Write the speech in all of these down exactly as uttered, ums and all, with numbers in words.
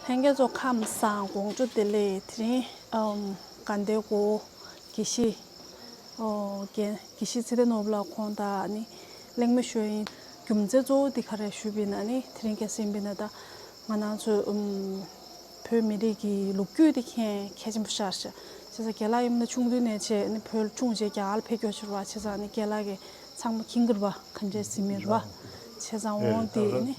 ལྷན་རྒྱས་ཚོ་ཁམས་བཟང་དགོང་དྲོ་བདེ་ལེགས། དེ་རིང་ཨམ་དགའ་ལྡན་སྒོ་དགེ་བཤེས་ཨོ་རྒན་དགེ་བཤེས་ཚེ་བརྟན་ནོར་བུ་ལགས་ཁོང་དང་ནི་གླེང་མོལ་ཞུ་ཡ་ཡིན། རྒྱུ་མཚན་གཙོ་བོ་འདི་ག་རེ་ཞུས་པ་ཡིན་ན་ནི་དེ་རིང་གལ་སྲིད་ཡིན་པ་ཡིན་ན་ད་ང་རང་ཚོ་ཨམ་བོད་མི་རིགས་ཀྱི་ལོ་རྒྱུས་འདི་མཁྱེན་གལ་ཆེན་པོ་ཤར་ཤག་བྱས་ཙང་རྒན་ལགས་ཡིན་ན་ཆུང་དུས་ནས་བྱས་ནི་བོད་ཆུང་བྱས་རྒྱ་གར་ལ་ཕེབས་མཁན་ཞིག་རེད་པ། བྱས་ཙང་ནི་རྒན་ལགས་ཀྱིས་ཚང་མ་མཁྱེན་གྱི་རེད་པ། ག་འདྲས་ཟིན་མིན་རེད་པ། བྱས་ཙང་འོང་དེ་ནི་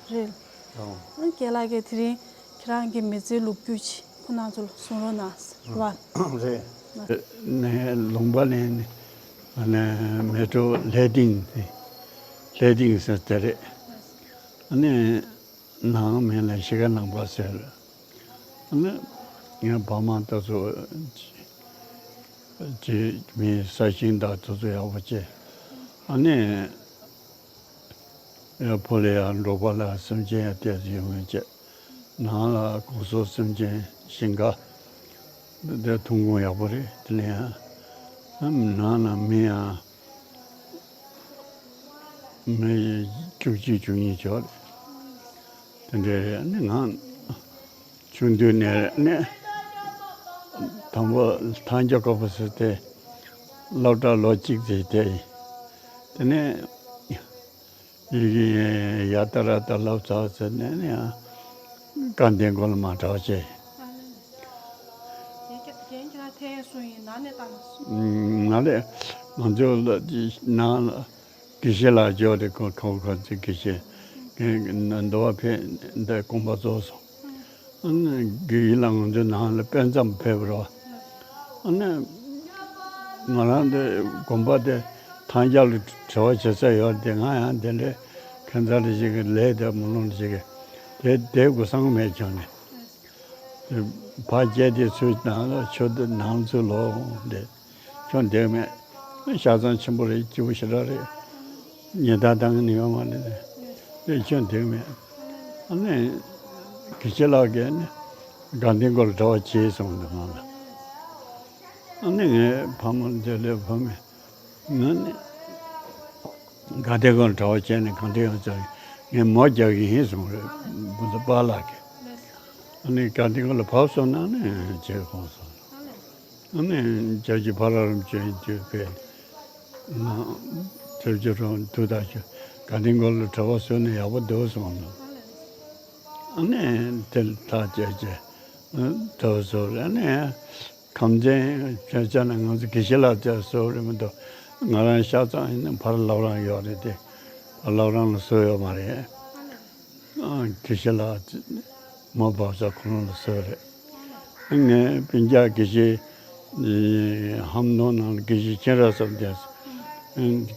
རེད། ཨ་རྒན་ལགས་ཀྱིས་དེ་རིང་ཁྱེད་རང་གི་མི་ཚེའི་ལོ་རྒྱུས་ཅིག་ཁོ་རང་ཚོ་ལ་གསུང་རོགས་གནང་། རེད་པ། རེད། ནས་ལུང་པ་ནས་ནི་ཨ་ནི་མལ་གྲོ་ལྷས་སྡིངས་དེ་ལྷས་སྡིངས་ཟེར་དེ་རེད། ཨ་ནི་ནང་མི་ལ་གཞིས་ཀ་ནང་པ་ཟེར། ཨ་ནི་ངའི་ཕ་མ་ད་ཚོ་ཅི་མི་ས་ཞིང་དང་དེ་ཚོ་ཡག་པོ་བྱས། ཨ་ནི་ཡ་ཕོ་ལ་ཡ་འབྲོག་པ་ལ་སེམས་ཅན་ཡ་བལྟས་ཡོང་ངེས་བྱས། ནང་ལ་གོང་ས་སེམས་ཅན་ཞིང་ཁ་དེ་ཐོན་ཁུངས་ཡག་པོ་རེད། དེ་ལ་ཡང་ནང་ན་མི་ཡང་མི་བཅུ་གཅིག་བཅུ་གཉིས་ཅོག་རེད། དེ་འདྲ་རེད། ནི་ང་ཆུང་དུས་ནས་ནི་དང་པོ་ཐང་རྒྱལ་ཁ་པོ་ཟེར་ཏེ་སློབ་གྲྭ་ལོ་གཅིག་ཙམ་བསྡད་ཡིན། དེ་ནས་ཡི་གེ་ཡ་ཏ་ར་ཏ་བསླབ་ཚར་ཟེར་ནས་ནི་ཡང་དགའ་ལྡན་སྒོ་ལ་མར་གྲྭ་པ་བྱས། རྒན་ཁྱེད་རང་ཐད་སོང་ཡིན་ནང་ནས་བཏང་སོང་། ང་ལས་ང་ཚོ་ནང་ལ་དགེ་བཤེས་ལགས་འབྱོར་ཏེ་ཁོ་ཁོ་ཁོ་ཚོའི་དགེ་བཤེས་འདི་བ་ཕེབས་འདི་དགོངས་པ་རྫོགས་སོང་། ཨ་ནི་དགེ་བཤེས་ལགས་ང་ཚོའི་ནང་ལ་དཔེ་མཚམས་ཕེབས་རོགས། ཨ་ནི་ང་རང་འདི་དགོན་པ་དེ་ཐང་རྒྱ་ལ་གྲྭ་པ་བྱེད་ས་ཡོད་དེ་ང་ཡང་དེ་འདྲའི་ཁྱད་མཚར་ཞིག་གི་ལས་དེ་མི་ལོང་ཞིག་གི་དེ་དེ་དགོས་སང་མེད་ཀྱང་ནས། དེ་ཕར་བསྐྱལ་དེ་ཚུར་ནང་ལ་ཆུ་དེ་ནང་ཚུར་ལོག་འདི་ཁྱོད་འདེགས་མེད། ཤ་ཚང་ཆེན་པོ་རེད། སྐྱིད་པོ་ཞེ་དྲག་རེད། ཉེས་རྡུང་བཏང་ནི་ཡོད་མ་རེད། དེ་ཁྱོད་འདེགས་མེད། ཨ་ནི་དགེ་བཤེས་ལགས་ཀྱིས་ནི་དགའ་ལྡན་སྒོ་ལ་གྲྭ་པ་བྱས་སོང་འདུག་ང་ལ། ཨ་ནི་ངའི་ཕ་མ་འདི་ལས་ཕ་མས་ང་ནི་དགའ་ལྡན་སྒོ་ལ་གྲྭ་པ་བྱས་ནས་གང་འདྲ་ཡོང་ཚར་ངས་མོ་རྒྱག་གི་ཡིན་གསུངས་རེད། བུ་ཚོ་པཱ་ལགས་ཀྱིས། ཨ་ནི་དགའ་ལྡན་སྒོ་ལ་བབས་སོང་ན་ནི་བྱས་ཁོང་སོང་། ཨ་ནི་རྒྱལ་གྱི་ཕ་ར་རམ་ཅན་གྱི་བས་ན་ཐེབས་ཀྱི་རང་དུ་དག་ཅིག་དགའ་ལྡན་སྒོ་ལ་གྲྭ་པ་བཟོས་ན་ཡག་པོ་འདུག་གསུངས་ནོ། ཨ་ནི་དེ་ལ་ཐག་བཅད་བྱས་གྲྭ་པ་བཟོས་རེད། ཨ་ནི་ཁམས་ཚན་ཆ་ཆ་ན་ང་ཚོ་དགེ་བཤེས་ལགས་བཅས་བཟོས་རེད་མི་འདུག་ང་རང་ཤ་ཚ་ཡིན་ན་ཕར་བླ་བྲང་ཡོད་རེད་དེ་ཕར་བླ་བྲང་ལ་བཟོས་ཡོད་མ་རེད། ཨ་དགེ་བཤེས་ལགས་མ་བབས་ས་ཁོ་རང་ལ་བཟོས་རེད། ངས་སྤུན་ཀྱག་དགེ་བཤེས་ཨེ་ཧམ་ནོ་ནང་ལ་དགེ་བཤེས་ཁྱེད་ར་སོགས་བསྡད་སོང་།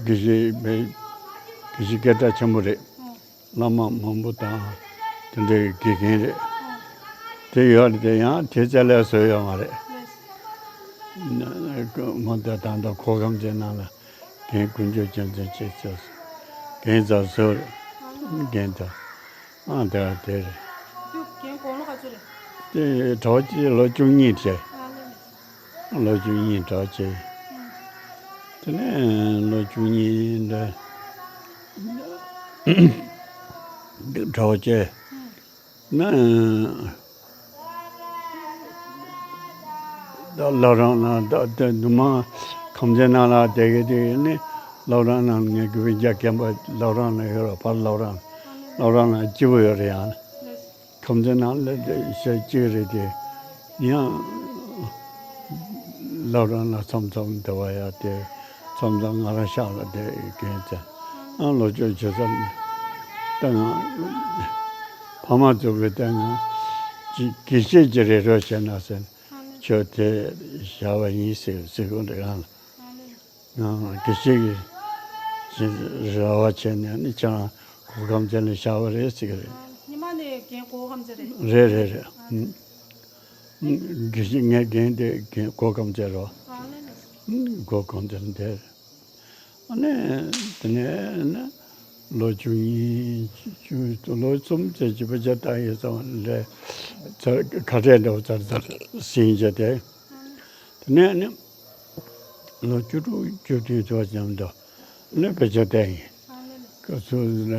དགེ་བཤེས་མེད། དགེ་བཤེས་སྐད་གྲགས་ཆེན་པོ་རེད། བླ་མ་མང་པོ་དང་དེ་འདྲའི་དགེ་རྒན་རེད། དེ་ཡོད་རེད་དེ་ཡང་དེ་རྩ་ལས་བཟོས་ཡོད་མ་རེད། ང་ད་ད་ལྟ་གོ་ཁམས་ཅན་ནང་ལ་རྒན་དཀོན་མཆོག་རྒྱལ་མཚན་ཆེ་ཆེ་རྒན་ཚ་བཟོས་རེད། རྒན་ཚ་ཨང་དེ་དེ་རེད། རྒན་དགུང་ལོ་ག་ཚོད་རེད། དེ་གྲོགས་ཀྱི་ལོ་བཅུ་གཉིས་བྱས། ལོ་བཅུ་གཉིས་གྲོགས་བྱས། དེ་ནས་ལོ་བཅུ་གཉིས་འདྲ་གྲོགས་བྱས། ན། ད་བླ་བྲང་ན་ད་དེ་ནུ་མ་ཁམས་ཚན་ནང་ལ་བསྡད་གི་དེ་ནི་བླ་བྲང་ནང་ངས་གི་བི་རྒྱ་རྒན་པ་བླ་བྲང་ན་ཡོད་ར་ཕར་བླ་བྲང་བླ་བྲང་ན་སྐྱིད་པོ་ཡོད་རེད་ཡང་ཁམས་ཚན་ནང་ལ་བཤད་གཅིག་རེད་དེ་ཡང་བླ་བྲང་ན་མཚམས་མཚམས་བསྡད་པ་ཡ་དེ་མཚམས་མཚམས་ང་རང་ཤག་ལ་བསྡད་གན་ཚན་ཨང་ལོ་ཅོག་བྱེད་ས་ནི་ད་ང་ཕ་མ་ཚོ་གི་ད་ང་དགེ་བཤེས་ཀྱི་རེ་རོགས་བྱས་ན་ཟེར། ཁྱོད་དེ་བཞག་པ་ཡིན་ཟེར་ཟེར་གོ་འདྲ་ཡང་ལ་ང་དགེ་བཤེས་ཀྱི་རེ་བ་བྱས་ནས་ནི་ཁྱེད་རང་གོ་སྐབས་དེ་ལ་བཞག་པ་རེད་ཟེར་གི་རེད། ཉི་མ་ནས་རྒན་གོ་སྐབས་དེ་རེད། རེད་རེད་རེད། དགེ་བཤེས་ངའི་རྒན་དེ་རྒན་གོ་སྐབས་དེ་རོ། གོ་སྐབས་དེ་དེ་རེད། ཨ་ནི་དེ་ནས་ནི་ལོ་བཅུ་གཉིས་བཅུ་ལོ་གསུམ་ཙམ་གྱི་བུ་ཆ་བཏང་ཡོད་ཙང་ལས་ཚར་ཁ་བྲལ་འདྲ་བོ་ཚར་ཚར་ཟིན་བྱས་ཏེ། དེ་ནས་ནི་ལོ་བཅུ་དྲུག་བཅུ་བདུན་ཙམ་མཉམ་དུ་ནི་བུ་ཆ་བཏང་ཡིན། སྐབས་སུ་ལ་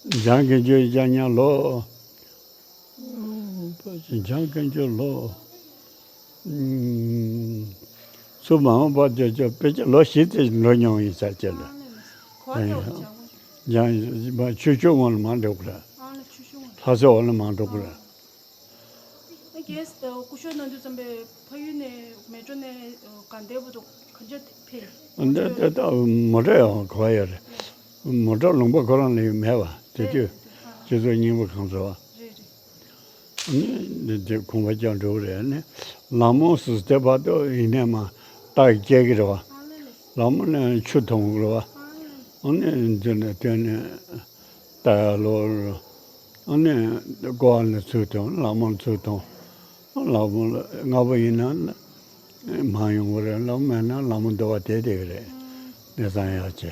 འཇང་དགེ་འབྱུང་སྐྱ་ཉག་ལོ། འཇང་དགེ་འབྱུང་ལོ། ཚུར་མ་འོངས་པ་དེ་ཚོ་དཔེ་ཆ་ལོ་བཞི་ཙམ་འགྲོ་མྱོང་ཡིན་ས་ཅིག་ལ། འཇང་ཆུ་ཤུར་ངོས་ལ་མར་འགྲོ་དགོས་ར། ལྷ་ས་འོག་ལ་མར་འགྲོ་དགོས་ར། ཨ་རྒན་སྐུ་ཞབས་གནང་དུས་ཙམ་པའི་ཕ་ཡུལ་ནས་མལ་གྲོ་ནས་དགའ་ལྡན་བར་དུ་ག་འདྲ་ཕེབས། འདི་ལྟ་མོ་ཊ་ཡང་གོ་ཡ་རེད། མོ་ཊ་ལུང་པ་ཁོ་རང་ལ་མེད་པ་དེ་དུས་སྤྱི་ཚོགས་རྙིང་པ་གང་ཚོ་བ། ཨ་ནི་འདི་དེ་གོམ་པ་རྒྱག་འགྲོ་གི་རེད། ཨ་ནི་ལ་མོ་ཟེར་དེ་བར་དུ་ཡིན་ནས་མ་རྟགས་སྐྱེ་གི་རེད་བ། ལ་མོ་ནས་ཆུ་འཐུང་གི་རེད་བ། ཨ་ནི་འདི་ནས་བསྟན་ནས་ལྟ་ཡ་ལོ། ཨ་ནི་ཀོ་བ་ནས་ཚུར་འཐུང་། ལ་མོ་ནས་ཚུར་འཐུང་། ལ་མོ་ལྔ་པོ་ཡིན་ན་མ་ཡོང་གི་རེད། ལ་མོ་མེད་ན་ལ་མོ་འདི་བ་དེ་དེ་གི་རེད། གནས་ཚང་ཡག་ཆེ།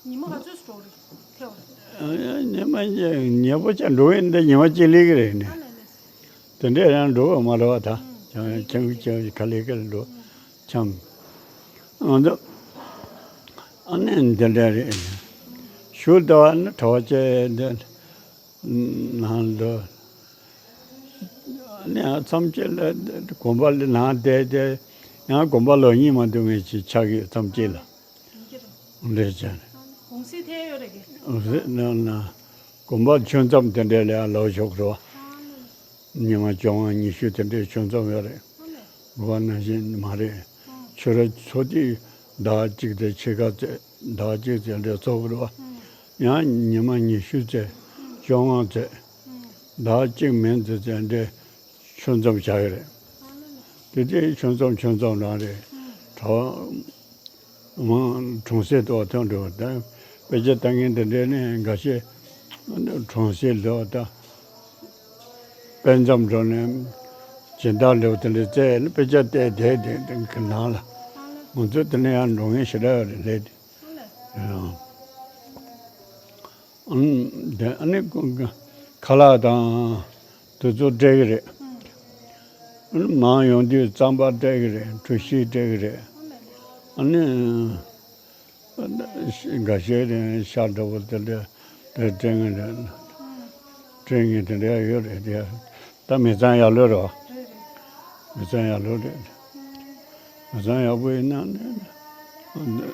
ཉི་མ་ག་ཚོད་སུ་འགྲོ་རེད་ཐལ་བ། ཉི་མ་ཉི་པོ་ཆ་འགྲོ་ཡིན་འདི་ཉི་མ་གཅིག་ལས་ཀྱི་རེད་ནི། དེ་འདྲས་ཡང་འགྲོ་བ་མ་རེད་བ། ད་ཁྱང་ཁྱང་ཁྱང་ག་ལས་ཀ་ལ་འགྲོ་འཆམ། ང་ཚོ་ཨ་ནི་འདི་འདྲ་རེད། ཞུ་ལྟ་བ་ནི་གྲྭ་བ་བཅས་འདི་ནང་ལ་ནི་མཚམས་བཅད་ལ་དགོན་པ་ལ་ནང་བསྡད་དེ་ཡང་དགོན་པ་ལོ་གཉིས་མ་འདུག་ངེས་ཀྱི་ཆགས་ཀྱི་མཚམས་བཅད་ལ། འདྲེ་ཅན། གུང་སེང་ཐལ་ཡོད་རེད་གི། གུང་སེང་ནང་ན་དགོན་པ་ཆོས་མཚམས་དེ་འདྲས་ལ་ལོ་ཞོག་རོ། ཉི་མ་བཅོ་ལྔ་ཉི་ཤུ་དེ་འདྲས་ཆོས་མཚམས་ཡོད་རེད། གོ་བ་ནང་བཞིན་མ་རེད། ཆོས་ར་ཚོ་དེ་ཟླ་གཅིག་དེ་ཕྱེད་ཀ་ཙམ་ཟླ་གཅིག་ཙམ་འདྲས་ཚོགས་རོ། ཡང་ཉི་མ་ཉི་ཤུ་ཙམ་བཅོ་ལྔ་ཙམ་ཟླ་གཅིག་མིན་ཙམ་ཙམ་འདྲས་ཆོས་མཚམས་བྱ་གི་རེད། དེ་དེ་ཆོས་མཚམས་ཆོས་མཚམས་རང་རེད། གྲྭ་བ་མང་གྲོང་གསེབ་ཏུ་ཐོན་འགྲོ་བ་དང་དཔེ་ཆ་ལྟ་མཁན་དེ་འདྲས་ནས་འགའ་ཤས་གྲོང་གསེབ་ལ་ད་དཔེ་མཚམས་འགྲོ་ནས་སྦྱིན་བདག་འདྲ་བ་དེ་འདྲས་བཙལ་ནས་དཔེ་ཆ་བལྟས་བསྡད་དེ་དེ་གི་ནང་ལ་ང་ཚོ་དེ་ནས་ཡང་འགྲོ་མཁན་ཞེ་དྲག་ཡོད་རེད་ལས་དེ། ཨང་། དེ་ཨ་ནི་ཁ་ལག་དང་དེ་ཚོ་སྤྲད་གི་རེད། ཨ་ནི་མང་ཡོང་དུས་རྩམ་པ་སྤྲད་གི་རེད། གྲོ་ཞིབ་སྤྲད་གི་རེད། ཨ་ནི་འགའ་ཤས་རེད་ཤ་འདྲ་པོ་དེ་འདྲ་དེ་སྤྲད་གི་རེད། སྤྲད་མཁན་དེ་འདྲ་ཡོད་རེད་དེ། ད་མི་ཚང་ཡག་ལོས་རེད་བ། མི་ཚང་ཡག་ལོས་རེད། མི་ཚང་ཡག་པོ་ཡིན་ན་ནི་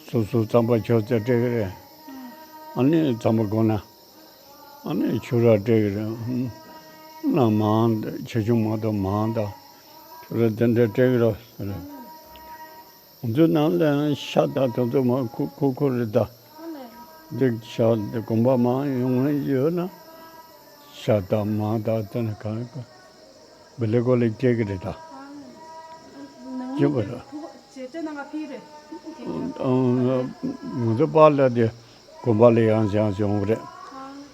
སོ་སོ་རྩམ་པ་ཁྱོད་ཚོས་སྤྲད་གི་རེད། ཨ་ནི་རྩམ་པ་དགོས་ན་ཨ་ནི་ཆུ་ར་སྤྲད་གི་རེད། ཨ་ནི་མང་ཆེ་ཆུང་མ་གཏོགས་མང་དང་ཆུ་ར་དེ་འདྲ་སྤྲད་གི་རེད་ཟེར། ང་ཚོའི་ནང་ལ་ཤ་དང་དེ་ཚོ་མ་ཁུ་ཁུ་ཁུ་རེད་ད། འདི་ཤ་འདི་དགོན་པ་མང་ཡོང་ཡོད་ན་ཤ་དང་མ་དང་དེ་ནི་གང་ག་བི་ལི་ཀོ་ལི་སྐྱེ་གི་རེད་ད། སྐྱེ་བ་རེད། ང་ཚོ་པཱ་ལགས་དེ་དགོན་པ་ལ་ཡང་ཡང་ཡོང་གི་རེད།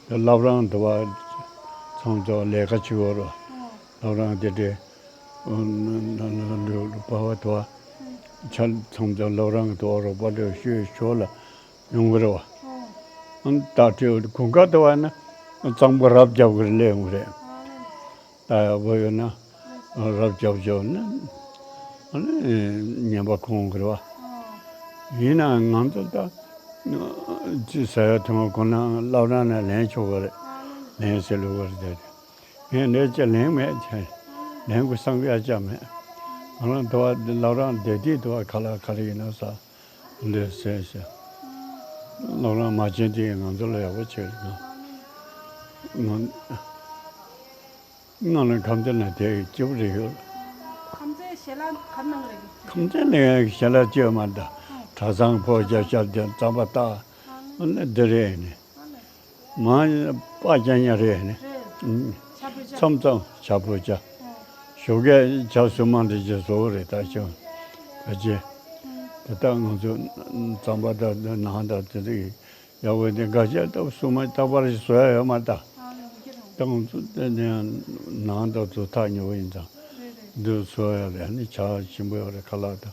དེ་བླ་བྲང་དུ་བ་ཚང་ཚོ་ལས་ཀ་བྱེད་འོ་རོ། བླ་བྲང་དེ་འདྲའི་ལ་ལ་ལ་ལུ་པ་བ་དོ་ཆ་ཚང་ཚང་ལོ་རང་གི་དོ་རོགས་པ་འདྲ་ཤོས་ཤོ་ལ་ཡོང་གི་རེད་བ། ཨང་ད་ཁྲིད་གུང་དཀར་དུ་བ་ན་གཙང་པོ་རབ་རྒྱབ་གི་རེད་ལས་ཡོང་གི་རེད། ད་ཡག་པོ་ཡོད་ན་རབ་རྒྱབ་རྒྱབ་ན་ཨ་ནི་ཉན་པ་ཁོང་གི་རེད་བ། ཡིན་ནའང་ང་ཚོ་ད་ཅི་ཟ་ཡ་ཐུང་བ་ཁོ་ན་བླ་བྲང་ནས་ལེན་ཆོག་གི་རེད། ལེན་ཟེར་ལུགས་གི་རེད་དེ། ངས་འདྲ་ཅི་ལེན་མེད་ཅེ། ལེན་དགོས་བསམ་ཡ་ཅང་མེད། ང་རང་དུ་བ་ལ་རང་བདེ་སྡིག་དུ་བ་ག་ལ་ག་རེ་ཡིན་ན་ས་འདི་ཟེར་ཟེར། ལ་རང་མ་བྱན་དེ་ང་ཚོ་ལ་ཡག་པོ་བྱེད་ང་ང་ལ་ཁམས་ཚན་ན་དེ་སྐྱིད་པོ་རེད་ཡོད། ཁམས་ཚན་ཞལ་ལག་ག་གནང་རེད། ཁམས་ཚན་ནས་ཞལ་ལག་སྐྱེལ་མ་ད་གྲྭ་ཚང་ཕོ་རྒྱ་ཤར་དེ་རྩམ་པ་བཏགས་འདི་རེད་ནི། མ་པ་ཅན་ཉ་རེད་ནི། ཕྱག་ཕུལ་ཆ། མཚམས་མཚམས་ཕྱག་ཕུལ་ཆ། ཞོགས་ཀས་ཇ་བསྲུབས་མ་འདྲ་ཅིག་བཟོ་གི་རེད་ད་ཅི། ད་ཅི། དེ་དག་ང་ཚོ་རྩམ་པ་དང་ནང་དང་དེ་དག་ཡག་པོ་དེ་འགའ་ཤས་ད་བསྲུབས་མ་རྟག་པར་ཞིག་བཟོ་ཡ་ཡོད་མ་ད། ད་ང་ཚོ་དེ་ནས་ནང་དང་ཚོ་ཐག་ཉེ་བོ་ཡིན་ཙང་། འདི་བཟོ་ཡ་རེད་ནི་ཇ་ཞིམ་པོ་ཡོད་རེད་ཁ་ལག་དང་།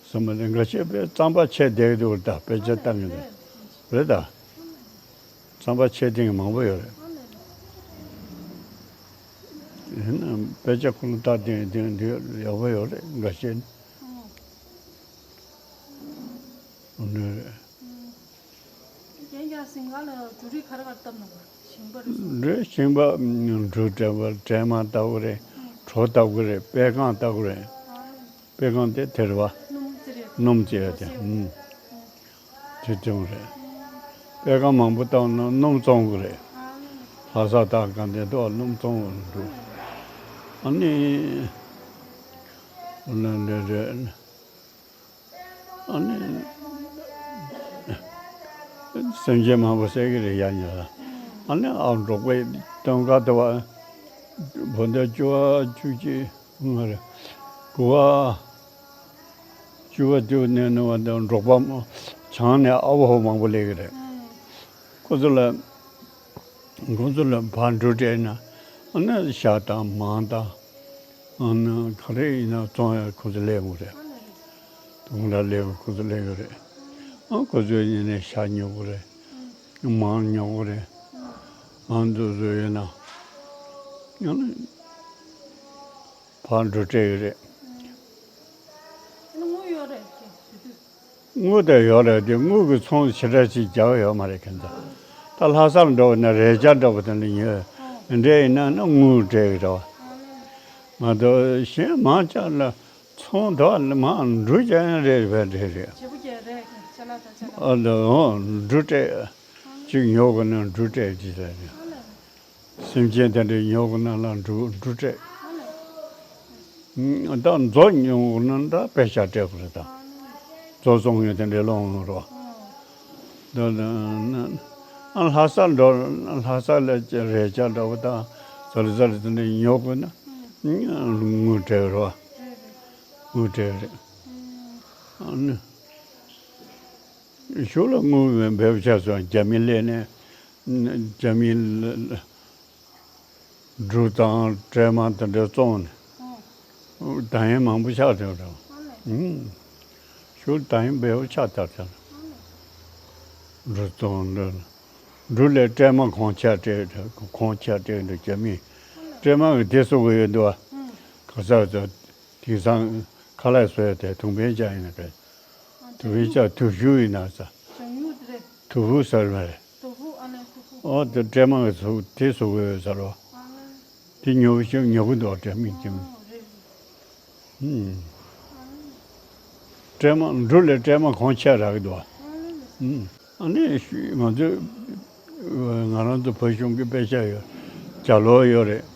བསྲུབས་མ་དེ་འགའ་ཤས་པའི་རྩམ་པ་ཆད་བསྡད་འདུག་ད་དཔེ་ཆ་ལྟ་མི་འདུག་རེད་ད། རྩམ་པ་ཆད་ཐེངས་མང་པོ་ཡོད་རེད། ཡིན་ནའང་དཔེ་ཆ་ཁོ་ན་ལྟ་དེ་དེ་འདི་ཡག་པོ་ཡོད་རེད་འགའ་ཤས་ནི། རེད། རྒན་རྒྱ་སེང་ག་ལ་ འབྲུ་རིགས་ག་རེ་ག་རེ་བཏབ་ན་བ། ཞིང་པ་རེད་སོང་། འབྲུ་ཞིང་པ་འབྲུ་བྲེ་བ་བྲེ་མ་བཏབ་གི་རེད། གྲོ་བཏབ་གི་རེད། པད་སྒང་བཏབ་གི་རེད། པད་སྒང་དེ་དེ་རེད་བ། སྣུམ་ཅི་རེད། སྣུམ་ཅི་རེད་དེ། དེ་བྱུང་རེད། པད་སྒང་མང་པོ་བཏབ་ན་སྣུམ་བཙོང་གི་རེད། ལྷ་ས་དང་གང་དེ་དུ་སྣུམ་བཙོང་གི་འདུག་ཨ་ནི། འོ་ན་འདྲ་རེད། ཨ་ནི། སེམས་ཅན་མང་པོ་བསད་ཀྱི་རེད་ཡ་ཉོ་ལ། ཨ་ནི་ཨ་འབྲོག་པའི་སྟོན་ཁ་དུ་བ། བོད་ཟླ་བཅུ་བ་བཅུ་གཅིག་ང་རེད། དགུ་བ། བཅུ་བ་བཅུ་ནས་ནུ་བ་དང་འབྲོག་པ་བྱང་ནས་ཨ་བོ་ཧོ་མང་པོ་སླེབས་ཀྱི་རེད། ཁོ་ཚོ་ལ། ཁོ་ཚོ་ལ་ཕར་འབྲུ་སྤྲད་ན། ཨ་ནི་ཤ་དང་མང་དང་། ཨ་ནི་ག་རེ་ཡིན་ན་བཙོང་ཡ་ཁོ་ཚོ་སླེབས་ཡོང་གི་རེད། དུང་ལ་སླེབས་ཁོ་ཚོ་སླེབས་ཡོད་རེད། ཨ་ཁོ་ཚོ་ཡིན་ནའི་ཤ་ཉོ་གི་རེད། མང་ཉོ་གི་རེད། ཨ་འདུག་བཟོ་ཡོད་ན། ཨ་ནི་ཕར་འབྲུ་སྤྲད་ཡོད་རེད། དངུལ་ཡོད་རེད་ཀྱི་དེ་དུས། དངུལ་དེ་ཡོད་རེད་དེ་དངུལ་གྱི་ཚོང་ཞེ་དྲག་ཅིག་རྒྱག་ཡོད་མ་རེད་ཁྱེད་ཚོ། ད་ལྷ་སར་འགྲོ་བ་ན་རས་ཆ་འདྲ་པོ་དེ་འདྲ་ཉོས། འདྲ་ཡིན་ན་ན་དངུལ་སྤྲད་ཀྱི་རེད་བ། ང་ཚོ་གཞན་མང་ཆེ་ལ་ཚོང་དོ་མང་འབྲུ་རྒྱག་ཡང་རེད་རེད་རེད་རེད། བྱེད་པོ་རྒྱག་རེད་ཅ་ལག་དང་ཅ་ལག་ཨ་ལ་འོང་འབྲུ་སྤྲད། ཅིག་ཉོ་དགོས་ན་འབྲུ་སྤྲད་ཅིག་རེད། སེམས་ཅན་དེ་འདྲའི་ཉོ་དགོས་ན་ལ་འབྲུ་འབྲུ་སྤྲད། ད་མཛོ་ཉོ་དགོས་ན་ད་པད་ཤག་སྤྲད་དགོས་རེད་ད། མཛོ་བཙོང་མཁན་དེ་འདྲའི་སློང་རོགས། ད་ཨ་ལྷ་ས་འགྲོ་ལྷ་ས་ལ་རས་ཆ་འདྲ་བོ་དང་ཟ་ལི་ཟ་ལི་དེ་འདྲའི་ཉོ་དགོས་ན་དངུལ་སྤྲད་རོགས། དངུལ་སྤྲད་རེད། ཨ་ནི་གཞུག་ལ་དངུལ་འབེལ་ཆགས་སོང་རྒྱ་མི་སླེབས་ནས་རྒྱ་མི་ལ། འབྲུ་དང་སྲན་མ་དེ་འདྲ་བཙོངས་ནས། ད་ཡན་མང་པོ་ཆགས་བསྡད་རེད། ཤུལ་ད་ཡན་འབེལ་པོ་ཆགས་ཚར་ཚར། འབྲུ་བཙོངས་འདྲ། འབྲུ་ལས་སྲན་མ་གོང་ཆེ་སྤྲད་གོང་ཆེ་སྤྲད་འདུག་རྒྱ་མིས། སྲན་མ་གི་དེ་གསོ་གི་ཡོད་འདུག་བ། ག་ས་ཚོ་དེང་སང་ཁ་ལག་བཟོས་ཏེ་དུང་ཕན་ཅག་ཡིན་ན་བས། དུང་ཕན་ཅག་དུ་ཞུ་ཡིན་ན་ས། དུ་བུ་ཟེར་བ་རེད། ཨོ་དེ་སྲན་མ་གི་ཚུགས་དེ་གསོ་གི་ཡོད་ཟེར་རོ། དེ་ཉོ་ཤེས་ཉོ་གི་འདུག་སྲན་མིག་ཅིམ། སྲན་མ་འབྲུ་ལས་སྲན་མ་གོང་ཆེ་རག་གི་འདུག་ཨ་ནི་ང་ཚོས་ང་རང་ཚོ་བོད་གཞུང་གི་པད་ཤག་ཡོད། བརྒྱ་ལོ་ཡོད་རེད།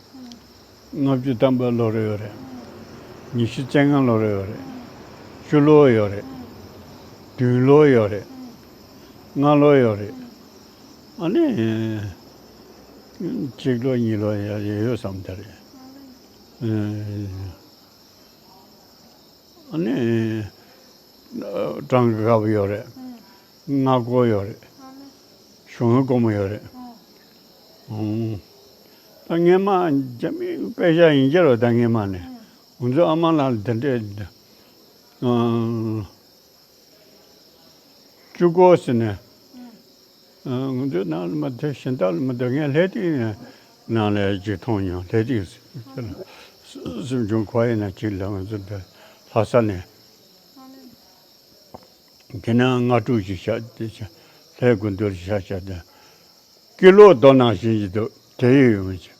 ལྔ་བཅུ་ཐམ་པ་ལོ་རེ་ཡོད་རེད། ཉི་ཤུ་རྩ་ལྔ་ལོ་རེ་ཡོད་རེད། བཅུ་ལོ་ཡོད་རེད། བདུན་ལོ་ཡོད་རེད། ལྔ་ལོ་ཡོད་རེད། ཨ་ནི། གཅིག་ལོ་གཉིས་ལོ་ཡ་ཡ་ཡོད་བསམ་ད་རེད། ཨ་ནི། སྤྲང་ཀི་དཀར་པོ་ཡོད་རེད། སྔགས་སྐོར་ཡོད་རེད། གཞུང་སྐོར་མོ་ཡོད་རེད། ད་སྔས་མ་རྒྱ་མིའི་པད་ཤག་ཡིན་གྱི་རེད་ད་སྔས་མ་ནས། ང་ཚོའི་ཨ་མ་ལགས་དེ་འདྲས། བཅུ་གོ་ཟེར་ནས། ང་ཚོའི་ནང་ལ་མ་དེ་གཞན་དག་ལ་མ་དེ་ངས་ལྷས་སྟེང་ནང་ལ་ཅིག་མཐོང་མྱོང་ལྷས་སྟེང་སེམས་ཆུང་ཁོ་ཡིན་ན་ཅིག་ལ་ང་ཚོ་འདི་ལྷ་ས་ནས། དེ་ན་ལྔ་དྲུག་ཅིག་བཞག་དེ་ལྷའི་དགོན་དུ་བཞག་བཞག་དེ། ཀི་ལོ་རྡོ་ནང་བཞིན་གྱི་འདུག་དེ་ཡི་ཡོད་མི་ཅིག་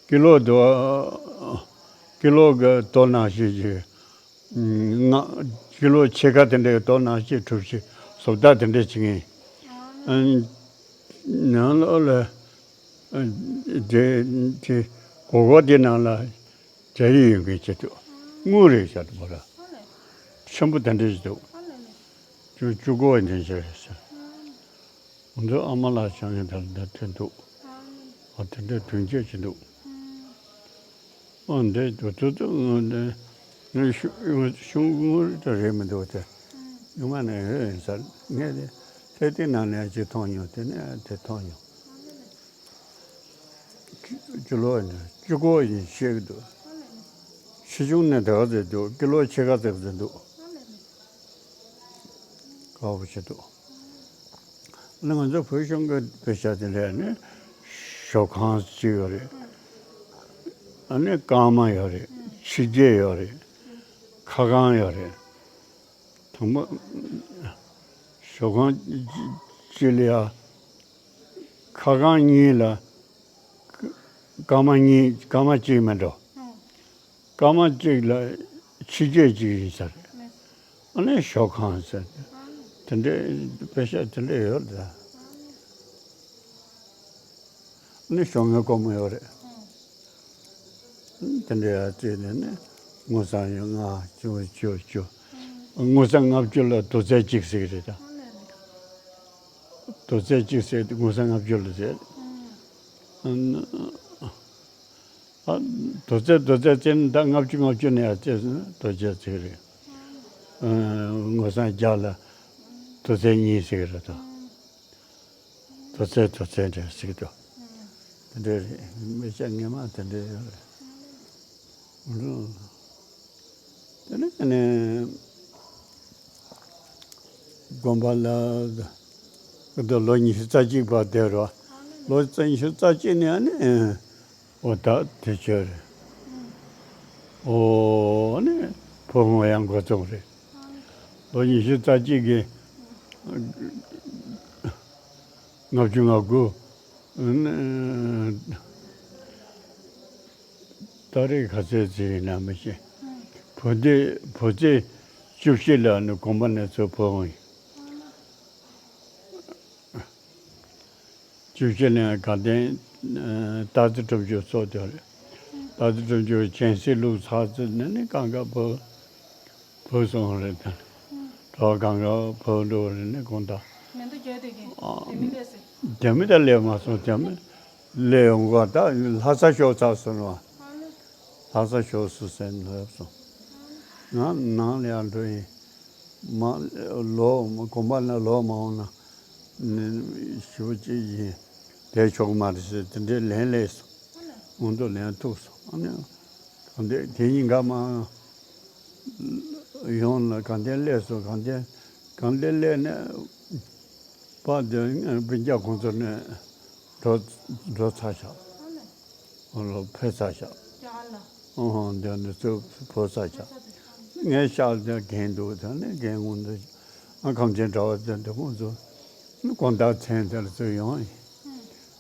ཀི་ལོ་རྡོ། ཀི་ལོ་གི་རྡོ་ནང་བཞིན་གྱི། ང་། ཀི་ལོ་ཕྱེད་ཀ་དེ་འདྲའི་རྡོ་ནང་བཞིན་གྲུ་བཞི་བཟོ་ལྟ་དེ་འདྲ་བྱེད་མཁན། ནང་ལོགས་ལ། དེ་དེ་སྒོར་སྒོར་དེ་ནང་ལ་རྒྱ་ཡིག་ཡོད་མཁན་བྱེད་འདུག་དངུལ་རེད་བྱ་འདུག་བ་ར། ཆེན་པོ་དེ་འདྲ་ཞིག་འདུག་བཅུ་བཅུ་གོ་འདྲ་ཞིག་རེད་ཟེར། ང་ཚོའི་ཨ་མ་ལགས་བྱང་ཡོད་དར་འདི་ཐོན་འདུག་ཨ་དེ་འདྲའི་དོན་གཅོད་ཀྱི་འདུག་ཨ་འདི་དུ་དུ་དུ་འདི་ངས་ཤུ་ངས་ཤུང་ངུར་དུ་རེད་མི་འདུག་དེ་ཉུང་མ་ནས་ཡོད་ཡིན་ས་ངས་དེ་ལྷས་སྟེང་ནང་ནས་ཅིག་མཐོང་མྱོང་དེ་ནས་དེ་མཐོང་མྱོང་། ཅི་ལོ་ཡིན་ཅི་གོ་ཡིན་ཤེས་ཀྱི་འདུག་ཕྱི་ཆུང་ནས་དེ་ག་ཟེར་འདུག་ཀི་ལོ་ཕྱེད་ཀ་ཟེར་ཟེར་འདུག་དཀའ་པོ་ཆེ་འདུག་ཨ་ནི་ང་ཚོ་བོད་གཞུང་གི་དཔེ་ཆ་དེ་འདྲ་ནི་ཞོགས་ཁང་གཅིག་ཡོད་རེད། ཨ་ནི་རྐང་མ་ཡོད་རེད། ཕྱི་རྒྱལ་ཡོད་རེད། ཁ་ཁང་ཡོད་རེད། དང་པོ་ཞོགས་ཁང་གཅིག་ལ་ཡ། ཁ་རྐང་གཉིས་ལ་སྐར་མ་གཉིས། སྐར་མ་གཅིག་མིན་འགྲོ། སྐར་མ་གཅིག་ལ་ཕྱི་རྒྱལ་གཅིག་ཡིན་ས་རེད། ཨ་ནི་ཞོགས་ཁང་ཟེར། དེ་འདྲའི་དཔེ་ཆ་དེ་འདྲ་ཡོད་རེད། ཨ་ནི་ཞོགས་ངའི་སྒོར་མོ་ཡོད་རེད། དེ་འདྲ་ཡ་བརྩིས་ནས་ནི་དངུལ་སྲང་ཡོད། ལྔ་བཅུ་བཅུ་བཅུ། དངུལ་སྲང་ལྔ་བཅུ་ལ་དོ་ཚད་གཅིག་ཟེར་གི་རེད་ད། དོ་ཚད་གཅིག་ཟེར་དེ་དངུལ་སྲང་ལྔ་བཅུ་ལ་ཟེར། ཨ། དོ་ཚད་དོ་ཚད་བརྩིས་ན་ད་ལྔ་བཅུ་ལྔ་བཅུ་ནས་ཡར་བརྩིས་ན་དོ་ཚད་ཟེར་གི་རེད། དངུལ་སྲང་བརྒྱ་ལ་དོ་ཚད་གཉིས་ཟེར་གི་རེད་ད། དོ་ཚད་དོ་ཚད་འདྲ་ཟེར་གི་འདུག་དེ་འདྲ་རེད། དཔེ་ཆ་སྔ་མ་དེ་འདྲ་ཡོད་རེད། དེ་ནས་ནས་དགོན་པ་ལ་ད་ལོ་ཉི་ཤུ་རྩ་གཅིག་བར་བསྡད་རོགས། ལོ་ཉི་ཤུ་རྩ་གཅིག་ནས་ནི་འོ་ད་དེ་ཆོས་རེད། འོ་ནི་བུ་མོ་ཡང་འགོ་བཙུགས་རེད། ལོ་ཉི་ཤུ་རྩ་གཅིག་གི་ལྔ་བཅུ་ང་དགུ། ད་རེས་ག་ཚོད་ཙམ་ཡིན་ན་མི་ཤེས། བུ་འདི་བུ་ཚེ་བཅུ་བཞི་ལ་ནི་དགོན་པ་ནས་ཚུར་བུད་འོང་ཡིན། བཅུ་བཞི་ནས་དགའ་ལྡན་སྟག་རྩེ་སྒྲུབ་མཆོད་ཚོགས་དེ་རེད། སྟག་རྩེ་སྒྲུབ་མཆོད་སྦྱིན་སྲེག་བླུགས་ཚར་ཚེ་ནས་ནི་གང་ག་བུད། བུད་སོང་རེད་ད། གྲོགས་གང་ག་བུད་འགྲོ་རེད་ནས་དགོངས་དག་མེ་མདའ་རྒྱག་དུས་ཀྱི་ཨ། དེ་མི་སླེབས་སོང་། དེ་མི་ད་སླེབས་མ་སོང་། དེ་མི་སླེབས་ཡོང་ག་ད་ལྷ་ས་ཤོར་ཚར་སོང་ནོ། ལྷ་ས་ཤོར་སོང་ཟེར་ནས་སླེབས་སོང་། ང་ནང་ལ་ཡར་འགྲོ་ཡིན། མ་ལོ་དགོན་པ་ན་ལོ་མང་བ་ན་ཞུ་ཅིག་ཡིན། དེ་ཆོག་གི་མ་རེད་ཟེར་དེ་འདྲའི་ལན་སླེབས་སོང་། ཨ་ནི་འོང་དུ་ལན་ཐུག་སོང་། ཨ་ནི་གང་དེ་དེ་ཉིན་འགའ་མ་ཡོང་ལ་གང་དེ་སླེབས་སོང་། གང་དེ་གང་དེ་སླེབས་ནས་པ་དེ་སྤུན་ཀྱག་ཁོང་ཚོ་ནས་འགྲོ་འགྲོ་ཚར་ཤག་ཨ་ལོ་ཕེབས་ཚར་ཤག་ཨོ་ཧོ་འདི་ནི་ཚུར་བུད་ཚར་ཤག་ངའི་ཤག་དེ་རྒན་འདུག་དེ་ནས་རྒན་ངོ་འདི་ཨ་ཁམས་ཆེན་གྲྭ་བ་དེ་འདི་ཁོང་ཚོ་ནི་དགོང་དག་མཚན་དེར་ཚུར་ཡོང་ཡིན།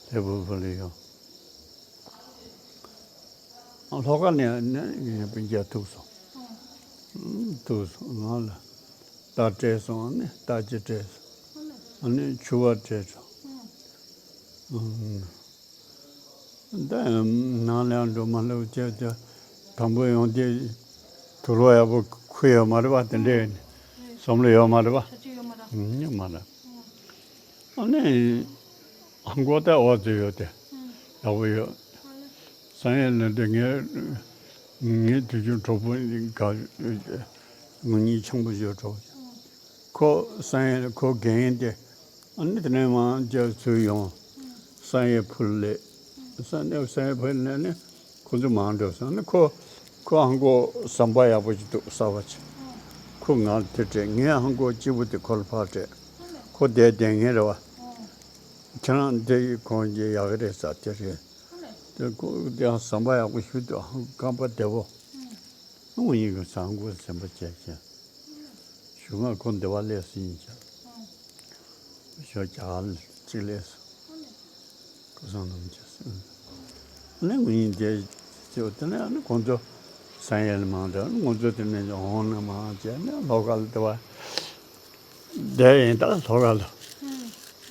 ལྷའི་བུ་བུ་ལ་ཡོང་། ལྷོ་ཁ་ནས་ནས་ངའི་སྤུན་ཀྱག་ཐུག་སོང་། ཐུག་སོང་། ང་ལ་རྟ་སྤྲད་སོང་། ཨ་ནི་རྟ་ཅིག་སྤྲད་སོང་། ཨ་ནི་ཕྱུ་པ་སྤྲད་སོང་། ད་ནང་ལ་འགྲོ་མ་ལོག་བྱས་ཏེ་དང་པོ་ཡོང་དུས་དུག་ལོག་ཡག་པོ་ཁུར་ཡོད་མ་རེད་པ། དེ་འདྲའི་བསམ་བློ་ཡོད་མ་རེད་པ། ཡོད་མ་རེད། ཨ་ནི་ཧང་གོ་ད་འོ་ཙི་ཡོད་དེ། ཡག་པོ་ཡོད། བསམ་ཡས་ལ་དེ་ངའི་ངའི་དུས་རྒྱུན་གྲོགས་པོ་ག་ངོ་གཉིས་ཆང་བུ་ཞོ་གྲོགས། ཁོ་བསམ་ཡས་ཁོ་རྒན་ཡིན་ཏེ། ཨ་ནི་དེ་ནས་མང་ཇ་ཚུར་ཡོང་། བསམ་ཡས་ཕུལ་ལེ། བསམ་ནས་བསམ་ཡས་ཕུལ་ནས་ནི་ཁོ་ཚོ་མང་འགྲོ་སོང་། ཨ་ནི་ཁོ་ཁོ་ཧང་གོ་ཟམ་པ་ཡག་པོ་ཅིག་འདུག་གསར་པ་ཅིག་ཁོ་ང་ལ་དེ་སྤྲད། ངས་ཧང་གོ་སྐྱིད་པོ་དེ་ཁོ་ལ་ཕར་སྤྲད། ཁོ་དེ་བསྡད་མཁན་རེད་བ། ཁྱེད་རང་འདི་ཡི་གོང་གི་ཡག་གི་རེད་ས་དེ་རེད། དེ་ཁོ་དེ་ཡང་ཟམ་པ་ཡག་པོ་ཞུ་འདུག་ཧང་རྐང་པ་བདེ་པོ། ཨུ་ཡིན་གི་ཧང་གོ་ཟམ་པ་བྱས་བྱས། ཞུ་ང་ཁོ་འདི་བ་སླེབས་སུ་ཡིན་ཅག་ཞོ་ཅག་ལ་གཅིག་སླེབས་སོང་། ཁོ་སང་ནམ་བྱས་སོང་། ཨ་ནི་ངུ་ཡིན་དེ་ཚེ་དེ་ནས་ཨ་ནི་ཁོང་ཚོ་བསམ་ཡས་ལ་མང་དྲགས། ཨ་ནི་ཁོང་ཚོ་དེ་ནས་འོང་ན་མང་བྱས་ནས་ལྷོ་ཁ་ལ་དེ་བ་བསྡད་ཡིན། ད་ལྷོ་ཁ་ལ་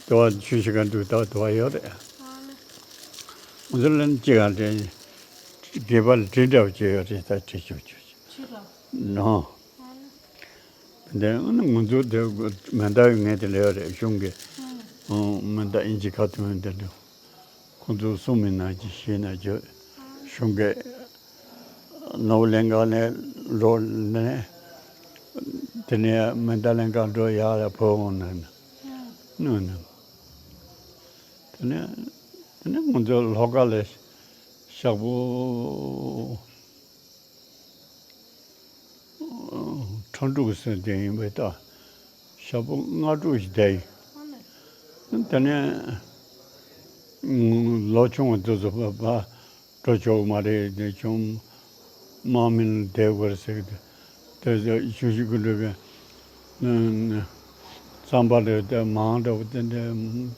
དེ་བ་ཆུ་ཤིང་ཁ་འདུག་ད་དེ་བ་ཡོད་རེད། ཁོང་ཚོ་ལ་ནི་གཅིག་ག་འདྲ་ཡིན། སྒལ་པ་ལ་གྲི་འདྲ་བོ་ཅིག་ཡོད་རེད། ད་གྲི་ཆུ་ཆུ་ཆུ་ནོ། དེ་ནི་ང་ཚོ་དེ་མེ་མདའ་ཡོད་ངེས་དེ་ལས་རེད། གཞུང་གི་མེ་མདའ་ཨིན་ཇི་ཁ་ཐུན་དེ་འདྲ་ཁོང་ཚོ་གསུམ་མིན་ན་གྱི་བཞི་ན་གྱི་གཞུང་གི་ནོར་བུ་གླིང་ག་ནས་འགྲོ་ནས་དེ་ནས་མེ་མདའ་གླིང་ག་འགྲོ་ཡག་ལ་བོད་འོང་ན་ནོ་ནོ། དེ་ནས་དེ་ནས་ང་ཚོ་ལྷོ་ཁ་ལ་ཤག་པོ། ཁྲ་འབྲུག་ཟེར་དེ་ཡིན་པས་ད། ཞག་པོ་ལྔ་དྲུག་ཞིག་བསྡད་ཡིན། དེ་ནས་ལོ་ཆུང་བ་དེ་ཚོ་ཕ་ཕ་འགྲོ་ཆོག་མ་རེད། དེ་ཆུང་དམག་མི་ལ་བསྡད་དགོས་རེད་ཟེར་གི་འདུག་དེ་ཚོ་ཆུ་ཤིག་གི་འགྲོ་གི་རྩམ་པ་རེད། དེ་མང་འདྲ་བོ་དེ་འདྲ་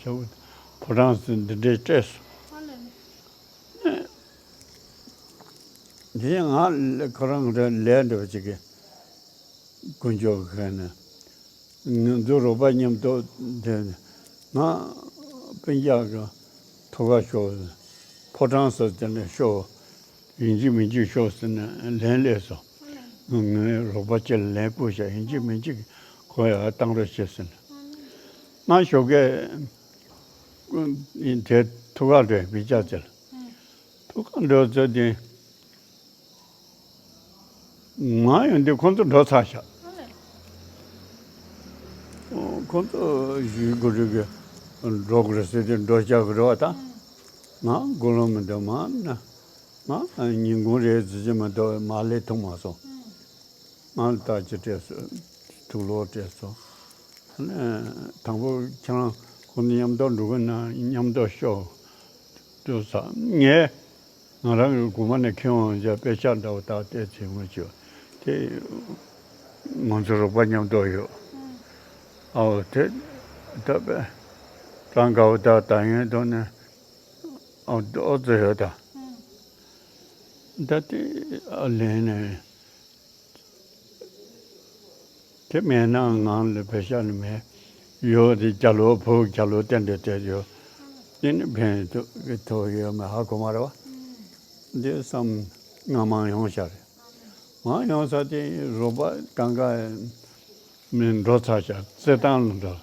ཆོག་ཕོ་བྲང་ཟེར་འདི་འདྲའི་སྤྲད་སོང་། ཨ་ལས། དེ་ཡང་ང་ཁོ་རང་རེ་ལས་འདྲ་བ་ཅིག་གི་དཀོན་མཆོག་གི་ཁ་ནས། ང་ཚོ་རོགས་པ་མཉམ་དུ་དེ་ང་སྤུན་ཀྱག་གི་ཐུགས་ཁ་ཤོར། ཕོ་བྲང་ཟེར་དེ་ནས་ཤོར། ཡིན་གཅིག་མིན་གཅིག་ཤོག་ཟེར་ནས་ལན་སླེབས་སོང་། ངའི་རོགས་པ་ཁྱེད་ལ་ལན་བསྐུར་ཤག་ཡིན་གཅིག་མིན་གཅིག་ཁོ་ཡར་བཏང་རོགས་བྱེད་ཟེར་ནས། ང་ཞོགས་ཀས་དེ་ཐུག་ག་འགྲོ་མི་སྐྱ་ཚལ། ཐུག་ག་འགྲོ་ཚེ་དེ་ང་ཡོང་དུས་ཁོང་ཚོ་འགྲོ་ཚར་ཤག་ཁོང་ཚོ་ཞུ་དགོས་རེད་གི། འགྲོ་དགོས་རེད་ཟེར་དུས་འགྲོ་བྱ་དགོས་རེད་བ་ད། ང་དགུང་ལོ་མི་འདུག་མ་ན། ང་ཉིན་གུང་རེད་ཟེར་གྱི་མ་གཏོགས་མ་སླེབས་ཐུབ་མ་སོང་། ང་ལ་བརྟག་དཔྱད་སྤྲད་སོང་། དུག་ལོག་སྤྲད་སོང་། ཨ་ནི་དང་པོ་ཁྱེད་རང་ཁོང་ཚོ་མཉམ་དུ་འགྲོ་གི་ན་མཉམ་དུ་ཤོག་འདུག་ཟེར། ངས་ང་རང་གི་གོང་མ་ནས་ཁྱེར་འོང་བྱས་དཔེ་ཆ་འདྲ་བོ་དག་བལྟས་ཚེ་ངོ་ཅོ་དེ་ང་ཚོ་རོགས་པ་མཉམ་དུ་ཡོད། ཨའོ་དེ་ད་དཔེ་གྲངས་ཀ་བོ་དག་ད་ཡོན་དུ་ནས་ཨའོ་ཨོ་ཙི་ཡོད་ད། ད་དེ་ཨ་ལན་ནས། དེ་མེད་ན་ང་ལ་བེ་ཤ་ནི་མེད། ཡོད་དེ་རྒྱ་ལོ་བུ་རྒྱ་ལོ་བསྟན་འགྲོ་བསྡད་ཡོད། དེ་ནི་ཕན་ཐོགས་ཀྱི་ཐོག་ཡོད་མེད་ཧ་གོ་མ་རེད་བ། འདི་བསམ་ང་མང་ཡོང་ཤག་རེད། མང་ཡོང་ས་དེ་རོགས་པ་གང་ག་མི་འགྲོ་ཚར་ཤག་རྩེད་ཐང་ལ་འགྲོ།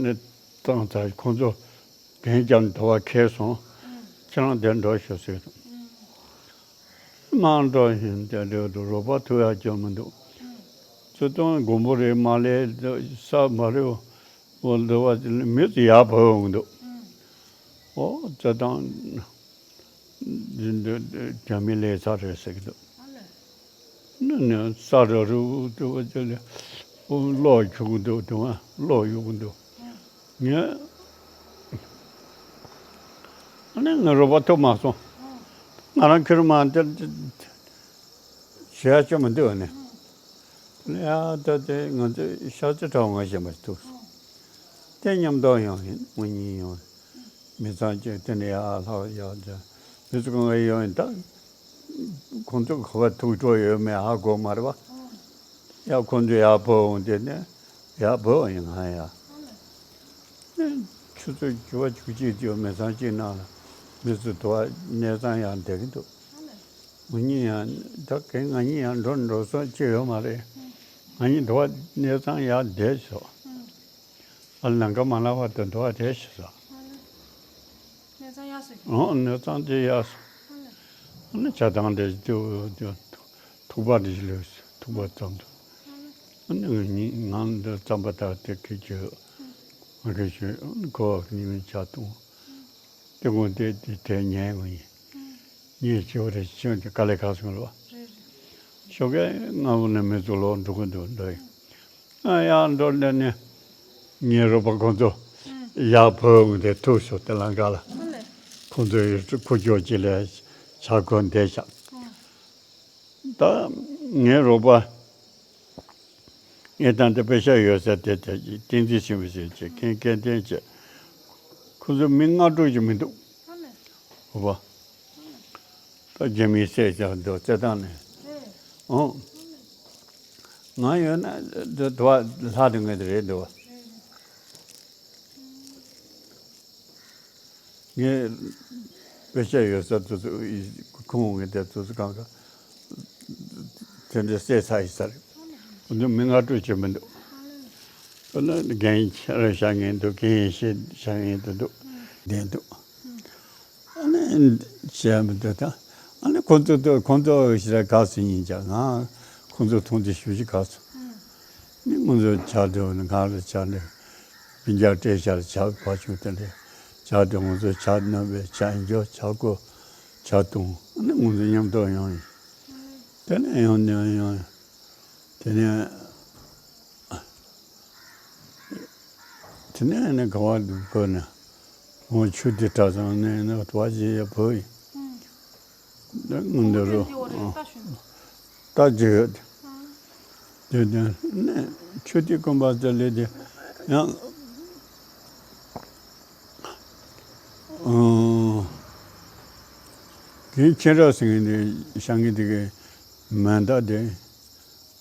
ནི་བཏང་ཚར་ཁོང་ཚོ་གན་རྒྱབ་ནས་དོ་བ་ཁེལ་སོང་། ཁྱེད་རང་དེར་འགྲོ་ཤོག་ཟེར། དམངས་ཁྲོད་བཞིན་དེ་འདྲ་དུ་རོགས་པ་ཐུབ་ཡག་ཅང་མི་འདུག་རྩེད་ཐང་དགོན་པོ་རེད་མ་ལས་ས་མ་རེད། འོ་འདི་བ་མི་ཚོ་ཡར་བབས་འོང་འདུག་འོ་རྩེད་ཐང་འདི་འདི་རྒྱ་མི་ལས་ས་རེད་ཟེར་གི་འདུག་ནི་ནི་ས་ར་རུ་དུ་བ་ཅི་ལས་གློག་འཁྱུག་གི་འདུག་དུ་བ་གློག་གཡུག་གི་འདུག་ངས་ཨ་ནི་ང་རོགས་པ་ཐུབ་མ་སོང་། ང་རང་ཁྱེར་མ་དེ་བྱེད་ཡ་ཅི་མི་འདུག་ནི། ཡ་ད་དེ་ང་ཚོས་ཤག་ཅི་གྲྭ་བ་ང་ཞེན་པ་ཐུག་སོང་། དེ་མཉམ་དུ་ཡོང་ཡིན་ངོ་གཉིས་ཡོང་། མི་ཚང་གཅིག་དེ་ནས་ཡར་ལྷག་ཡར་འཇོག་མི་ཚོ་གང་ག་ཡོང་ཡིན་ད། ཁོང་ཚོ་ག་པར་ཐུག་འགྲོ་ཡོད་མེད་ཧ་གོ་མ་རེད་བ། ཡ་ཁོང་ཚོ་ཡར་བབས་འོང་དེ་ནས་ཡར་བབས་ཡིན་ང་ཡ། ཆུ་ཚོད་བཅུ་པ་བཅུ་གཅིག་དུས་མི་ཚང་གཅིག་ནང་ལ་མི་ཚོ་དུ་བ་གནས་ཚང་ཡར་བསྡད་ཀྱི་འདུག་ང་གཉིས་ཡང་ད་གིན་ང་གཉིས་ཡང་འགྲོ་འགྲོ་སོང་ཅི་ཡོད་མ་རེད། ང་གཉིས་དུ་བ་གནས་ཚང་ཡར་བསྡད་སོང་། ཨ་ལང་ཀ་མ་ལ་བར་དུ་འགྲོ་བ་དེ་ཤི་ས། གནས་ཚང་ཡག་སོ། ཨོ་གནས་ཚང་དེ་ཡག་སོ། ཨ་ནི་ཇ་དང་དེ་དུ་ཐུག་པ་དེ་ལོས་ཐུག་པ་ཙམ་དུ། ཨ་ནི་ངས་ངང་འདི་རྩམ་པ་དག་དེ་ཁེ་ཆོད། ང་ཁེ་ཆོད་ཨ་ནི་ཁོ་བ་ཉིན་ཇ་བཏུང་། དེ་དགོང་དེ་དེ་དེ་ཉལ་ངོ་ཡིན། ངས་ཅི་བ་རེ་ཅི་བ་དེ་དཀའ་ལས་ཁག་སོང་ལ། ཞོགས་ཀས་སྔ་བོ་ནས་མི་ཚོ་ལོག་འགྲོ་གི་འདུག་འགྲོ་ཡིན། ང་ཡང་འགྲོ་ལས་ནས་ངའི་རོགས་པ་ཁོང་ཚོ་ཡར་བོད་འོང་དེ་ཐུག་སོང་དེ་ལང་ཀ་ལ། ཁོང་ཚོ་ཡི་ཁུ་ཅོ་ཅི་ལས་ཇ་གོན་བསྡད་ཤག་ད་ངའི་རོགས་པ་ངས་ད་ལྟ་པེ་ཤ་ཡོད་ས་དེ་དེ་བསྟན་འཛིན་ཆེན་པོ་ཟེར་ཅིག་མཁན་སྐལ་ལྡན་བྱས། ཁོ་ཚོ་མི་ལྔ་དྲུག་ཅིག་མི་འདུག་རོགས་པ། ད་རྒྱ་མིའི་སྲས་ཀྱང་འདུག་རྩེད་ཐང་ནས། ཨོ། ང་ཡོད་ན་འདི་དུ་བ་ལྷ་དེ་ངེས་དེ་རེད་འདུག་ངས་དཔེ་ཆ་ཡོད་ས་དུ་ཁོང་ངས་དེ་དུ་གང་ག་དེ་འདྲའི་བསད་ཚར་ཡིན་ས་རེད། ཁོ་ཚོ་མི་ལྔ་དྲུག་ཅིག་མི་འདུག་ཁོ་ན་རྒན་ཆེ་རུ་བཞག་མཁན་འདུག་རྒན་ཡེ་ཤེས་བཞག་མཁན་དུ་འདུག་བསྡད་འདུག་ཨ་ནི་བྱས་མི་འདུག་ད་ཨ་ནི་ཁོང་ཚོ་ཁོང་ཚོ་ཞེ་དྲག་ག་ཚོད་ཡིན་ཀྱང་ང་ཁོང་ཚོ་མཐོང་དུས་ཞུ་ཞིག་ག་ཚོད། ནི་ང་ཚོ་ཇ་འདྲ་བོ་ནི་ང་ལ་ཇ་འདྲ་བོ་སྤུན་ཀྱག་སྤྲད་ཇ་ལ་ཇ་བ་བྱུང་དེ་འདྲ་ཇ་འདྲ་ང་ཚོ་ཇ་མནབས་པའི་ཇ་འཇོ་ཇ་བསྐོལ་ཇ་བཏུང་ནི་ང་ཚོ་མཉམ་དུ་ཡོང་ཡིན། དེ་ནས་ཡོང་ནས་ཡོང་དེ་ནས་དེ་ནས་ནི་ག་བ་དུ་བོད་ནས་འོང་ཆུ་དེ་གྲྭ་ཚང་ནས་ནི་བ་ཇི་ཡ་བོད་ཡིན། ད་ང་འདི་རུ་ད་ཇི་ཡོད་དེ་དེ་ནས་ཆུ་དེ་དཀོན་པ་དེ་ལས་དེ་ཡང་ དེ་ཁྱེད་རང་ཟེར་མཁན་དེ་ཤང་གི་དེ་གི་མེ་མདའ་དེ་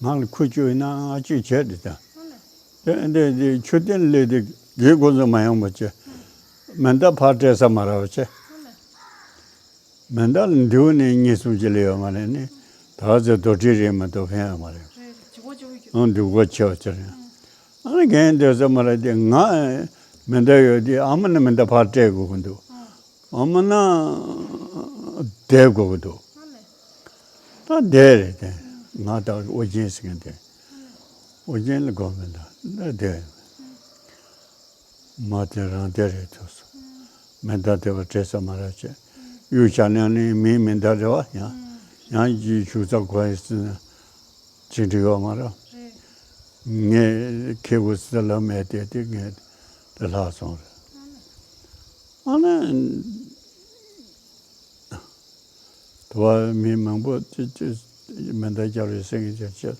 ང་ལ་ཁུ་བཅུག་ཡིན་ན་ཨ་ཅིག་བྱས་དེ་ད། དེ་འདི་འདི་མཆོད་རྟེན་སླེབས་དེ་གེ་ཁོ་ཚོ་མ་ཡོང་བ་བྱས། མེ་མདའ་ཕར་སྤྲད་ས་མ་རག་བ་བྱས། མེ་མདའ་ལ་འདུག་ནས་གཉིས་གསུམ་ཅིག་སླེབས་ཡོད་མ་རེད་ནི། ད་ཚོད་རྡོ་ཁྲི་རེད་མ་གཏོགས་ཕན་ཡོད་མ་རེད། ཨང་འདུག་གོ་ཆེ་བ་ཆེ་རེད། ཨ་ནི་རྒན་འདོད་ས་མ་རེད་དེ་ང་མེ་མདའ་ཡོད་དེ་ཨ་མ་ནི་མེ་མདའ་ཕར་སྤྲད་དགོས་ཀྱི་འདུག་ཨ་མ་ན་བསྡད་དགོས་ཀྱི་འདུག་ད་བསྡད་རེད་དེ། ང་ད་ཨོ་རྒྱན་ཟེར་མཁན་དེ། ཨོ་རྒྱན་ལ་དགོས་མེད་ད་ད་བསྡད། མ་དེ་རང་བསྡད་རེད་ཐུག་སོང་། མེ་མདའ་དེ་བ་སྤྲད་ས་མ་རག་བྱས། གཡུག་བྱ་ནས་ནི་མིའི་མེ་མདའ་རེད་བ་ཡང་། ཡང་ཅིག་ཞུགས་ཚ་གོ་ཡི་སྲིད་ན་ཅི་འགྲིག་ཡོད་མ་རེད། ངས་ཁེ་བུ་སི་ལ་མེད་དེ་དེ་ངས་དེ་ལྷག་སོང་རེད། ཨ་ནི། དུ་བ་མི་མང་པོ་ཅི་ཅི་མེ་མདའ་རྒྱབ་རེད་ཟེར་གྱི་ཅི་ཅི།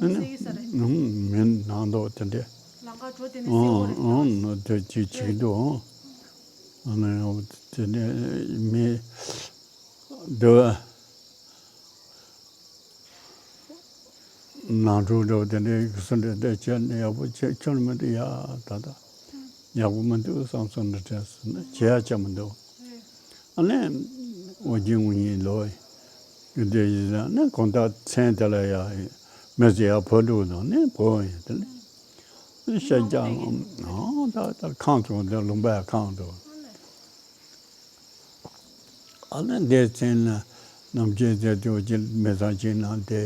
དེ་མི་ཟེར་གྱི་ས་རེད། མི་ནང་དོག་དེ་འདྲས། ལམ་ཁ་འགྲོ་དེ་ནས་ཟེར་གོ་རེད། ཨང་ཨང་དེ་ཅི་བྱེད་ཀྱི་འདུག་ཨང་། ཨ་ནི་དེ་ནས་མི་དུ་བ། ནང་འཁྲུག་འདྲ་བོ་དེ་འདྲའི་གི་སུ་འདྲ་འདྲ་བྱས་ནས་ཡག་པོ་བྱས་ཁྱོན་མི་འདུག་ཡ་ད་ལྟ་ཡག་པོ་མི་འདུག་བསམ་སོང་འདྲ་དྲན་སོང་ན་བྱེད་ཡ་ཆ་མི་འདུག་ཨ་ནི་ཨོ་རྒྱན་ངུ་ཉིན་ལོ་ཡི་དེ་ཡིན་ན་ནི་གོང་ད་མཚན་དེ་ལ་ཡ་མི་ཚེ་ཡ་བོད་འགྲོ་དང་ནི་བོད་ཡིན་དེ་ནི་ཤ་རྒྱག་ཨང་ད་ད་ཁང་ཚོ་འདི་ལུང་པ་ཡ་ཁང་དུ། ཨ་ནི་འདས་ཚེ་ན་ནམ་ཅན་དེ་དུས་ཀྱི་མི་ཚང་གཅིག་ནང་དེ་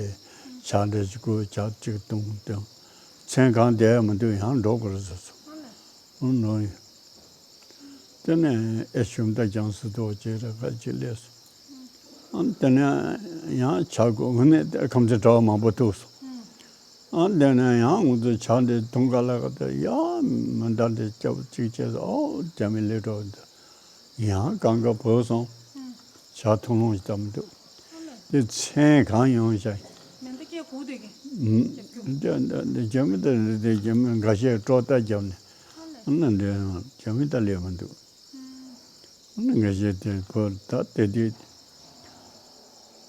ཇ་འདྲ་ཅིག་གོ་ཇ་གཅིག་བཏུང་དང་མཚན་གང་བསྡད་མི་འདུག་ཡང་འགྲོ་དགོས་རེད་ཟེར་སོང་། ཨོ་ནོ་ཡིན། དེ་ནས་ཨེ་ཤུམ་ད་ཀྱང་སི་ཏོ་ཅེ་ར་ཁ་ཅིག་སླེབས་སོང་། ཨ་དེ་ནས་ཡང་ཇ་གོ་དངོས་གནས་ཁམས་ཚན་གྲྭ་བ་མང་པོ་ཐུག་སོང་། ཨ་དེ་ནས་ཡང་ང་ཚོ་ཇ་འདྲ་བཏུང་ག་ལ་ག་དེ་ཡ་མི་འདྲ་འདྲ་སྐྱབས་གཅིག་བྱས་སོང་། ཨོ་རྒྱ་མི་སླེབས་འགྲོ་འདུག་ཡང་གང་ག་བོས་སོང་། ཨང་། ཇ་འཐུང་ལོང་ཞིག་བཏབ་མི་འདུག་ཨ་ལས། དེ་མཚན་གང་ཡོང་ཤག་མེ་མདའ་སྐད་གོ་བསྡད་ཀྱི། ཨུམ། རྒྱབ་སྐྱོར། འདི་འདི་འདི་རྒྱ་མི་དང་འདི་འདི་རྒྱ་མི་འགའ་ཤས་སྤྲོ་ལྟ་བརྒྱབ་ནས། ཨ་ལས། ཨ་ནི་འདི་རྒྱ་མི་ད་སླེབས་མི་འདུག་ཨུམ། ཨ་ནི་འགའ་ཤས་དེ་ཁོ་ད་དེ་དུས།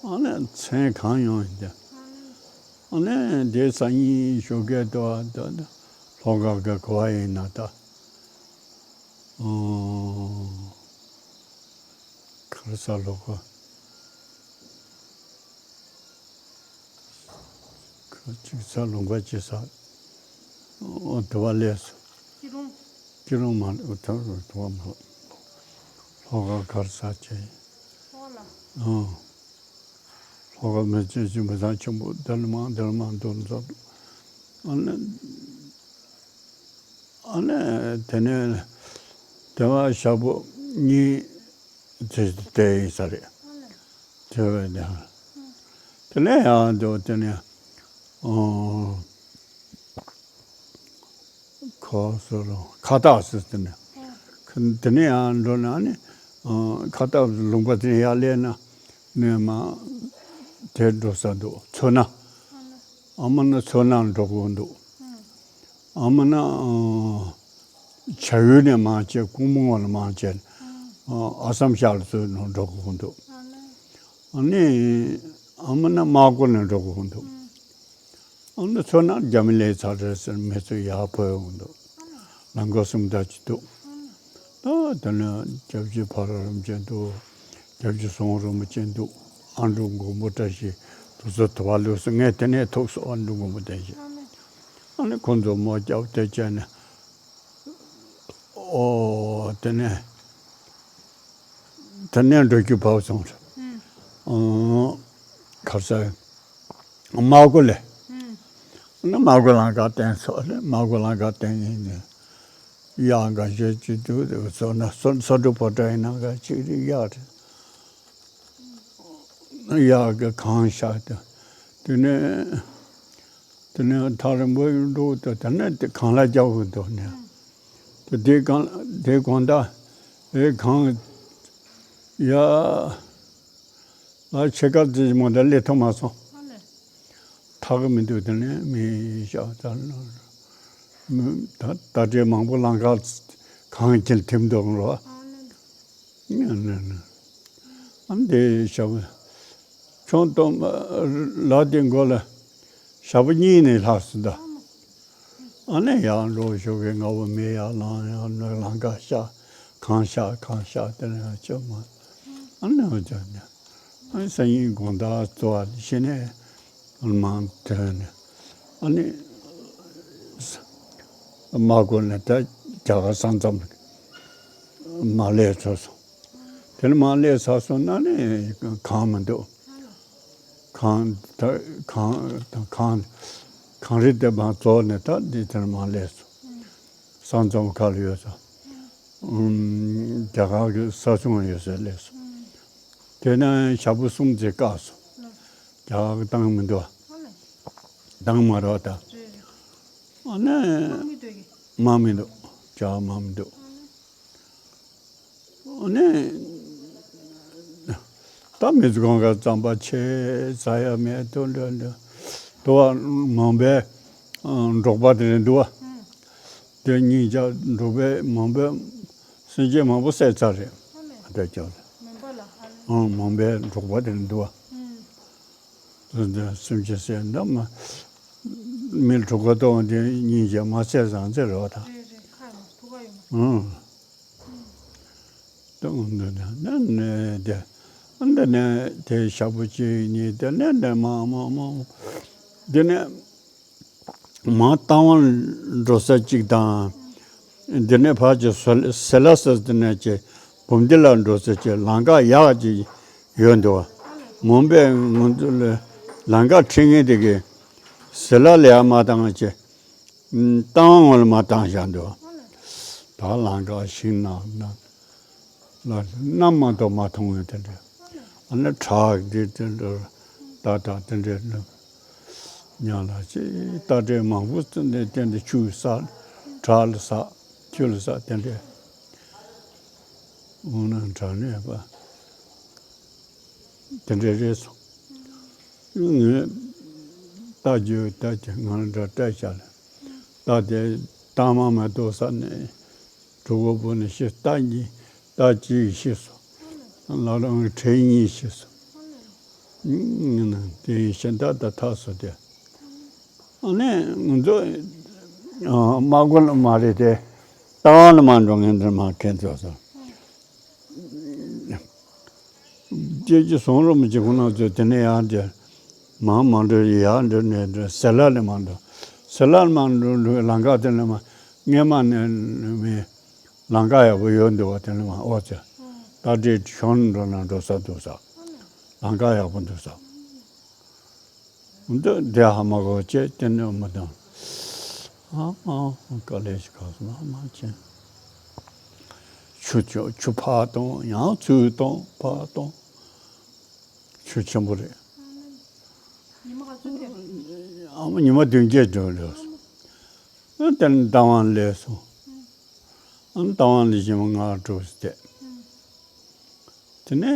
ཨ་ནི་མཚན་གང་ཡོང་ཞིག་ཨ་ལས། ཨ་ནི་འདི་སང་ཉིན་ཞོགས་ཀས་དུ་བ་ད་ལྷོ་ཁ་གི་གོ་བ་ཡིན་ན་ད། ཨོ། གར་ས་ལོག་གོ། ག་ཅིག་ས་ལུང་པ་ཅི་ས། ཨོ་དུ་བ་ལས་སོ། སྐྱིད་རོང་། སྐྱིད་རོང་མ་ལོ་དུ་དུ་བ་མ་ལོ། ལྷོ་ཁ་གར་ས་ཅེ། ལྷོ་ལ། ཨོ། ལྷོ་ཁ་མི་ཅི་ཅི་མི་ཚང་ཆེན་པོ་དལ་མང་དལ་མང་དུ་འཛོམས། ཨ་ནི། ཨ་ནི་དེ་ནས་དེ་བ་ཞག་པོ་གཉིས་དེ་དེ་ཡིན་ས་རེད། དེ་བས་ནས་དེ་ནས་ཡང་འདུག་དེ་ནས་ཨོ་ཁོ་སོ་རོ་ཁ་བཏགས་སུ་དེ་ནས་དེ་ནས་ཡང་འགྲོ་ན་ནི་ཨོ་ཁ་བཏགས་ལུང་པ་དེ་ནས་ཡར་སླེབས་ན་ནས་མ་དེ་འགྲོ་ས་འདུག་མཚོ་སྣ། ཨ་མ་ན་མཚོ་སྣ་འགྲོ་དགོས་འདུག་ཨ་མ་ན་ཨ་བྱ་ཡུལ་ནས་མར་བྱས་ཀོང་པོ་ངོས་ལ་མར་བྱས་ཨ་ཨ་སམ་ཤར་ཚོའི་ནང་འགྲོ་དགོས་འདུག་ཨ་ནི་ཨ་མ་ན་དམག་སྒོ་ནས་འགྲོ་དགོས་འདུག་ཨ་ནི་མཚོ་སྣ་རྒྱ་མི་སླེབས་ཚར་རེད་ཟེར་མི་ཚོ་ཡར་བོས་ཡོང་འདུག་ལམ་ཁ་གསུམ་ད་ཅི་འདུག་ད་དེ་ནས་སྐྱབས་རྗེ་ཕ་ར་རིན་པོ་ཆེ་འདུག་སྐྱབས་རྗེ་ཟུང་རིན་པོ་ཆེ་འདུག་ཨ་འབྲུག་མགོན་པོ་བཀྲ་ཤིས་དུ་ཚོ་དུ་བ་ལུགས་སུ་ངས་དེ་ནས་ཐུག་སོང་། ཨ་འབྲུག་མགོན་པོ་བཀྲ་ཤིས། ཨ་ནི་ཁོང་ཚོ་མོ་སྐྱབས་དེ་བྱས་ནས་ཨོ་དེ་ནས་དེ་ནས་འགྲོ་རྒྱུ་བབས་སོང་། ཨོ་གར་ས་དམག་སྒོ་ལས། ཨ་ནི་དམག་སྒོ་ལམ་ཁ་བསྟན་སོང་། དམག་སྒོ་ལམ་ཁ་བསྟན་ཡིན་ནས། གཡག་འགའ་ཤས་ཅིག་འདུག་ས་ས་འབྲུ་ཕོ་བྲང་ཡིན་ན་འགའ་ཅིག་རེད། གཡག་རེད། གཡག་གི་གངས་ཤར་དུ་དེ་ནས་དེ་ནས་ཐག་རིང་པོ་ཡོད་འགྲོ་དུ་དེ་ནས་དེ་གངས་ལ་རྒྱག་གི་འདུག་ནས་དེ་དེ་གང་དེ་གང་ལྟར་ཨེ་གངས་ཡ། ལ་ཕྱེད་ཀ་ཙམ་མོ་དེ་སླེབས་ཐུབ་མ་སོང་། ཨ་ལས། ཐག་གི་མི་འདུག་དེ་ནས་མི་ཤ་ད་ད་ད་ཏྲེ་མང་པོ་ལམ་ཁ་གངས་ཀྱིས་ཐིམ་འདུག་རོ། ཨ་ལས། ཨ་ནི་ནི། ཨ་འདི་ཞབས་ཁྱོད་སྟོན་ལ་དེ་མགོ་ལ་ཞབས་གཉིས་ནས་ལྷག་སོང་ད། ཨ་ནི་ཡང་འགྲོ་ཞོག་གི་ང་བོ་མི་ཡར་ལངས་ཡར་ནུབ་ལམ་ཁ་ཤར་གང་ཤར་གང་ཤར་དེ་ནས་ཡང་ཅི་མ། ཨ་ནི་འོ་ཅག་ནས་ཨ་ནི་སང་ཉིན་དགོང་དག་བཙོ་བ་ཤི་ནས་མང་དོན་ནས་ཨ་ནི་མ་གོ་ནས་ད་རྒྱ་གར་ས་མཚམས་མ་སླེབས་ཚར་སོང་། དེ་ནས་མར་སླེབས་ཚར་སོང་ན་ནི་གངས་མི་འདུག་གངས་ད་གངས་ད་གངས་གངས་རི་དེ་མར་རྫོགས་ནས་ད་འདི་དེར་མར་སླེབས་སོང་། ས་མཚམས་ཁ་ལ་ཡོད་ས། ཨུམ། རྒྱ་གར་གྱི་ས་སྲུང་ཡོད་སར་སླེབས་སོང་། དེ་ནས་ཞག་པོ་གསུམ་ཙམ་བཀག་སོང་། རྒྱ་གར་གྱི་བཏང་མི་འདུག་བཏང་མ་རོགས་ད། ཨ་ནི་དམག་མི་འདུག་རྒྱ་གར་དམག་མི་འདུག་ནས། ད་མི་ཚེ་གང་ག་རྩམ་པ་ཆེ་ཟ་ཡ་མེད་དུ་འདྲ་འདྲ། དུ་བ་མང་པའི་འབྲོག་པ་དེ་རེད་འདུག་བ། དེ་སྙིང་རྗེ་འབྲོག་པའི་མང་པའི་སེམས་ཅན་མང་པོ་བསད་ཚར་རེད། ད་ཀྱང་མང་པའི་འབྲོག་པ་དེ་རེད་འདུག་བ། སེམས་ཅན་བསད་འདྲ་མ། མི་གྲུ་ཁ་གཏོང་དེ་སྙིང་རྗེ་མ་བསད་བཟང་ཚེ་རེད་བ་ད། ཨང་། ད་འོ་འདི་ནས་ནས་དེ་འདི་ནས་དེ་ཞག་པོ་གཅིག་གཉིས་དེ་ནས་ནས་མ་མ་མ་འདི་ནས་མ་རྟ་དབང་འགྲོ་ས་གཅིག་དང་། འདི་ནས་ཕར་གྱི་སེ་ལ་སེ་འདི་ནས་ཀྱི་བུམ་སྡེ་ལ་འགྲོ་ས་ཀྱི་ལམ་ཁ་ཡག་ཅིག་ཡོད་འདུག་མོན་པས་ང་ཚོ་ལ་ལམ་ཁ་ཁྲིད་མཁན་དེ་གི་སེ་ལ་ལ་ཡ་མ་བཏང་ཀྱི། རྟ་དབང་ལ་མ་བཏང་བཞག་འདུག་ད་ལམ་ཁ་ཤིང་ནགས་ན་ལ་གནམ་མ་གཏོགས་མ་མཐོང་བའི་དེ་འདྲ། ཨ་ནི་བྲག་འདི་དེ་འདྲ་ཏག་ཏག་དེ་འདྲ་ནུབ་ཉག་ལ་ཅི་རྟ་དྲེལ་མང་པོ་བཙུགས་ནས་དེ་འདྲ་ཆུ་ཟག་བྲག་ལ་ཟག་ཆུ་ལ་ཟག་དེ་འདྲ། འོ་ན་དྲག་ནས་པ། དེ་འདྲ་རེད་སོང་། ངས་རྟ་རྒྱུག་རྟ་རྒྱུག་ང་འདྲ་སྤྲད་བཞག་ལ། རྟ་དེ་རྟ་མ་མ་གཏོགས་ས་ནས་གྲོད་ཁོག་པོ་ནས་ཤི། རྟ་གཉིས་རྟ་གཅིག་ཤི་སོང་། ལ་རང་གི་བྲན་གཉིས་ཤི་སོང་། དེ་ཡིན་ཤི་འདྲ་ད་ཐག་སོ་དེ། ཨ་ནི་ང་ཚོ་དམག་དཔོན་མ་རེད་དེ། རྟ་དབང་ལ་མ་འགྲོ་ངན་འདྲ་མ་ཁན་ཚོ་སོང་། སྐྱེས་ཀྱི་སོང་རུམ་གྱི་ཁོང་རྣམ་ཚོས་དེ་ནས་ཡར་འདྲེ་མང་མང་འདྲེ་ཡར་འདྲེ་ནས་འདྲེ་སེ་ལ་ནས་མང་འགྲོ། སེ་ལ་མང་འགྲོ་འགྲོ་ལམ་ཁ་དེ་ནས་མ་སྔས་མ་ནས་མི་ལམ་ཁ་ཡག་པོ་ཡོད་འདུག་བ། དེ་ནས་མ་ཨོ་ཙེ་རྟ་དྲེལ་གཞོན་འགྲོ་ན་འགྲོ་ས་འདུག་ས། ལམ་ཁ་ཡག་པོ་འདུག་ས། འདི་འདི་ཧ་མ་གོ་ཅེས་དེ་ནས་མི་དང་། ཨ་མ་དཀའ་ལས་ཤིག་ཁག་སོང་ཨ་མ་ཅན། ཆུ་ཆུ་ཆུ་ཕར་གཏོང་ཡང་ཚུར་གཏོང་ཕར་གཏོང་། ཆུ་ཆེན་པོ་རེད། ཉི་མ་ག་ཚོད་ཐེབས། ཨ་མ་ཉི་མ་བདུན་བརྒྱད་འགྲོ་ལོས་སོང་། ཨ་དེ་ནས་རྟ་དབང་སླེབས་སོང་། ཨ་རྟ་དབང་ལ་ཉི་མ་ལྔ་དྲུག་བསྡད། དེ་ནས་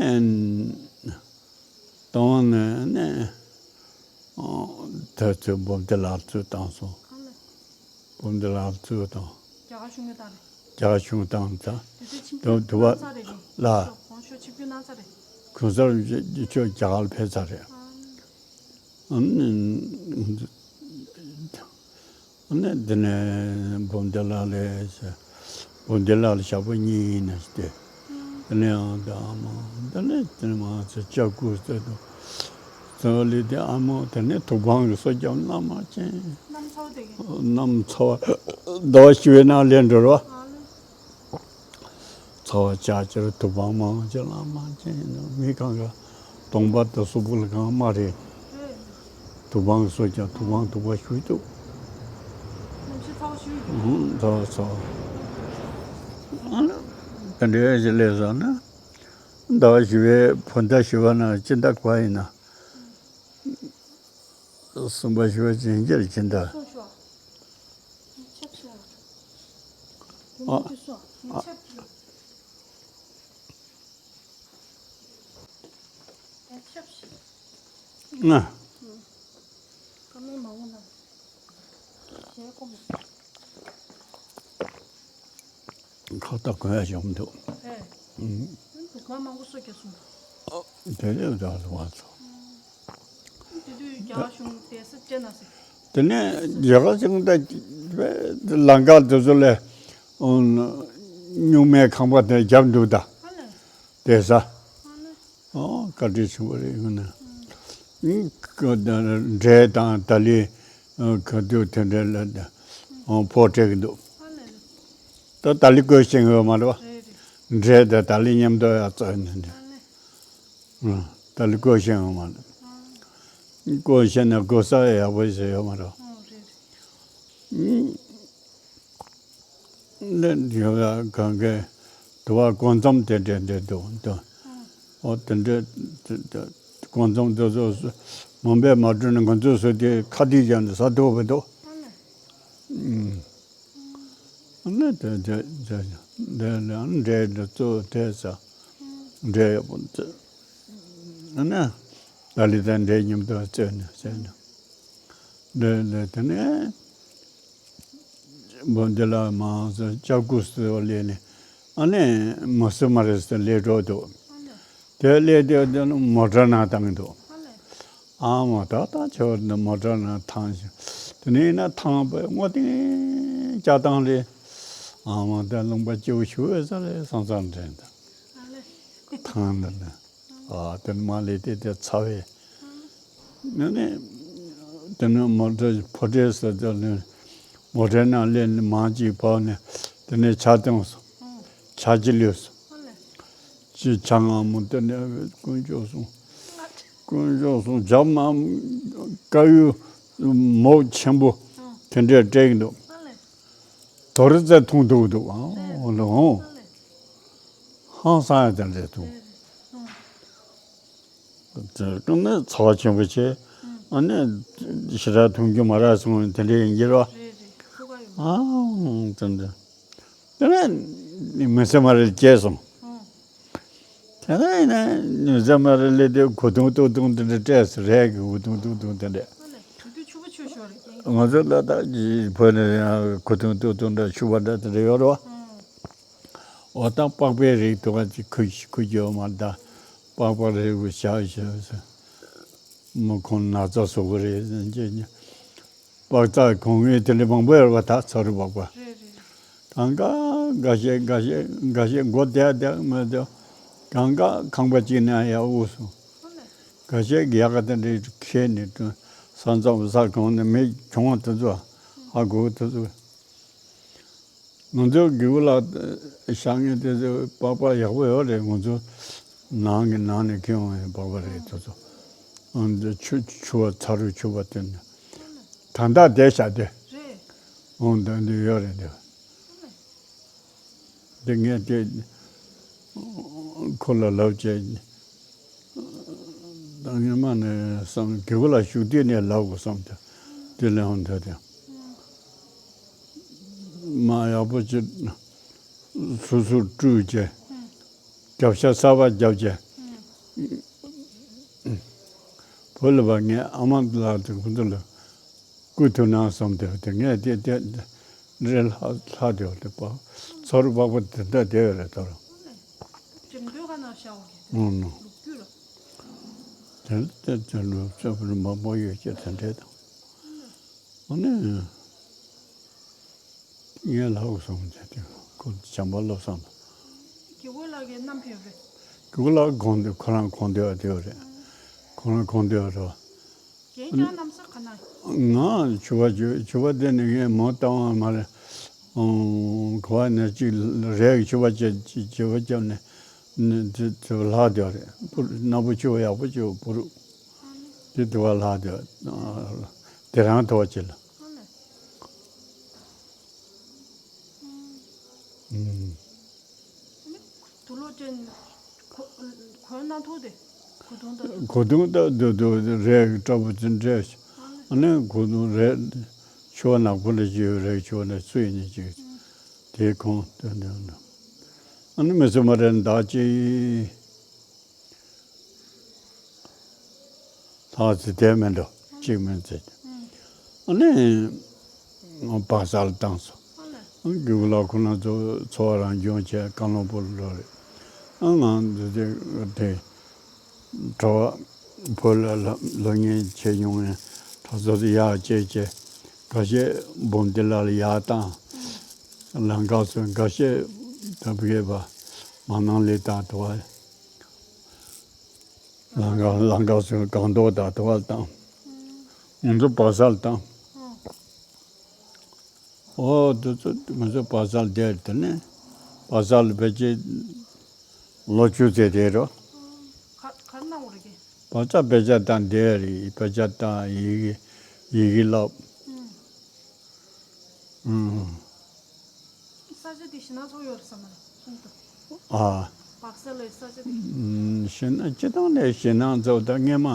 རྟ་དབང་ནས་ནས་ད་ཚོད་འབུམ་སྡེ་ལ་ཚུར་བཏང་སོང་། གང་ལ། འབུམ་སྡེ་ལ་ཚུར་བཏང་། རྒྱ་གར་གཞུང་གིས་བཏང་རེད། རྒྱ་གར་གཞུང་བཏང་ད། དེ་ཚོ་ཆིབས་བསྒྱུར་དུ་བ་གནང་ཚར་རེད་ལ། གོང་ཞུ་ཆིབས་བསྒྱུར་གནང་ཚར་རེད། གོང་ས་མཆོག་རྒྱ་གར་ལ་ཕེབས་ཚར་རེད། ཨ་ནི། ཨ་ནི་འདི་ནས་འབུམ་སྡེ་ལ་ལས་བྱས། འབུམ་སྡེ་ལ་ལ་ཞག་པོ་གཉིས་ནས་བསྡད། དེ་ནས་ཡང་འདི་ཨ་མ་འདི་ནས་དེ་ནས་མ་ཚེ་ལྕགས་སྐུ་རྩེ་དུ་རྩེ་བ་ལས་དེ་ཨ་མ་དེ་ནས་ཐུག་པང་གི་སོ་རྒྱབ་བླ་མ་ཅན། གནམ་ཚ་བ་དེ་གི། གནམ་ཚ་བ་ཟླ་བ་བཞི་པའི་ནང་ལས་འགྲོ་རོགས། ཚ་བ་ལྕགས་ཀྱི་ཐུག་པང་མང་ཆེ་ལ་མང་ཆེ་ཡིན་ནོ། མི་གང་ག་གདོང་པ་དང་གཟུགས་པོ་ལ་གང་མ་རེད། ཐུག་པང་གི་སོ་ཀྱང་ཐུག་པང་ཐུག་པ་ཞུ་ཐུབ། གནམ་གཤིས་ཚ་བ་ཞུ་ཡོད། ཨུ་ཚ་བ་ཚ་བ། ཨ་ནི་དེ་འདྲའི་ཞིག་ལས་བསམ་ན་ཟླ་བ་བཞི་པའི་བོད་ཟླ་བཞི་པ་ན་སྤྱི་ཟླ་ག་ཡིན་ན། གསུམ་པ་བཞི་པ་ཅན་གྱི་སྦྱིན་བདག་གསུངས་ཤོག་ཆབ་ཤོག་དེ་མོ་དེ་སོ་ངས་ཆབ་ཀྱི། ངས་ཆབ་ཤིག་ང་ཀ་མེད་མ་འོང་ན་ཞེས་ཀོ་མོ། ཁ་བཏགས་གོན་ཡ་ཞིག་མི་འདུག་ཨེ། ཨུམ། འདུ་ཁང་མང་པོ་སོ་རྒྱག་སོང་། དེ་ནས་བདག་སོང་བ་སོང་། དེ་དུས་རྒྱ་གཞུང་དེ་སུ་ཅེ་ན་སི། དེ་ནས་རྒྱ་གར་ཞིང་ད་ལང་ཀ་དེ་ཚོ་ལས་སྨྱུག་མའི་ཁང་པ་དེ་བརྒྱབ་འདུག་ད། ཧ་ལས། དེ་ས། ཧ་ལས། ཨོ་བཀའ་དྲིན་ཆེན་པོ་རེད་ཡིན་ན། འབྲས་དང་ཏཱ་ལི་ག་དུས་དེ་འདྲ་ལ་ཕོ་སྤྲད་ཀྱི་འདུག། ད་ཏཱ་ལི་བཀོལ་ཤེས་ཡོད་མ་རེད་བ། འབྲས་དང་ཏཱ་ལི་མཉམ་དུ་ཡང་བཙལ་ནས་འདྲ། ཏཱ་ལི་བཀོལ་ཤེས་ཡོད་མ་རེད། བཀོལ་ཤེས་ན་བཀོལ་ས་ཡག་པོ་ཞིག་ཡོད་མ་རེད། ནས་ཡོད་ལ་གང་གའི་དུ་བ་ཀོང་ཙམ་དེ་འདྲས་འདྲས་འདུག་འདུག། ཨོ་དེ་འདྲས་ཀོང་ཙམ་དེ་ཚོ་མང་པོས་མ་བསྒྲུབས་ན་ང་ཚོས་བཟོས་ཏེ་ཁ་ཐིག་བཞག་ནས་ཟ་ཐུབ་པ་འདུག། ཨ་ནི་དེ་དེ་དེ་དེ་ལ་འབྲས་འདི་གཙོ་དེ་ཟ། འབྲས་ཡག་པོ་འདི་ཨ་ནི་ཏཱ་ལི་དང་འབྲས་མཉམ་དུ་བཙལ་ནས་བཙལ་ནས་འབྲས་ལས་དེ་ནས། འབུམ་སྡེ་ལ་མང་ཚོ་ལྕགས་སྐུ་ཟེར་བ་ལས་ནས་ཨ་ནི་མ་སུ་མ་རེ་ཟེར་ལས་འགྲོ་འདུག། དེ་ལས་དེ་དེ་ནི་མོ་ཊ་ནང་བཏང་འདུག། ཨ་མ་ད་ལྟ་ཆོར་འདི་མོ་ཊ་ནང་ཐང་ཞིང་དེ་ནས་ན་ཐང་པའི་སྔོ་ཐིང་སྐྱ་ཐང་རེད། ཨ་མ་ད་ལུང་པ་སྐྱིད་པོ་ཞུ་བས་ས་རེད་སང་སང་འདྲེན་དང་ཐང་འདི་ནས། ཨ་དེ་ནས་མ་ལས་དེ་དེ་ཚ་བས། ནི་ནི། དེ་ནས་མོ་ཊ་ཕོ་ཊའི་ས་ཆ་ནས་མོ་ཊའི་ནང་སླེབས་ནས་མང་ཅིག་བབས་ནས་དེ་ནས་ཇ་བཏུང་སོང་། ཇ་ཅི་ལུས་སོང་། ཅི་ཇ་མངར་མོ་དེ་ནས་དཀོན་མཆོག་གསུམ། དཀོན་མཆོག་གསུམ་ཇ་མ་དཀར་ཡོལ་མོག་ཆེན་པོ་དེ་འདྲས་སྤྲད་ཀྱི་འདུག། དོ་རི་རྩེ་འཐུང་འདུག་འདུག་ཨང་འོ་འདུག་ཨང་། ཧང་སང་ཡ་དེ་འདྲས་འཐུང་། དེ་ནི་ཚ་བ་ཆེན་པོ་བྱས། ཨ་ནི་ཞེ་དྲག་འཐུང་རྒྱུ་མ་རག་སོང་དེ་འདྲ་ཡིན་གྱི་རེད་བ། ཨང་དེ་འདྲ། དེ་ནས་མི་ཚེ་མ་རེད་སྐྱེས་སོང་། དེ་ནས་ཡིན་ན་མི་ཚེ་མ་རེད་ལས་དེ་གོས་ཐུང་སྟོད་ཐུང་དེ་འདྲ་སྤྲས་སོང་རས་ཀྱི་གོས་ཐུང་སྟོད་ཐུང་དེ་འདྲ། ང་ཚོ་ལ་ད་བོད་ནས་ཡང་གོས་ཐུང་སྟོད་ཐུང་འདྲ་ཕྱུ་པ་འདྲ་དེ་འདྲ་ཡོད་རེད་བ། འོ་ད་པགས་པའི་རིགས་དུ་བ་ཅིག་ཁུ་ཁུ་རྒྱུ་མ་ད་པགས་པ་རིགས་བུ་བྱ་བྱ་མི་ཁོང་ན་ཚ་བཟོ་གི་རེད་ཟེར་གྱི་པགས་རྩ་གོང་ངས་དེ་འདྲ་མང་པོ་ཡོད་པ་ད་ཚ་རུ་པགས་པ་རེད་རེད། གང་ག་འགའ་ཤས་འགའ་ཤས་འགའ་ཤས་མགོ་བསྡད་བསྡད་མ་བསྡད་གང་ག་ཁང་པ་གཅིག་ནས་ཡར་དབུགས་སོང་། འགའ་ཤས་ཀྱི་ཡག་ག་དེ་འདྲ་ཁྱེར་ནས་ས་མཚམས་ས་གང་ནས་མི་གྱོང་བ་དེ་ཚོ་ཧ་གོ་དེ་ཚོ། ང་ཚོའི་དགེ་བུ་ལགས་ཤག་ངས་དེ་ཚོ་པགས་པ་ཡག་པོ་ཡོད་རེད། ང་ཚོ་ནང་གི་ནང་ནས་ཁྱེར་འོང་ཡང་པགས་པ་རེད་དེ་ཚོ། ཨང་འདི་ཆུ་ཆུ་བ་ཚ་རུ་ཆུ་བ་དེ་ནི་ད་ལྟ་བསྡད་བཞག་དེ། རེད། ཨང་འདི་འདི་ཡོད་རེད་འདི། འདི་ངས་དེ་ཁོ་ལ་ལབ་བྱས། ད་སྔོན་མ་ནས་བསམ་དགེ་བུ་ལ་ཞུགས་དུས་ནས་ལབ་དགོས་བསམ་སྟེ་དེ་ལས་འོང་འདོད་དེ། མ་ཡག་པོ་ཅིག་སོ་སོར་བཀྲུས་བྱས། རྒྱབ་ཤ་གསར་པ་བརྒྱབ་བྱས། བུ་ལ་བ་ངས་ཨ་མ་ལགས་དེ་ཁོ་ཚོ་ལ་བསྐུར་ཐུབ་ན་བསམ་སྟེ་དེ་ངས་དེ་དེ་འདྲའི་ལྷག་ལྷག་དེ་བ་དེ་པ་ཚ་རུ་པགས་པ་དེ་འདྲ་བསྡད་ཡོད་རེད་དོ། ཅིག་འདོད་ག་ན་བྱའོ་གི། ཨུ་ནུ། ལུག་རྒྱུད་ལ། དེ་ལ་དེ་དེ་ལུག་ཅོ་བུ་མ་མོ་ཡོད་ཀྱི་དེ་འདྲས་དང་། ཨ་ནི། ངས་ལབ་སོང་དེ་དེ་ཁོ་བྱམས་པ་བློ་བཟང་དང་། དགེ་བོ་ལགས་ཀྱི་རྣམ་པ་ཡོད་རེད། དགེ་བོ་ལགས་གོང་དེ་ཁོ་རང་གོང་དེ་བ་དེ་བ་རེད། ཁོ་རང་གོང་དེ་བ་རེད་བ། རྒན་རྒྱག་གནམ་ས་ག་ན། ང་ཆུ་བ་ཆུ་ཆུ་བ་དེ་ནི་ངས་མོ་བཏང་བ་མ་རེད། ཨང་། གོ་བ་ནས་ཅིག་རས་ཀྱི་ཆུ་བ་བཅད་ཅིག་ཆུ་བ་བཅད་ནས་ནི་དེ་དེ་ལྷག་དེ་རེད། སྣ་བུ་ཆུ་བ་ཡག་པོ་ཆུ་བ་བུ་རུ་དེ་དེ་བ་ལྷག་དེ་དེ་རང་དེ་བ་བཅད་ལ། ཨང་། དུག་ལོག་ཅན་གོ་གོན་གནང་ཐུག་དེ་གོས་ཐུང་ད། གོས་ཐུང་ད་དུ་དུ་རས་ཀྱི་སྐྲ་བོ་ཅན་འདྲས། ཨ་ནི་གོས་ཐུང་རས་ཆུ་བ་ནག་པོ་ལ་ཅིག་ཡོད་རས་ཆུ་བ་ལ་སུ་ཡིན་ནི་ཅིག་དེ་གོན་དེ་འདྲ་འདྲ། ཨ་ནི་མི་ཚེ་མ་རན་བདག་ཅིག་ལྷག་ཚེ་དེ་མི་འགྲོ་གཅིག་མིན་ཚེ། ཨ་ནི་བག་ཚ་ལ་བཏང་སོང་། ཨ་ནི་རྒྱུག་ལ་ཁོ་ན་ཚོ་འཚོ་བ་རང་སྐྱོང་བྱས་བཀའ་བློན་པོ་ལ་འགྲོ་རེད། ཨ་ང་འདི་དེ་དེ་ གྲྭ་བ་བོད་ལ་སློབ་གཉེར་བྱས་མྱོང་ཡང་གྲྭ་ཚོ་ཡར་བསྐྱལ་བྱས། འགའ་ཤས་འབུམ་སྡེ་ལ་ལ་ཡར་བཏང་། ལམ་ཁ་སོགས་འགའ་ཤས་ད་བརྒྱད་པ་མ་ནང་ལས་དང་དུ་བ། ལམ་ཁ་ལམ་ཁ་སོགས་སྒང་ཏོག་དང་དུ་བ་བཏང་། ང་ཚོ་བག་ས་ལ་བཏང་། ཨོ་དེ་ཚོ་ང་ཚོ་བག་ས་ལ་བསྡད། དེ་ནས་བག་ས་ལ་ཕལ་ཆེར་ལོ་བཅུ་ཙམ་བསྡད་རོ། ག་ག་གནང་བ་རེད་གི། བག་ས་དཔེ་ཆ་བཏང་བསྡད་རེད། དཔེ་ཆ་བཏང་། ཡི་གེ་ཡི་གེ་བསླབ། ཨུམ། ས་ཆ་དེ་ཞེད་སྣང་ཚོགས་ཡོད་རེད་བསམ་ན་གསུངས་འདུག་ཨ། བག་ས་ལའི་ས་ཆ་དེ། ཨུམ། ཞེད་སྣང་སྤྱི་བཏང་ནས་ཞེད་སྣང་ཚོགས། ད་སྔས་མ་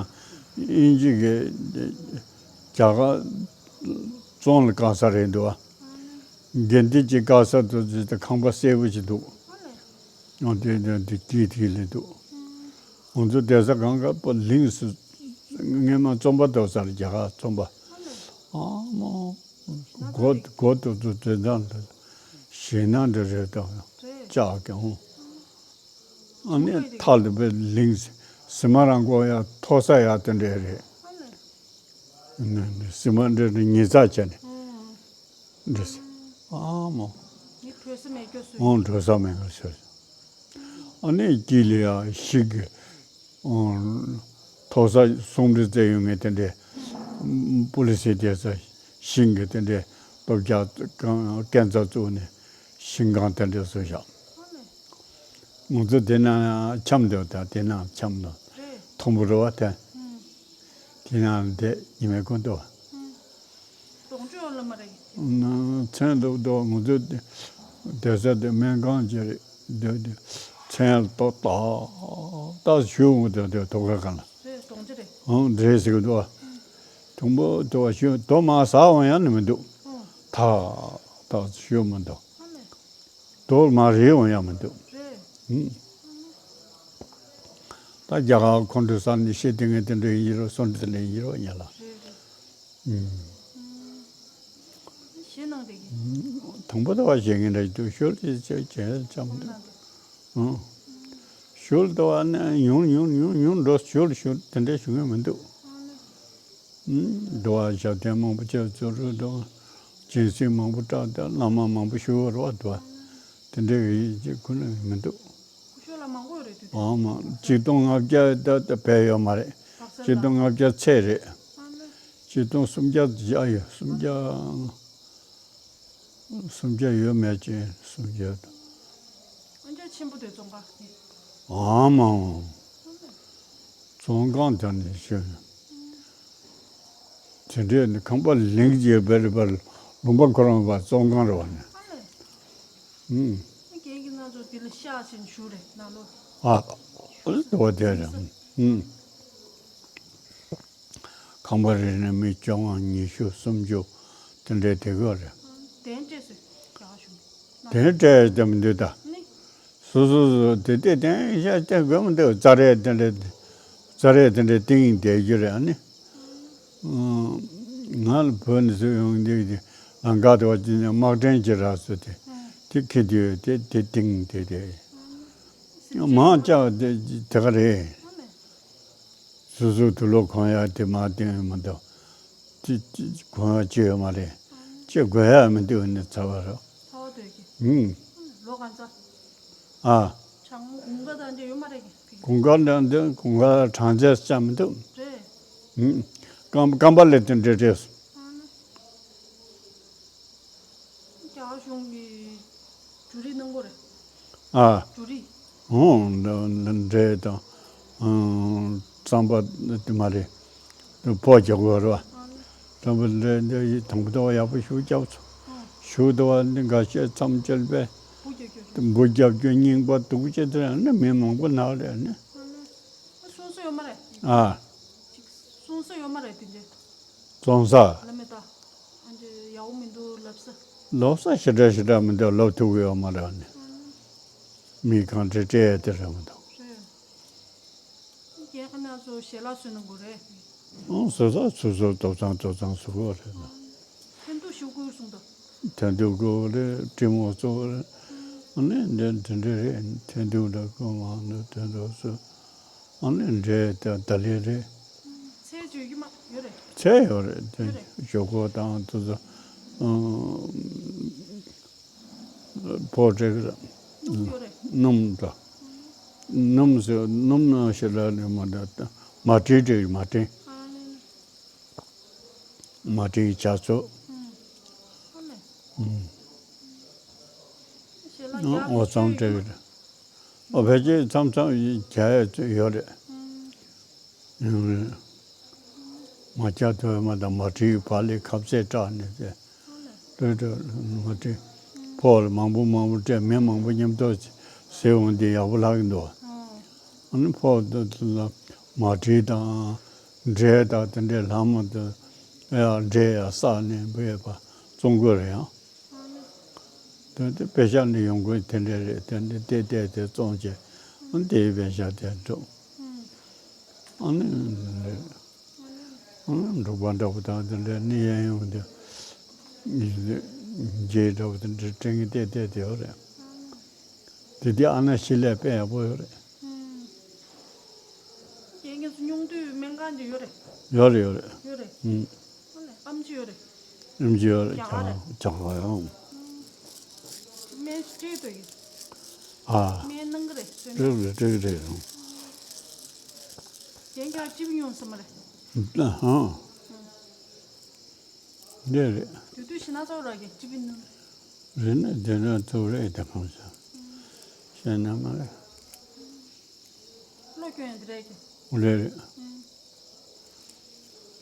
དབྱིན་ཇི་གི་རྒྱ་གར་བཙོན་ལ་བཀག་ས་རེད་འདུག་ཨ། དགེ་འདུན་གྱི་བཀག་ས་དུ་ཅིག་ད་ཁང་པ་སེར་པོ་ཅིག་འདུག་ཨ་ལས། ཨ་དེ་དེ་དེ་དེ་དེ་ལས་འདུག་ང་ཚོ་བསྡད་ས་གང་ག་པོ་ལིང་སུ་སྔས་མ་རྩོམ་པ་འདུག་ས་རེད། རྒྱ་གར་རྩོམ་པ། ཨ་ལས། ཨ་མོ། སྒོ་སྒོ་དུ་དུ་དེ་དང་དུ་ཞེད་སྣང་འདྲ་རེད་དང་། རེད། ལྕགས་ཀྱང་། ཨ་ནི་ཐག་ལ་བས་ལིང་། སི་མ་རང་གོ་ཡ་མཐོ་ས་ཡ་དེ་འདྲས་རེད། ཨ་ལས། ནི་ནི་སི་མ་འདྲ་ནི་ཉི་ཚགས་བྱས་ནས། ཨུམ། འདྲ་ཟེར། ཨ་མོ། ནི་བྲོས་ས་མེད་སྐྱོ་སུ། ཨོ་བྲོས་ས་མེད་སྐྱོ་སུ། ཨ་ནི་དཀྱིལ་ལ་ཡ་ཞིག་གི་མཐོ་ས་སུམ་རི་རྩེ་ཡོད་ངེས་དེ་འདྲས། པུ་ལི་སི་དེ་ས་ཤིང་གི་དེ་འདྲས་སྟོབས་རྒྱག་སྐས་འཛེག་བཙུགས་ནས་ཤིང་སྒང་དེ་འདྲས་བཟོས་བཞག་ང་ཚོ་དེ་ན་འཁྱམས་འདུག་ད་དེ་ན་འཁྱམས་འདུག་རེད། མཐོན་པོ་རེད་བ་དེ། ཨུམ། དེ་ན་བསྡད་ཉི་མའི་ཀུན་ཏུ། ཨུམ། གདོང་གཅོད་ལ་མ་རེད། ན་མཚན་སློབ་དོ་ང་ཚོ་བསྡད་ས་དེ་སྨན་ཁང་ཅིག་རེད། སྡོད་དེ་མཚན་ལ་ཏོག་ཏག་ཏག་ཞུ་འོང་དེ་དེ་དོ་ག་ག་ལ། རེད་གདོང་ཅི་རེད། ཨང་འདྲེས་ཟེར་གི་འདུག་ཨ། དུང་པོ་དེ་བ་ཞུ་དོ་མ་ཟ་འོང་ཡང་ནི་མི་འདུག་ཨང་། ཐག་ཐག་ཞུ་མི་འདུག་ཨ་ལས། དོ་མ་རེད་འོང་ཡང་མི་འདུག་རེད། ཨང་། ད་རྒྱ་གར་ཁོང་ཁྲོ་ཟ་ནས་ཤི་དེ་ངས་དེ་འདྲ་ཡིན་རོ་སོང་དེ་འདྲ་ཡིན་རོ་ཡིན་ལ། རེད་རེད། ཞེད་སྣང་དེ་གི། དང་པོ་ལྟ་བ་བྱེད་མཁན་འདྲ་འདུག་ཤུལ་དེ་བྱེད་བྱེད་ཙམ་འདུག་ཨང་། ཤུལ་ལྟ་བ་ནི་ཉུང་ཉུང་ཉུང་ཉུང་འགྲོ་ཤུལ་ཤུལ་དེ་འདྲ་བྱུང་གི་མི་འདུག་འདུག་བ་ཞབས་བརྟན་མང་པོ་བྱས་ཚུལ་རུ་འདུག་སྦྱིན་སྲེག་མང་པོ་བསྒྲགས་ཏེ་བླ་མ་མང་པོ་ཞུ་བར་བ་འདུག་དེ་འདྲ་བའི་ཅིག་ཁོ་ན་མི་འདུག་ཤོད་ལ་མང་པོ་ཡོད་རེད་དུས། ཨང་མ་གཅིག་སྟོང་ལྔ་བརྒྱ་ད་ད་བས་ཡོད་མ་རེད། བག་ས་གཅིག་སྟོང་ལ་ལྔ་བརྒྱ་ཚད་རེད། ཨ་ལེ། གཅིག་སྟོང་སུམ་བརྒྱ་བརྒྱ་ཡོད་སུམ་བརྒྱ། སུམ་བརྒྱ་ཡོད་མེད་ཅེས་སུམ་བརྒྱ། ཨ་འཇའ་ཆེན་པོ་དེ་བཙོང་ག་ནི། ཨང་མ། ཨ་ལེ། བཙོང་ཁང་དེ་ནི་ཤོད། དེ་འདྲས་ནི་ཁང་པ་ལིང་རྗེས་བེར་བར་ལུང་པ་ཁོ་རང་བ་བཙོང་ཁང་རེད་བ་ནི། ཨ་ལེ། ཨུམ། ཨ་རྒན་གྱི་ང་ཚོ་འདི་ལ་ཤག་ཅིག་བཞུགས་རེད་ནང་ལོགས། ཨ། ཨོ་དེ་བ་དེ་རེད། ཨུམ། ཁང་པ་རེ་རེ་མི་བཅོ་ལྔ་ཉི་ཤུ་སུམ་ཅུ་དེ་འདྲས་དེ་ག་རེད། དན་སྤྲད་སོང་རྒྱ་གར་གཞུང་ནས། དན་སྤྲད་དེ་མི་འདུག་ད། ནི། སོ་སོ་སོ་དེ་དེ་དེ་ཤ་དེ་དགོས་མི་འདུག་རྩ་རེ་དེ་འདྲ་རྩ་རེ་དེ་འདྲ་ཏིང་བསྡད་རྒྱུ་རེད་ཨ་ནི། ང་ལ་བོད་ནས་སུ་ཡོང་འདུག་དེ་ལམ་ཁ་དེ་བ་ཅི་ནས་དམག་ཕྲན་གྱི་ར་སུ་དེ་དེ་ཁེ་དུས་དེ་དེ་ཏིང་དེ་དེ་མང་ལྕགས་དེ་དེ་ག་རེད། སོ་སོ་དུ་ལོ་གོན་ཡ་དེ་མ་ཏིང་མི་འདུག་ཅི་ཅི་གོན་ཡ་ཅི་ཡོད་མ་རེད། ཅི་དགོས་ཡ་མི་འདུག་ནི་ཚ་བ་རོ། ཚ་བ་འདོད་ཀྱི། ཧུམ། ལོ་གང་ཚ། ཨ། གྲང་མོ་དགུན་ཁ་དང་འདྲ་ཡོད་མ་རེད་ཀྱི། དགུན་ཁ་དང་འདྲ་དགུན་ཁ་གྲང་ཚད་ཅང་མི་འདུག་རེད། ཧུམ། སྐམ་སྐམ་པ་ལས་དེ་འདྲ་རེད། ཨ་ནི། རྒྱ་གཞུང་གི་ཇུ་རི་གནང་གོ་རེད། ཨ། ཇུ་རི། ཨོ་འདྲ་འདྲ་དང་། རྩམ་པ་དེ་མ་རེད། ཕོ་རྒྱག་དགོས་རེད་བ། རྩམ་པ་འདྲ་འདྲ་ཡི་དང་པོ་དང་ཡག་པོ་ཞུ་རྒྱབ་ཚོ། ཞུ་དང་བ་འདི་འགའ་ཤས་མཚམས་བཅད་པས། འབུ་རྒྱག་རྒྱུ་རྙིང་པ་དུག་ཅེས་དེ་ནི་མི་མང་པོ་ན་རེད་ནི། སོང་ས་ཡོད་མ་རེད། ཨ། སོང་ས་ཡོད་མ་རེད་དེ་འདྲ། བཙོང་ས། ལབ་མེད་ད། ཨ་འདྲ་ཡག་པོ་མི་འདུག་ལབ་ས། ལོབས་ས་ཞེ་དྲག་ཞེ་དྲག་མི་འདུག་ལོབས་ཐུབ་ཀྱི་ཡོད་མ་རེད་ནི། མི་གང་འདྲ་སྤྲད་དེ་རེད་མི་འདུག་རེད། རྒན་ཁ་ན་ཚོ་ཞལ་ལག་བཟོས་གནང་དགོས་རེད། ཨང་བཟོ་ས་སོ་སོ་ལྟོ་ཚང་ལྟོ་ཚང་བཟོ་དགོས་རེད་ན། འཐེན་ཐུག་ཞུ་དགོས་གསུངས་འདུག་འཐེན་ཐུག་དགོས་རེད་ཀྲིན་མོ་བཙོ་རེད། ཨ་ནི་འདི་འདི་འདྲ་རེད་འཐེན་ཐུག་འདྲ་ཀོ་མང་འདུག་འཐེན་ཐུག་བཟོ། ཨ་ནི་འདྲེ་དང་ད་ལེ་རེད། ཚལ་བཅོས་ཀྱི་མ་ཡོད་རེད། ཚལ་ཡོད་རེད་དེ། ཡོད་རེད། ཞོག་ཁོག་དང་དེ་ཚོ། ཨང་། ཕོ་བྲེག་ར། སྣུམ་ཡོད་རེད། སྣུམ་དང་། སྣུམ་ཟེར་སྣུམ་ནང་བཞིན་ལ་ནི་མ་འདྲ། མ་ཏྲི་བྲེག་མ་ཏྲི། ཨ་ནི། མ་ཏྲིའི་ཇ་ཚོ། ཨ་ནི། ཨོ་ཙམ་བྲེག་ར། ཨོ་ཕལ་ཆེར་མཚམས་མཚམས་རྒྱག་ཡ་ཡོད་རེད། ཡང་རེད། མ་ཇ་ཐོས་མ་དང་མ་ཏྲིའི་བག་ལེབ་ཁ་ཟས་སྐྲག་ནས་དེ། ལྟོས་དང་མ་ཏྲི། ཕོ་ལ་མང་པོ་མང་པོ་སྤྲད། མི་མང་པོ་མཉམ་དུ་ཟས་འོང་དེ་ཡག་པོ་ལྷག་གི་འདུག་ཨ་ནི་ཕོ་དེ་ལ་མ་ཏྲི་དང་། འབྲས་དང་དེ་འདྲའི་ལྷག་མ་དེ། ཡ་འབྲས་ཡ་བསགས་ནས་འབུ་ཡ་པ་བཙོང་དགོས་རེད་ཡང་། དེ་དེ་པེ་ཤ་ནི་ཡོང་དགོས་དེ་འདྲ་རེད། དེ་འདྲ་བལྟས་བལྟས་དེ་བཙོང་བྱས། ཨ་ནི་དེའི་པེ་ཤ་དེ་འགྲོ། ཨ་ནི་རེད། ཨ་ནི་འབྲུག་པ་འདྲ་པོ་དང་དེ་འདྲ་ནི་གཡས་གཡོན་དེ་རྗེས་འདྲ་པོ་དེ་འདྲ་སྤྲད་མཁན་བལྟས་བལྟས་དེ་ཡོད་རེད། དེ་དེ་ཨ་ན་ཤི་ལས་དཔེ་ཡག་པོ་ཡོད་རེད། རྐྱེན་ངན་སུ་ཉུང་དུས་སྨན་ཁང་དེ་ཡོད་རེད། ཡོད་རེད་ཡོད་རེད། ཡོད་རེད། ཨུམ། ཨ་ལས་ཨམ་ཆི་ཡོད་རེད། ཨམ་ཆི་ཡོད་རེད། རྒྱ་གར་རེད། རྒྱ་གར་ཡང་། སྨན་སྤྲད་འདོད་ཀྱི། ཨ། སྨན་གནང་གི་རེད་ཟེར་ནས། སྤྲད་རེད་སྤྲད་རེད། རྒན་ཁྱེད་ཅི་བྱུང་ཡོང་ས་མ་རེད། ཨ་ཧང་། འདི་རེད། དེ་དུས་ཞེ་ན་ཚོགས་ར་གི་ཅི་བྱུང་ནི། རེད་ན་དེ་ན་ཚོགས་རེད་དེ་གང་ཟེར། ཞེ་ན་མ་རེད། བློ་སྐྱོན་ཡང་དེ་རེད་ཀྱི། འོ་ལེ་རེད།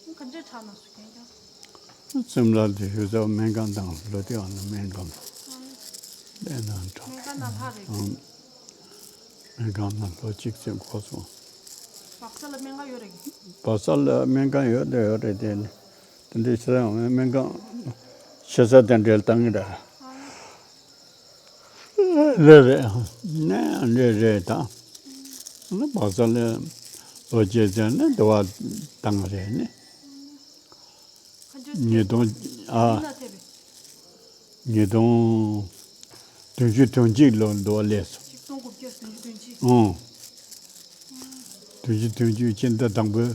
ཨུམ། ག་འདྲས་དྲག་ན་སུ་གན་ཀྱང་། སེམས་ལ་དེ་ཞུ་ཚར། སྨན་ཁང་དང་ལོ་དེ་ཨ་ན་སྨན་ཁང་། ཨུམ། ལས་ན་འགྲོ། སྨན་ཁང་ནང་ལྷག་རེད། ཨུམ། སྨན་ཁང་ནང་ལོ་གཅིག་ཙམ་འགོར་སོང་། སྦག་ས་ལ་སྨན་ཁང་ཡོད་རེད། སྦག་ས་ལ་སྨན་ཁང་ཡོད་དེ་ཡོད་རེད་དེ། དེ་འདྲའི་ཆེ་ས་སྨན་ཁང་ཆེ་ས་དེ་འདྲའི་བཏང་གི་རེད། ལེ་རེད། ནས་ལེ་རེད་ད། ནི་སྦག་ས་ལ་ལོ་བརྒྱད་ཙམ་ནི་འདི་བ་བཏང་རེད་ནི། ཉིས་སྟོང་ཨ། ཉིས་སྟོང་བདུན་ཅུ་དོན་གཅིག་ལོ་འདི་བ་སླེབས་སོང་། ཆིག་སྟོང་དགུ་བརྒྱ་བདུན་ཅུ་དོན་གཅིག་ཨང་། བདུན་ཅུ་དོན་གཅིག་སྤྱི་ཟླ་དང་པོའི་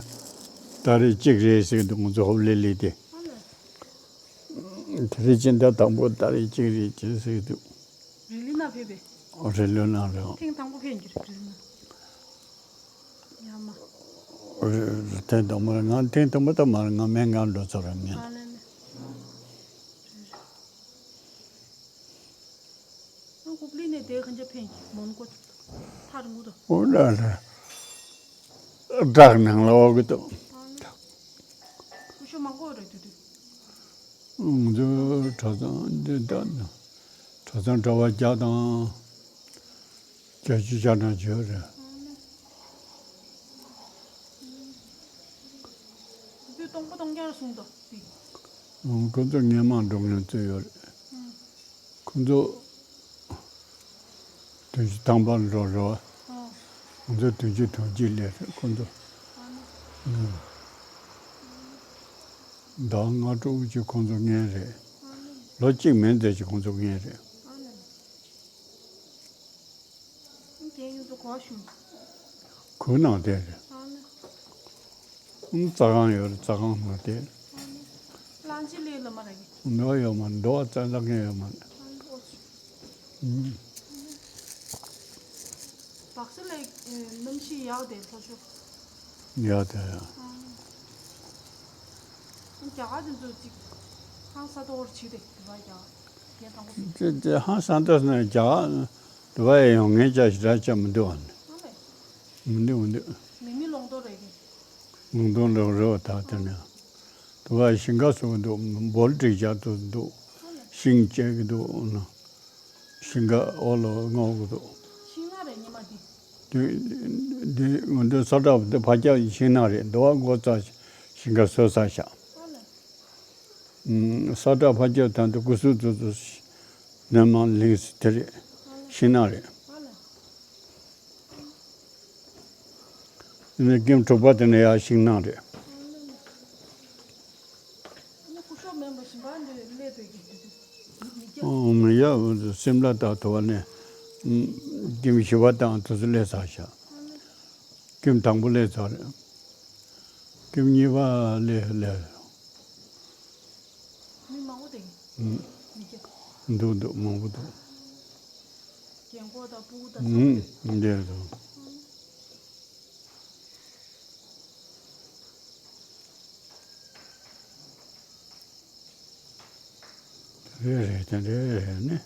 ཏ་རིག་གཅིག་རེད་ཟེར་གི་འདུག་ང་ཚོ་ཧོབ་ལེ་ལེ་དེ། དེ་རིང་སྤྱི་ཟླ་དང་པོ་ཏ་རིག་གཅིག་རེད་ཅེས་ཟེར་གི་འདུག་རི་ལི་ན་ཕེབས་པས། རི་ལི་ན་རེད། ཐེངས་དང་པོ་ཕེབས་ཀྱི་རེད་རི་ལི་ན། ཡ་མ། རི་ཐེངས་དང་པོ་རེད། ང་ཐེངས་དང་པོ་ད་མ་རེད། ང་སྨན་ཁང་འགྲོ་ཚར་རེད་ངས། ཨ་ལེ་ལེ། ཨ་ཧུབ་ལི་ནས་དེ་ག་འཇའ་ཕེབས་ཀྱི་མོན་གྷོ་ཐག་རིང་པོ་འདུག་འོ་ལ་ལ། བྲག་ནང་ལ་འོག་གི་འདུག་སྐུ་ཞབས་མང་པོ་རེད་དུས་དུས། ང་ཚོ་གྲྭ་ཚང་འདི་ད་གྲྭ་ཚང་གྲྭ་པ་བརྒྱ་དང་བརྒྱད་ཅུ་གྱ་གྲངས་ཡོད་རེད། དུས་སྟོང་པ་སྟོང་རྐྱང་གསུངས་འདུག་དེ། ཁོ་ཚོ་སྔས་མ་འགྲོ་མཁན་ཚོ་ཡོད་རེད། ཁོ་ཚོ་བདུན་ཅུ་ཐམ་པ་འགྲོ་རོགས། ང་ཚོ་བདུན་ཅུ་དོན་གཅིག་སླེབས་རེད་ཁོ་ཚོ། ཟླ་ལྔ་དྲུག་ཅིག་ཁོ་ཚོ་སྔོན་རེད། ལོ་གཅིག་མིན་ཙམ་ཅིག་ཁོ་ཚོ་སྔོན་རེད། རྒན་ཡོངས་སུ་གོ་བ་ཞུ། གུ་ནང་བསྡད་རེད། ཨ་ནི། རྩྭ་ཁང་ཡོད་རེད། རྩྭ་ཁང་ནང་བསྡད་རེད། ཨ་ནི། གླང་ཆེན་ལས་ལ་མ་རེད། འདོ་ཡོད་མ་འདོ་བ་རྩྭ་ལག་ངན་ཡོད་མ་རེད། ཨ་ནི་ཨོ་ཙི། ཨུམ། སྦག་ས་ལ་གནམ་གཤིས་ཡག་དེ་ལྷོ་ཕྱོགས། ཡག་དེ་ཡ། ཨ་ནི། རྒྱ་གར་དེ་ཚོ་ཅིག་ཧང་སང་ཏོག་བྱེད་དེ་དེ་བ་རྒྱ་གར་རྒྱ་དང་པོ་དེ། དེ་དེ་ཧང་སང་ཏོག་ནས་རྒྱ་གར། དུ་བ་ཡི་ཡོང་ངེས་ཅག་ཞིག་ར་ཅག་མི་འདུག་ཨ་ནི། ཨ་ལས། མི་འདུག་མི་འདུག་མི་མི་ལུང་སྟོང་རེད་གི། ལུང་སྟོང་ལུང་རེད་བ་ད་དེ་ནས། དུ་བ་ཡི་ཤིང་ཁ་སོགས་འདུག་འབོལ་བསྒྲིགས་བྱ་ཐུབ་འདུག་ཨ་ལས། ཤིང་བཅད་གི་འདུག་ཨ་ནི། ཤིང་ཁ་ཨོ་ལོ་སྔོག་གི་འདུག་ཤིང་ནགས་རེད་ཉི་མ་འདི། དེ་འདི་ང་ཚོའི་ས་བྲག་འདི་ཕར་རྒྱབ་ཤིང་ནགས་རེད། དུ་བ་མགོ་རྩ་ཤིང་ཁ་སོ་ས་བཞག་ཨ་ལས། ས་བྲག་ཕར་རྒྱབ་ད་འདི་སྐུ་གསུང་ཐུགས་སུ་སྣོན་མ་ལིང་སི་དེ་རེད། ཤིང་ནགས་རེད། ཨ་ནི་ཀེམ་དྲུག་པ་དེ་ནས་ཡར་ཤིང་ནགས་རེད། ཨོ་མི་ཡ་སེམས་ལ་ད་དུ་བ་ནས་ཀེམ་བཞི་པ་དང་དུ་སུ་ལས་ས་ཤ། ཀེམ་དང་པོ་ལས་ཚར་རེད། ཀེམ་གཉིས་པ་ལས་ལས། མི་མང་པོ་དེ། ཨུམ། མི་སྐྱ། འདུག་འདུག་མང་པོ་འདུག་རྒན་གོག་དང་སྤུ་གུ་དང་ཚང་མ་ཨུམ་འདུག་འདུག་རེད་རེད་དེ་འདྲ་རེད་ནི།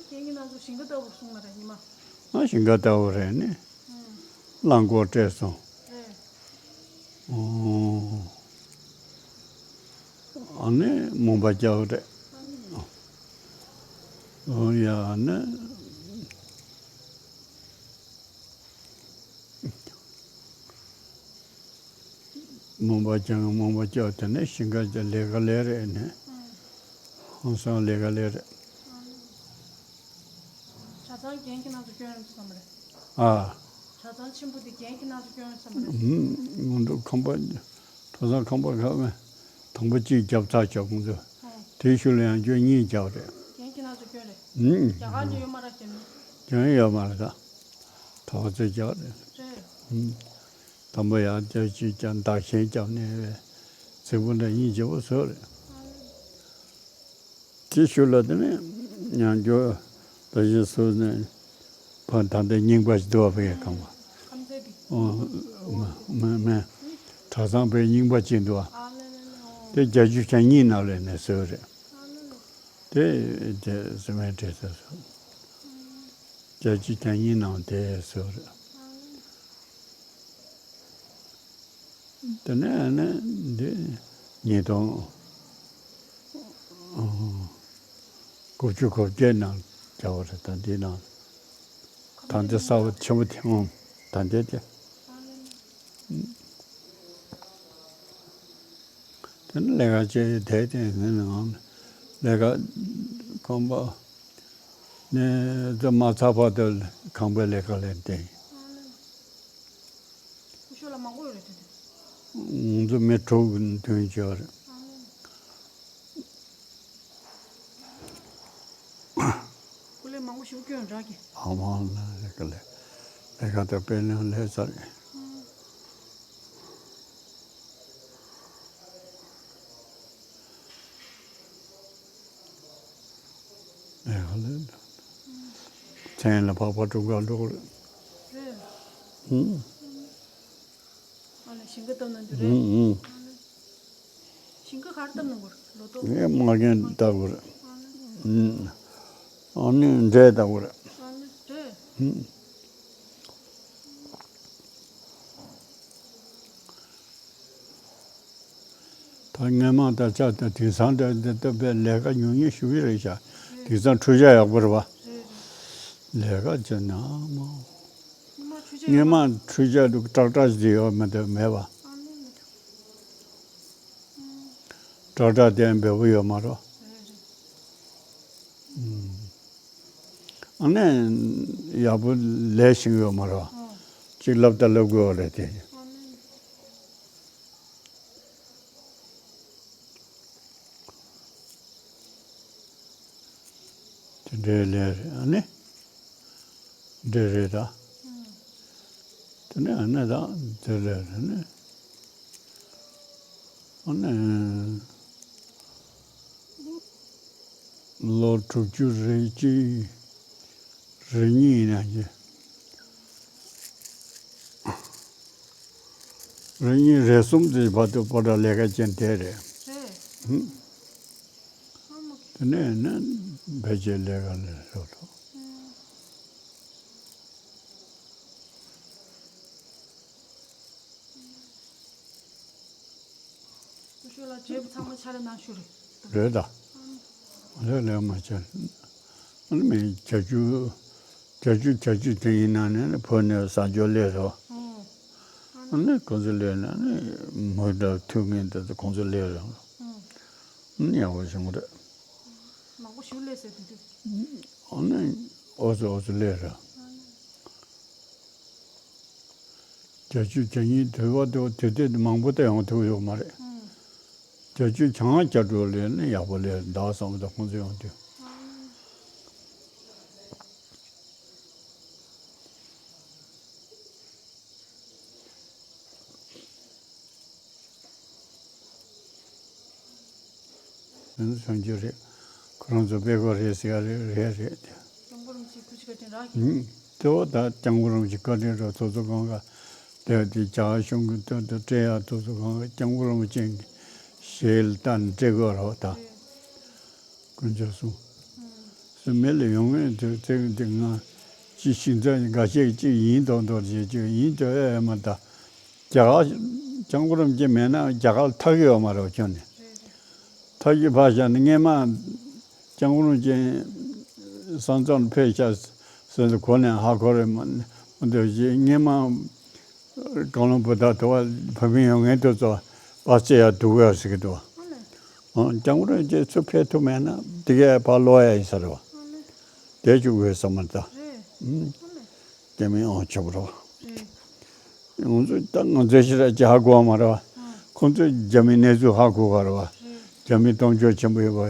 རྒན་གྱི་ནང་དུ་ཞིང་ཁ་ལྟ་བུར་སོང་ན་རེད་ཉི་མ། ཨ་ཞིང་ཁ་ལྟ་བུ་རེད་ནི། ཨུམ། རླངས་འཁོར་སྤྲད་སོང་། རེད། ཨོ། ཨ་ནི་མོན་པ་རྒྱག་རེད། ཨོ་ཡ་ནི། མོན་པ་རྒྱག་མོན་པ་རྒྱག་དེ་ནས་ཞིང་ཁ་ལས་ཀ་ལས་རེད་ནི། ཧང་སང་ལས་ཀ་ལས་རེད། གྲྭ་ཚང་རྒན་གྱི་ནང་དུ་སྐྱོན་རེད་བསམ་རེད། ཨ། གྲྭ་ཚང་ཆེན་པོ་དེ་རྒན་གྱི་ནང་དུ་སྐྱོན་རེད་བསམ་རེད། ཧུམ། ང་ཚོ་ཁང་པ། གྲྭ་ཚང་ཁང་པ་ཁག་མེད། དང་པོ་གཅིག་བརྒྱབ་ཚར་བྱ་ཁོང་ཚོ། ཨ། དེའི་ཤུལ་ལ་ཡང་སྐྱོན་གཉིས་བརྒྱབ་རེད། རྒན་གྱི་ནང་དུ་སྐྱོན་རེད། ཧུམ། རྒྱ་གར་ནས་ཡོད་མ་རེད་རྒན་མི། སྐྱོན་ཡོད་མ་རེད་ད། ད་བ་ཚོད་བརྒྱབ་རེད། རེད། ཧུམ། དང་པོ་ཡང་སྐྱོན་གཅིག་ཀྱང་བདག་གཞན་བརྒྱབ་ནས་རེད། རྫིག་པོ་འདྲ་གཉིས་བརྒྱབ་པ་བཟོས་རེད། དེ་ཤུལ་ལ་དེ་ནས་ཉམས་འགྱུར་ད་གཞི་སུ་ནས་ཕ་ད་ལྟའི་རྙིང་པ་ཞིག་འདུག་བ་ཕ་གི་ཁང་པ། ཁམས་ཚན་གྱི། ཨོ། མ་མ་མ། གྲྭ་ཚང་པའི་རྙིང་པ་ཅིག་འདུག་བ། ཨ་ལེ་ལེ་ལེ་ཨོ། དེ་བརྒྱད་ཅུ་གྱ་གཉིས་ནང་ལ་ནས་བཟོས་རེད། ཨ་ལེ་ལེ། དེ་དེ་སི་མེན་ཊི་བྲིས་ཚར་སོང་། བརྒྱད་ཅུ་གྱ་གཉིས་ནང་དེ་བཟོས་རེད། ཨ་ལེ། དེ་ནས་ནི་འདི་ཉིས་སྟོང་དགུ་བཅུ་གོ་བརྒྱད་ནང་བརྒྱབ་པ་རེད། ད་འདི་ནང་ད་འདི་གསར་པ་ཆེན་པོ་དེ་ཨང་ད་འདི་དེ། དེ་ནི་ལས་ཀ་བྱས་དེ་དེ་ནི་ནང་ལས་ཀ་ཁང་པ་ནས་དེ་མ་ཚར་བར་དུ་ཁང་པའི་ལས་ཀ་ལས་དེ། སྐུ་ཞབས་ལ་མང་པོ་ཡོད་རེད་དེ། ང་ཚོ་མི་དྲུག་མཐུན་བྱས་རེད། སྐུ་ལས་མང་པོ་ཞིག་སྐྱོན་རག་གི། ཨ་མ་ལ་ལས་ཀ་ལས་ལས་ཀ་དང་དཔེ་ལེན་ལས་ཚར་རེད། ལས་ཀ་ལས། མཚན་ལ་བག་པ་དྲུག་ག་འགྲོ་གི་རེད། རེད། ཧུམ། ཨ་ལ་ཞིང་ཁ་བཏབ་ན་འདི་རེད། ཧུམ་ཧུམ། ཞིང་ཁ་གར་བཏབ་ན་གོ་ལོ་ཏོག་ངས་མ་རྒན་བཏབ་དགོས་རེད། ཨ་ནི་འབྲས་བཏབ་དགོས་རེད། ཨ་ནི་འབྲས། ཧུམ། ད་སྔོན་མ་ད་ཆ་ད་དེང་སང་ད་ད་ད་པའི་ལས་ཀ་ཉུང་ཉུང་ཞུ་གི་རེད་ཤག་དེང་སང་འཕྲུལ་ཆས་ཡག་པོ་རེད་པ། ལས་ཀ་བྱེད་ན་མ། སྔོན་མ་འཕྲུལ་ཆས་དུ་ཀྲག་ཀྲག་ཞིག་ཡོད་མི་འདུག་མེད་པ། ཀྲག་ཀྲག་དེ་འབེལ་པོ་ཡོད་མ་རེད། ཨ་ནི་ཡག་པོ་ལས་ཤིག་ཡོད་མ་རེད། གཅིག་ལབ་ད་ལབ་དགོས་པ་རེད་དེ། དེ་འདྲའི་ལས་རེད་ཨ་ནི། འདྲ་རེད་ད། དེ་ནས་ཨ་ནི་ད་དེ་ལས་རེད་ནི། ཨ་ནི། ལོ་དྲུག་ཅུ་རེ་གཅིག་རེ་གཉིས་ཡིན་ན་ཡིན། རེ་གཉིས་རེ་གསུམ་དེ་བར་དུ་པོ་ཏ་ལས་ཀ་ཅན་དེ་རེད། རེད། ཧུམ། ཨ་མ། དེ་ནས་ནི་ཕལ་ཆེར་ལས་ཀ་ལས་ཤོར་ཐུབ། སྐུ་ཞབས་ལགས་བྲེལ་བ་ཚང་མ་ཕྱག་ལས་གནང་ཤོག་རེད། རེད་ད། ལས་ལས་མ་བྱས། ཨ་ནི་མི་བྱ་རྒྱུ། བྱ་རྒྱུ་བྱ་རྒྱུ་དེ་ཡིན་ན་ནི་བོད་ནས་གསར་འབྱོར་སླེབས་རོགས། ཨ་ནི་ཁོང་ཚོ་སླེབས་ན་ནི་མི་འདྲ་ཐུག་ངེས་འདི་ཚོ་ཁོང་ཚོ་སླེབས་རོགས། ཨ་ནི་ཡག་པོ་བྱུང་རེད། མང་པོ་ཞིག་སླེབས་ཟེར་དུས་དུས། ཨ་ནི་ཨོ་ཙི་ཨོ་ཙི་སླེབས་རོགས། བརྒྱད་ཅུ་གྱ་གཉིས་དུས་བ་དུ་དུས་དེ་མང་པོ་དེ་ཡོང་ཐུབ་ཡོད་མ་རེད། བརྒྱད་ཅུ་གྱ་ལྔ་གྱ་དྲུག་ལས་ནི་ཡག་པོ་ལས་ཟླ་བ་གསུམ་དུ་ཁོང་ཚོ་ཡོང་དུས། ནས་གསུང་རྒྱུ་རེད། ཁོ་རང་ཚོ་དཔེ་ཁོ་རེད་ཟེར་ཡ་རེད་རེད་རེད་དེ། སྐྱབས་མགོན་རིན་པོ་ཆེའི་ཐུགས་རྗེ་བཀའ་དྲིན་རག་གི། ཧུམ། དེ་འོ་ད་སྐྱབས་མགོན་རིན་པོ་ཆེའི་བཀའ་དྲིན་རེད། ཐུགས་རྗེ་གང་ག་དེ་དེ་རྒྱ་གར་གཞུང་གི་དོན་དུ་སྤྲད་ཡ་ཐུགས་རྗེ་གང་ག་སྐྱབས་མགོན་རིན་པོ་ཆེ་གི་ཞལ་ལྟ་ནས་སྤྲད་དགོས་རེད་ད། དཀོན་མཆོག་གསུམ། སེམས་མེད་ལ་ཡོང་ངེས་དུས་ཚེ་འདི་ང་ཅི་ཤིང་རྩ་འགའ་ཤས་ཅིག་ཡིན་མདོག་མདོག་བྱེད་ཀྱི་ཡིན་དུ་ཨེ་མ་ད། རྒྱ་གར་སྐྱབས་མགོན་རིན་པོ་ཆེ་མེད་ན་རྒྱ་གར་ཐར་གི་ཡོད་མ་རེད་ཁྱོན་ནས། ཐར་གི་ཕར་བཞག་ནས་སྔས་མ་སྐྱབས་མགོན་རིན་པོ་ཆེ་ས་མཚམས་ཕེབས་ཤག་ཟེར་ནས་གོ་ནས་ཧ་གོ་རེད་མ་མ་འདོད་ཅིག་སྔས་མ། གང་ལ་བུ་དག་དུ་བ་བུ་མི་ཡོང་ངན་དུ་ཚོ་བ་ཅེ་ཡ་དུ་ག་ཟེར་གི་འདུག་ཨ་ལས། ཨང་སྐྱབས་མགོན་རིན་པོ་ཆེ་ཚུར་ཕེབས་ཐུབ་མེད་ན་དེ་གས་ཕར་ལོག་ཡ་ཡིན་ས་རེད་བ། ཨ་ལས། དེ་བཅུག་དགོས་ས་མ་རེད་ད། རེད། ཨང་། ཨ་ལས། དེ་མིན་ཨང་ཆོག་རེད་བ། རེད། ང་ཚོ་ད་ང་ཚོའི་ཕྱི་ར་ཅི་ཧ་གོ་བ་མ་རེད་བ། ཨང་། ཁོང་ཚོས་རྒྱ་མིའི་གནས་ཚུལ་ཧ་གོ་ག་རེད་བ། རེད། རྒྱ་མི་གཏོང་ཕྱོགས་ཆེན་པོ་ཡོད་པ་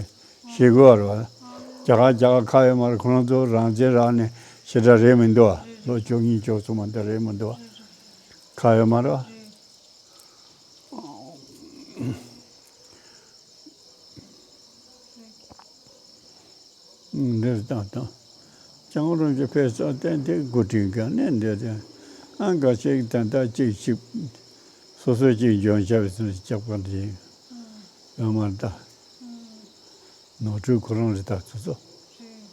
ཤེས་དགོས་བ་རེད་བ། རྒྱ་གར་རྒྱ་གར་ཁ་ཡོད་མ་རེད། ཁོ་རང་ཚོ་རང་བཙན་རག་ནས་ཞེ་དྲག་རེད་མི་འདུག་བ། ལོ་བཅུ་གཉིས་བཅུ་གསུམ་མ་ད་རེད་མི་འདུག་བ། ཁ་ཡོད་མ་རེད། འདིར་བཏང་དང་། སྐྱབས་མགོན་རིན་པོ་ཆེ་ཕེབས་ས་ཏན་ཏན་སྐུ་དྲིན་ག་ནས་འདིར་དང་། ཨ་འགའ་ཞིག་ད་ལྟ་གཅིག་གཅིག་སོ་སོ་གཅིག་འཇོན་ཆ་བའི་ཚུལ་སྐྱབས་ཀ་འདི་ཡོད་མ་རེད་ད། ནོར་འཁྲུལ་ཁོ་རང་རེད་ད་ཚོ་ཚོ། རེད།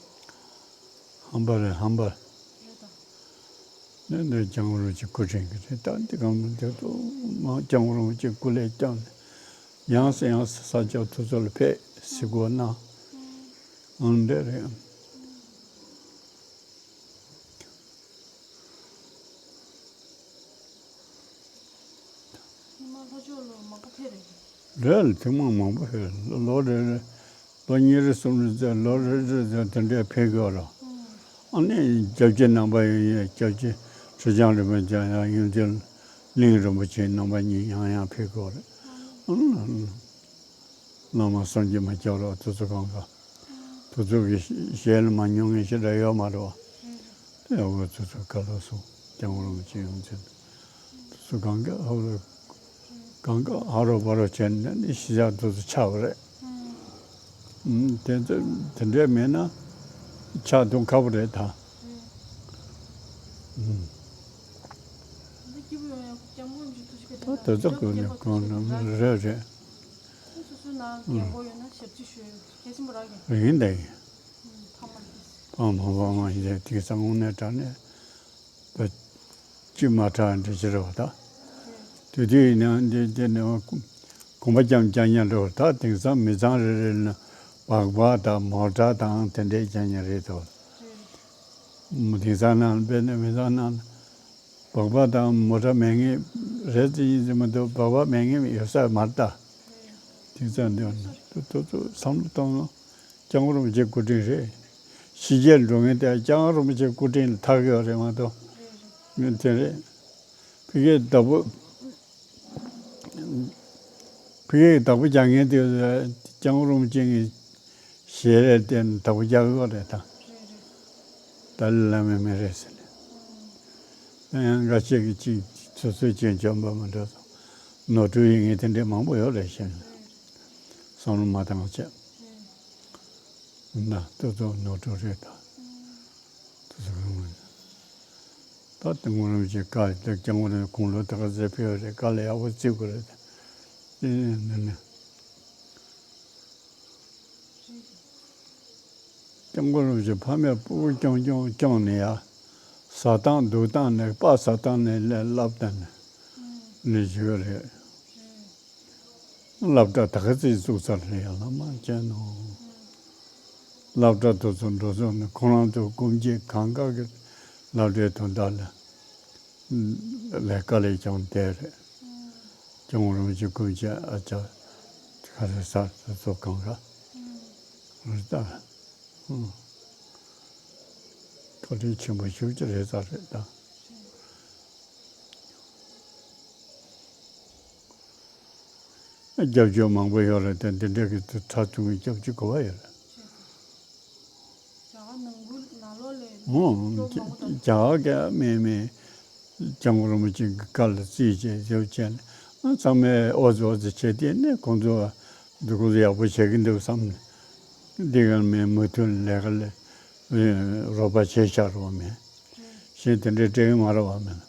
ཧམ་པ་རེད་ཧམ་པ། རེད་ད། ནས་ནས་སྐྱབས་མགོན་རིན་པོ་ཆེ་སྐུ་དྲིན་གྱི་རེད་ད། འདི་གང་མི་འདོད་དུ་མ་སྐྱབས་མགོན་རིན་པོ་ཆེ་སྐུ་ལས་བསྐྱངས་ནས་ཡང་སེ་ཡང་སེ་ས་སྐྱ་ཐུགས་ཚོགས་ལ་ཕེབས་ཟེར་དགོས་ན། ཨང་འདྲ་རེད། ཉི་མ་ལྷོ་ཕྱོགས་ལ་མང་པོ་ཕེབས་རེད། རེད་ལ་ཐེངས་མང་མང་པོ་ཕེབས་ལོ་རེ་རེ། ལོ་གཉིས་རེ་གསུམ་རེ་ཙམ་ལོ་རེ་རེ་ཙམ་དེ་འདྲའི་ཕེབས་དགོས་རོ། ཨ་ནི་སྐྱབས་རྗེ་རྣམ་པ་ཡིན་ཡང་སྐྱབས་རྗེ་ཁྲི་བྱང་རིན་པོ་ཆེ་ཡང་ཡོངས་འཛིན་གླིང་རིན་པོ་ཆེ་རྣམ་པ་གཉིས་ཡང་ཡང་ཕེབས་དགོས་རེད། ཨ་ནི་བླ་མ་བསམ་གྱིས་མི་ཁྱབ་རོགས་དུས་ཚོད་གང་ག་དུས་ཚོད་ཀྱི་ཞལ་མ་མྱོང་ངེས་ཞེ་དྲག་ཡོད་མ་རེད་བ། ཡག་པོ་ཚོ་ཚོ་ག་ལོ་སོང་སྐྱབས་མགོན་རིན་པོ་ཆེ་ཡོངས་འཛིན་དུ་སུ་གང་ག་ཧ་རོ་གང་ག་ཧ་རོ་བ་རོ་བྱས་ནས་ནི་ཤི་ཆགས་དུ་སུ་ཆགས་པ་རེད། ཨུམ། དེ་ཚོ་དེ་འདྲས་མེད་ན་ཆགས་ཐུབ་ཁག་པོ་རེད་ད། ཨུམ། ད་དེ་ཚོ་གོ་ནས་གོ་ནས་རེད་རེད། རེད་ཡིན་ད་ཡིན། ཕ་མ་ཕ་མ་ཡིན་ད་དེང་སང་དངོས་གནས་དྲང་གནས། ད་ཅི་མ་དྲག་འདྲ་ཅི་རེད་བ་ད། དེ་དུས་ཡིན་ན་འདི་འདི་ནི་གོམ་པ་རྐྱང་རྐྱང་རྐྱང་འགྲོ་བ་ད། དེང་སང་མི་ཚང་རེ་རེ་ལ་སྦག་སྦག་དང་མོ་ཊ་དང་དེ་འདྲའི་རྐྱང་རྐྱང་རེད་དོ། དེང་སང་ནང་དཔེར་ན་མི་ཚང་ནང་སྦག་སྦག་དང་མོ་ཊ་མེད་མཁན་རེད་དེ་ཡིན་ཟེར་མི་འདུག་སྦག་སྦག་མེད་མཁན་ཡོད་ས་མ་རེད་ད། དེང་སང་འདི་ཐུ་ཐུ་ཐུ་བསམ་བློ་གཏོང་ན། སྐྱབས་མགོན་རིན་པོ་ཆེ་སྐུ་དྲིན་རེད། ཕྱི་རྒྱལ་འགྲོ་མཁན་དེ་སྐྱབས་མགོན་རིན་པོ་ཆེ་སྐུ་དྲིན་ལ་ཐག་གི་ཡོད་རེད་མ་གཏོགས། ངས་དེ་རེད། ཕ་གིའི་བདག་པོ། ཕ་གིའི་བདག་པོ་རྒྱག་མཁན་དེ་སྐྱབས་མགོན་རིན་པོ་ཆེ་གི་ཞལ་ལས་བརྟེན་བདག་པོ་རྒྱག་གི་ཡོད་རེད་ད། ཏཱ་ལའི་བླ་མའི་མི་རེད་ཟེར་ནས། ད་ཡང་འགའ་ཤས་ཀྱིས་ཅིག་ཚོད་ཚོད་ཅན་བྱོན་པ་མི་འདྲ་སོང་། ནོར་འཁྲུལ་ཡིན་ངེས་དེ་འདྲས་མང་པོ་ཡོད་རེད་ཤེས་ནས། བསམ་བློ་མ་བཏང་བྱས། ན་ཏོག་ཏོག་ནོར་འཁྲུལ་རེད་ད། ཏོག་ཏོག་གང་མིན། ད་ལྟ་ངོ་རང་བཞིན་དཀའ་ལས་སྐྱབས་མགོན་རིན་པོ་ཆེ་དགུང་ལོ་དེ་ག་ཚད་ཕེབས་རེད། དཀའ་ལས་ཡག་པོ་བརྩི་དགོས་རེད་ད། དེ་ནི་ནི། སྐྱབས་མགོན་རིན་པོ་ཆེ་ཕ་མས་སྤུ་གུ་སྐྱོང་སྐྱོང་སྐྱོང་ནས་ཡ། ཟ་སྟངས་འདུག་སྟངས་ནས་པ་ཟ་སྟངས་ནས་ལས་བསླབ་སྟངས་ནས་ནས་བྱོས་རེད། སློབ་གྲྭ་ད་ག་ཚོད་བཙུགས་ཚར་རེད་ཡ་ལ་མ་བྱས་ནོ། སློབ་གྲྭ་དུ་ཚོ་འགྲོ་ཚོ་ནི་ཁོང་རང་ཚོ་སྐུ་མཁྱེན་གང་ག་གི་སློབ་གྲྭའི་དོན་དག་ལ། ལས་ཀ་ལས་ཀྱང་བསྡད་རེད། སྐྱབས་མགོན་རིན་པོ་ཆེ་སྐུ་མཁྱེན་ཨ་ཅག་ག་རེ་ཟ་ཚོ་གང་ག་རེད་ད། བཀའ་དྲིན་ཆེན་པོ་ཞེ་པོ་ཅིག་རེད་ས་རེད་ད། རྒྱབ་སྐྱོར་མང་པོ་ཡོད་རེད་དེ་འདི་འདྲ་གི་ཁྲ་ཐུང་གི་རྒྱབ་སྐྱོར་གོ་བ་ཡོད་རེད། རྒྱ་གར་ནང་ཁུལ་ནང་ལོགས་ལས་ཨོ་སྐྱོར་མང་པོ་དང་། རྒྱ་གར་གི་མེད་མེད་སྐྱབས་མགོན་རིན་པོ་ཆེ་གི་བཀའ་ལ་རྩིས་བྱས་རྒྱབ་བྱས་ནས་ཨ་ཚང་མས་ཨོ་ཙི་ཨོ་ཙི་བྱས་དེ་ནས་ཁོང་ཚོ་ འདི་ཁོ་ཚོ་ཡག་པོ་བྱེད་ཀྱི་འདུག་བསམ་ནས། འདི་ག་མེད་མུ་མཐུད་ལས་ཀ་ལས་རོགས་པ་བྱས་བཞག་རོགས་མེད། གཞན་དེ་འདྲའི་སྤྲད་ཀྱི་མ་རེད་བ། མེད་ན་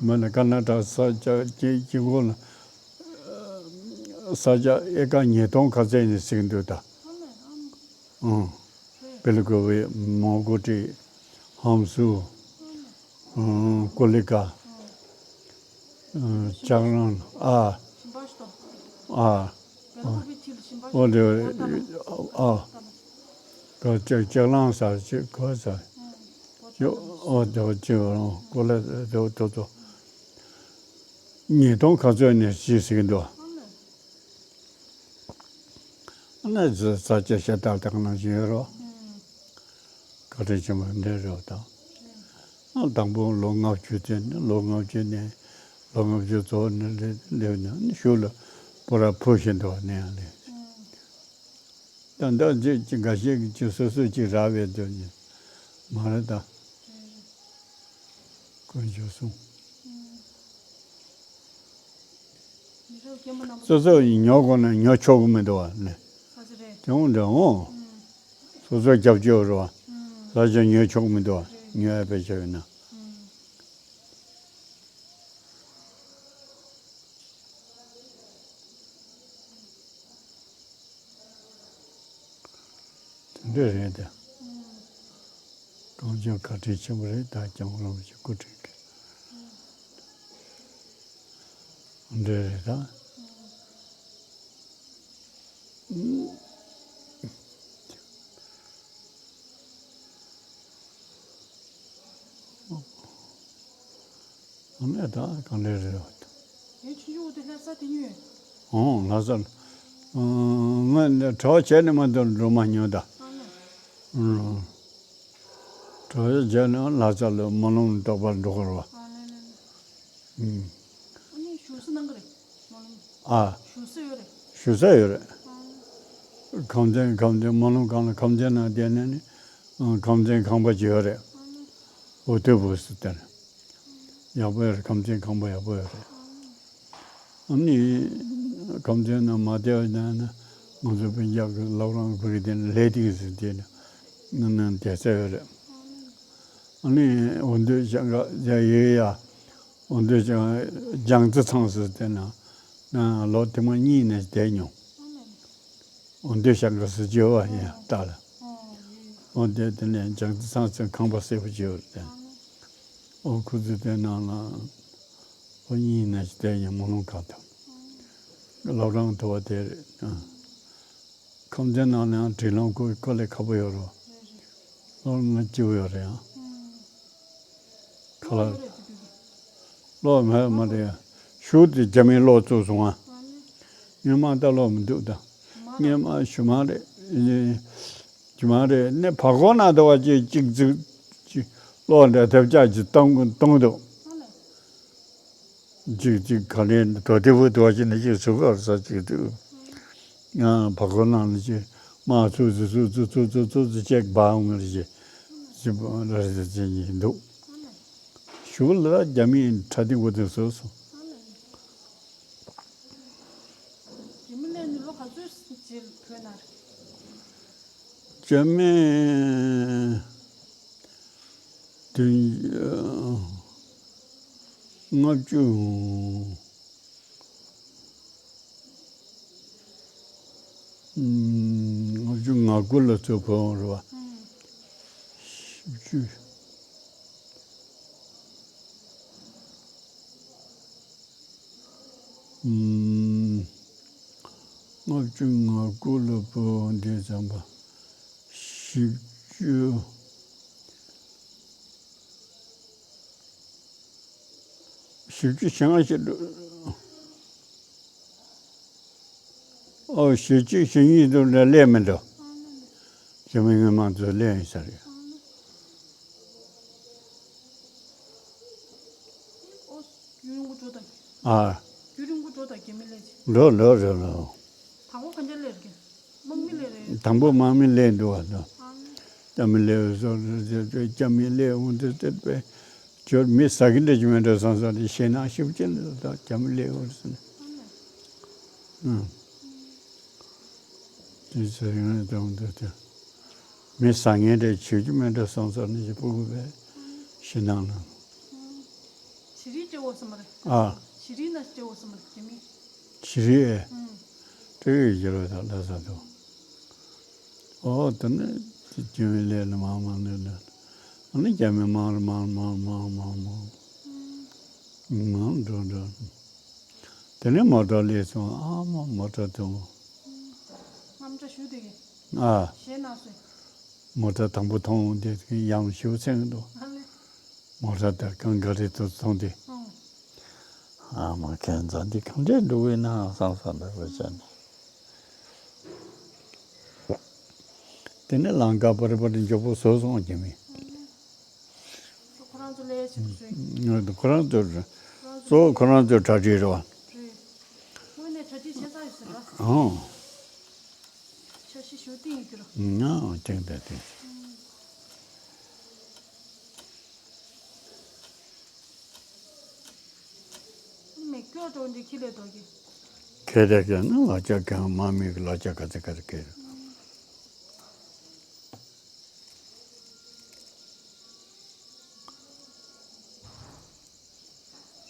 མེད་ན་ཀར་ན་ཊ་ཀ་ས་ཆ་གཅིག་གཅིག་པོ་ལ་ས་ཆ་ཨེ་ཀར་ཉིས་སྟོང་ཁ་ཚད་ནས་ཟིན་འདུག་ད། ཨང་། བེལ་ཀོབ་མོན་གྷོ་སི་ཊི། ཧམ་སུ། ཀོ་ལི་ཀ། ལྕགས་གླང་། ཨ། ཨ། ཨོ་དེ། ཨ། ལྕགས་ལྕགས་གླང་ཟེར་ཅིག་གོ་ཟེར། ཨོ་དེ་ཅིག་ཀོ་ལ་དེ་ཐོ་ཐོ། ཉིས་སྟོང་ཁ་ཚོད་ནས་ཅིག་ཟིན་འདུག་ཨ་ནི་ས་ཆ་ཤ་སྟག་དག་ནང་བཞིན་ཡོད་རོ། བཀའ་དྲིན་ཆེན་པོ་འདྲ་རོ་དང་། དང་པོ་ལོ་ལྔ་བཅུ་ཙམ་ནས། ལོ་ལྔ་བཅུ་ནས་ལོ་ལྔ་བཅུ་ཙམ་ནས་སླེབས་ནས་ནི་གཞུག་ལ་པོ་ར་འཕུར་བཞིན་འདུག་ནས་ལས། ད་ལྟ་ཅིག་ཅིག་འགའ་ཤས་ཀྱིས་ཅིག་སོ་སོ་ཅིག་རག་པའི་དོན་ནི་མ་རེད་ད། དཀོན་མཆོག་གསུམ། སོ་སོ་ཉོ་དགོས་ན་ཉོ་ཆོག་གི་མི་འདུག་བ་ནི། དེ་འོང་འདྲ་འོང་། སོ་སོ་རྒྱབ་སྐྱོར་རོ། ས་ཆ་ཉོ་ཆོག་གི་མི་འདུག་བ། ཉོ་ཡ་དཔེ་ཆ་ཡོད་ན། དེ་འདྲ་རེད་དེ། གངས་ལྗོངས་བཀའ་དྲིན་ཆེན་པོ་རེད། ད་སྐྱབས་མགོན་རིན་པོ་ཆེ་སྐུ་དྲིན་གྱིས། འདྲ་རེད་ད། ཨ་ནི་ད་གང་འདྲ་རེད་བ། ངའི་ཆུང་ཆུང་དེ་ལྷ་ས་དེ་ཉོས། ཨོ་ལྷ་ས། ང་གྲྭ་བ་བྱས་ནས་མ་གཏོགས་སྒྲོལ་མ་ཉོས་ད། ཨ་ནི། གྲྭ་བ་བྱས་ནས་ལྷ་ས་ལ་སྨོན་ལམ་རྟོགས་པར་འགྲོ་དགོས་རེད་བ། ཨ་ནི་ནི། ཨ་ནི་བཞུགས་ས་གནང་གི་རེད། སྨོན་ལམ། ཨ། བཞུགས་ས་ཡོད་རེད། བཞུགས་ས་ཡོད་རེད། ཨ། ཁམས་ཚན་ཁམས་ཚན་སྨོན་ལམ་ཁང་ལ་ཁམས་ཚན་ནང་བསྡད་ནས་ནི། ཁམས་ཚན་ཁང་པ་ཅིག་ཡོད་རེད། འོ་དེ་བུ་སུ་དེར། ཡག་པོ་ཡོད་རེད། ཁམས་ཚན་ཁང་པ་ཡག་པོ་ཡོད་རེད། ཨ་ནི། ཁམས་ཚན་ནང་མ་བསྡད་པ་ན་ན། ང་ཚོ་སྤུན་ཀྱག་གི་སློབ་རང་བུ་གི་དེ་ནི་ལས་སྟེང་ཟེར་དེ་ནི། ང་ནང་བསྡད་ས་ཡོད་རེད། ཨ་ནི་འོ་འདོད་ཤང་ག་ཡ་ཡོད་ཡ། འོ་འདོད་ཤང་རྒྱང་རྩེ་ཚང་ཟེར་དེ་ན། ན་ལོ་དེ་མ་གཉིས་ནས་བསྡད་མྱོང་། འོ་འདོད་ཤང་ག་ཟེར་གྱི་ཡོད་བ་ཡིན་ལྟ་ལ། འོ་དེ་དེ་ནས་རྒྱང་རྩེ་ཚང་ཚོའི་ཁང་པ་སེར་པོ་ཅིག་ཡོད་རེད། འོ་ཁུ་ཚོ་དེ་ནང་ལ་ལོ་གཉིས་ནས་བསྡད་མྱོང་། སྨོན་ལམ་ཁང་དང་། སློབ་རང་དུ་བ་དེ་རེད། ཁམས་ཚན་ནང་ནས་ཡང་དྲིན་ལན་ཁོ་ཁོ་ལས་ཁ་པོ་ཡོད་རོ། སློབ་མ་སྐྱིད་པོ་ཡོད་རེད་ཡང་། ཁ་ལག་གློག་མེད་མ་རེད། ཤུགས་དེ་རྒྱ་མིའི་གློག་བཙུགས་སོང་ང་། སྔོན་མ་ད་གློག་མི་འདུག་ད། སྔོན་མ་ཞུ་མ་རེད། ཞུ་མ་རེད་ནས་བར་སྐོར་ན་ད་བ་ཅིག་ཅིག་ཅིག་གློག་འདྲ་ཐབས་ཆག་ཅིག་གཏོང་གཏོང་འདུག་ཅིག་ཅིག་ག་ལེར་དོ་དེ་བུ་དོ་ཅིག་ནས་ཅིག་ཟུག་གར་ས་ཅིག་འདུག་ཡང་བར་སྐོར་ནང་ལ་ཅིག་དམག་ཚུགས་ཚུགས་ཚུགས་ཅེག་འབའ་འོང་ལ་ཅིག་ཅིག་ལ་ཟེར་ཅིག་འདུག་ཞུ་ལ་རྒྱ་མིའི་ཁྲ་ཐིག་པོ་དེ་བཟོས་སོང་། རྒྱ་མི་ལས་ནི་ལོ་ག་ཚོད་རྗེས་བོད་ནང་རེད། རྒྱ་མི་དུས་ལྔ་བཅུ། ལྔ་བཅུ་ང་དགུ་ལ་ཚུར་བོད་འོང་རེད་བ། བཞི་བཅུ། ལྔ་བཅུ་ང་དགུ་ལ་བོད་འོང་དུས་ཙམ་པ། བཞི་བཅུ། བཞི་བཅུ་ཞེ་ལྔ་ཞིག་འདུག་ཨོ་བཞི་བཅུ་ཞེ་གཉིས་འདུག་ལས་སླེབས་མི་འདུག་རྒྱ་མི་མི་མང་ཚོ་སླེབས་ཡིན་ས་རེད། ཨ། འགྲོ་ལོ་རེ་ལོ། དང་པོ་ག་འདྲ་སླེབས་རེད། དམག་མི་སླེབས་རེད། དང་པོ་དམག་མི་སླེབས་འདུག་བ་དང་། རྒྱ་མི་སླེབས་སོ་རེད། རྒྱ་མི་སླེབས་འོང་དུས་དེ་པས་ཁྱོད་མི་ཟ་གི་འདྲ་ཅིག་མེད་འགྲོ་བསམ་ས་རེད། ཞེད་སྣང་ཞེ་པོ་ཅིག་འདུག་ད་རྒྱ་མི་སླེབས་འོང་ཟེར་ནས། ཨང་། དེ་ཚོ་ཡོང་ཡོང་དང་འདུག་དེ། མི་བཟང་ངན་འདྲ་བྱེད་རྒྱུ་མེད་འདྲ་བསམ་ས་ནས་ཀྱི་སྤུ་གུ་བས་ཤི་ནང་ལ། བྱི་རིལ་སྐྱེ་བོ་སུ་མ་རེད། ཨ། བྱི་རིལ་ན་སྐྱེ་བོ་སུ་མ་རེད་ཀྱི་མི། བྱི་རིལ་ཨེ། ཨུམ། སྤྲེའུ་ཡི་རྒྱལ་བ་དང་ལྷ་ས་དུ། ཨོ་དེ་ནས་དེ་སྐྱེ་བའི་ལས་ལ་མང་མང་ནས་ལས། ཨ་ནི་རྒྱ་མི་མང་རུ་མང་མང་མང་མང་མང་། ཨུམ། མང་འགྲོ་འགྲོ། དེ་ནས་མོ་ཊ་སླེབས་སོང་། ཨ་མ་མོ་ཊ་དུ། རྔམ་དྲག་ཞུ་དེ་གི། ཨ། ཞེད་སྣང་སོས། མོ་ཊ་དང་པོ་མཐོང་དེ་ཡང་ཞིའུ་ཚན་འདུག་ཨ་ལེ། མོ་ཊ་དེ་གང་ག་རེ་དུ་མཐོང་དེ། ཨང་། ཨ་མ་ཁྱེད་ཚང་འདི་གང་འདྲས་འགྲོ་གི་ན་བསམ་བསམ་འདྲ་བོ་བྱས་ནས། དེ་ནས་ལམ་ཁ་པར་པར་མགྱོགས་པོ་བཟོ་སོང་རྒྱ་མི། ཁོ་རང་ཚོ་ལས་བྱེད་དུ་བཟོས། ཁོ་རང་ཚོ་གཙོ་བོ་ཁོ་རང་ཚོའི་གྲ་སྒྲིག་རེད་བ། རེད། དངོས་གནས་གྲ་སྒྲིག་བྱས་ཚར་ཡོད་ཟེར་ར། ཨང་། འཆར་གཞི་ཞུ་སྟེང་ཡོད་ར། ཨང་། ཐེངས་དང་ཐེངས། མི་སྐྱོ་འགྲོ་འདི་ཁྱི་ལས་ལྡོག་གི། ཁྱེད་རེ་ཁྱེད་ནི་ལ་ཆ་གང་མ་མི་གི་ལ་ཆ་ག་ཚ་ག་ཚ་ཁྱེད།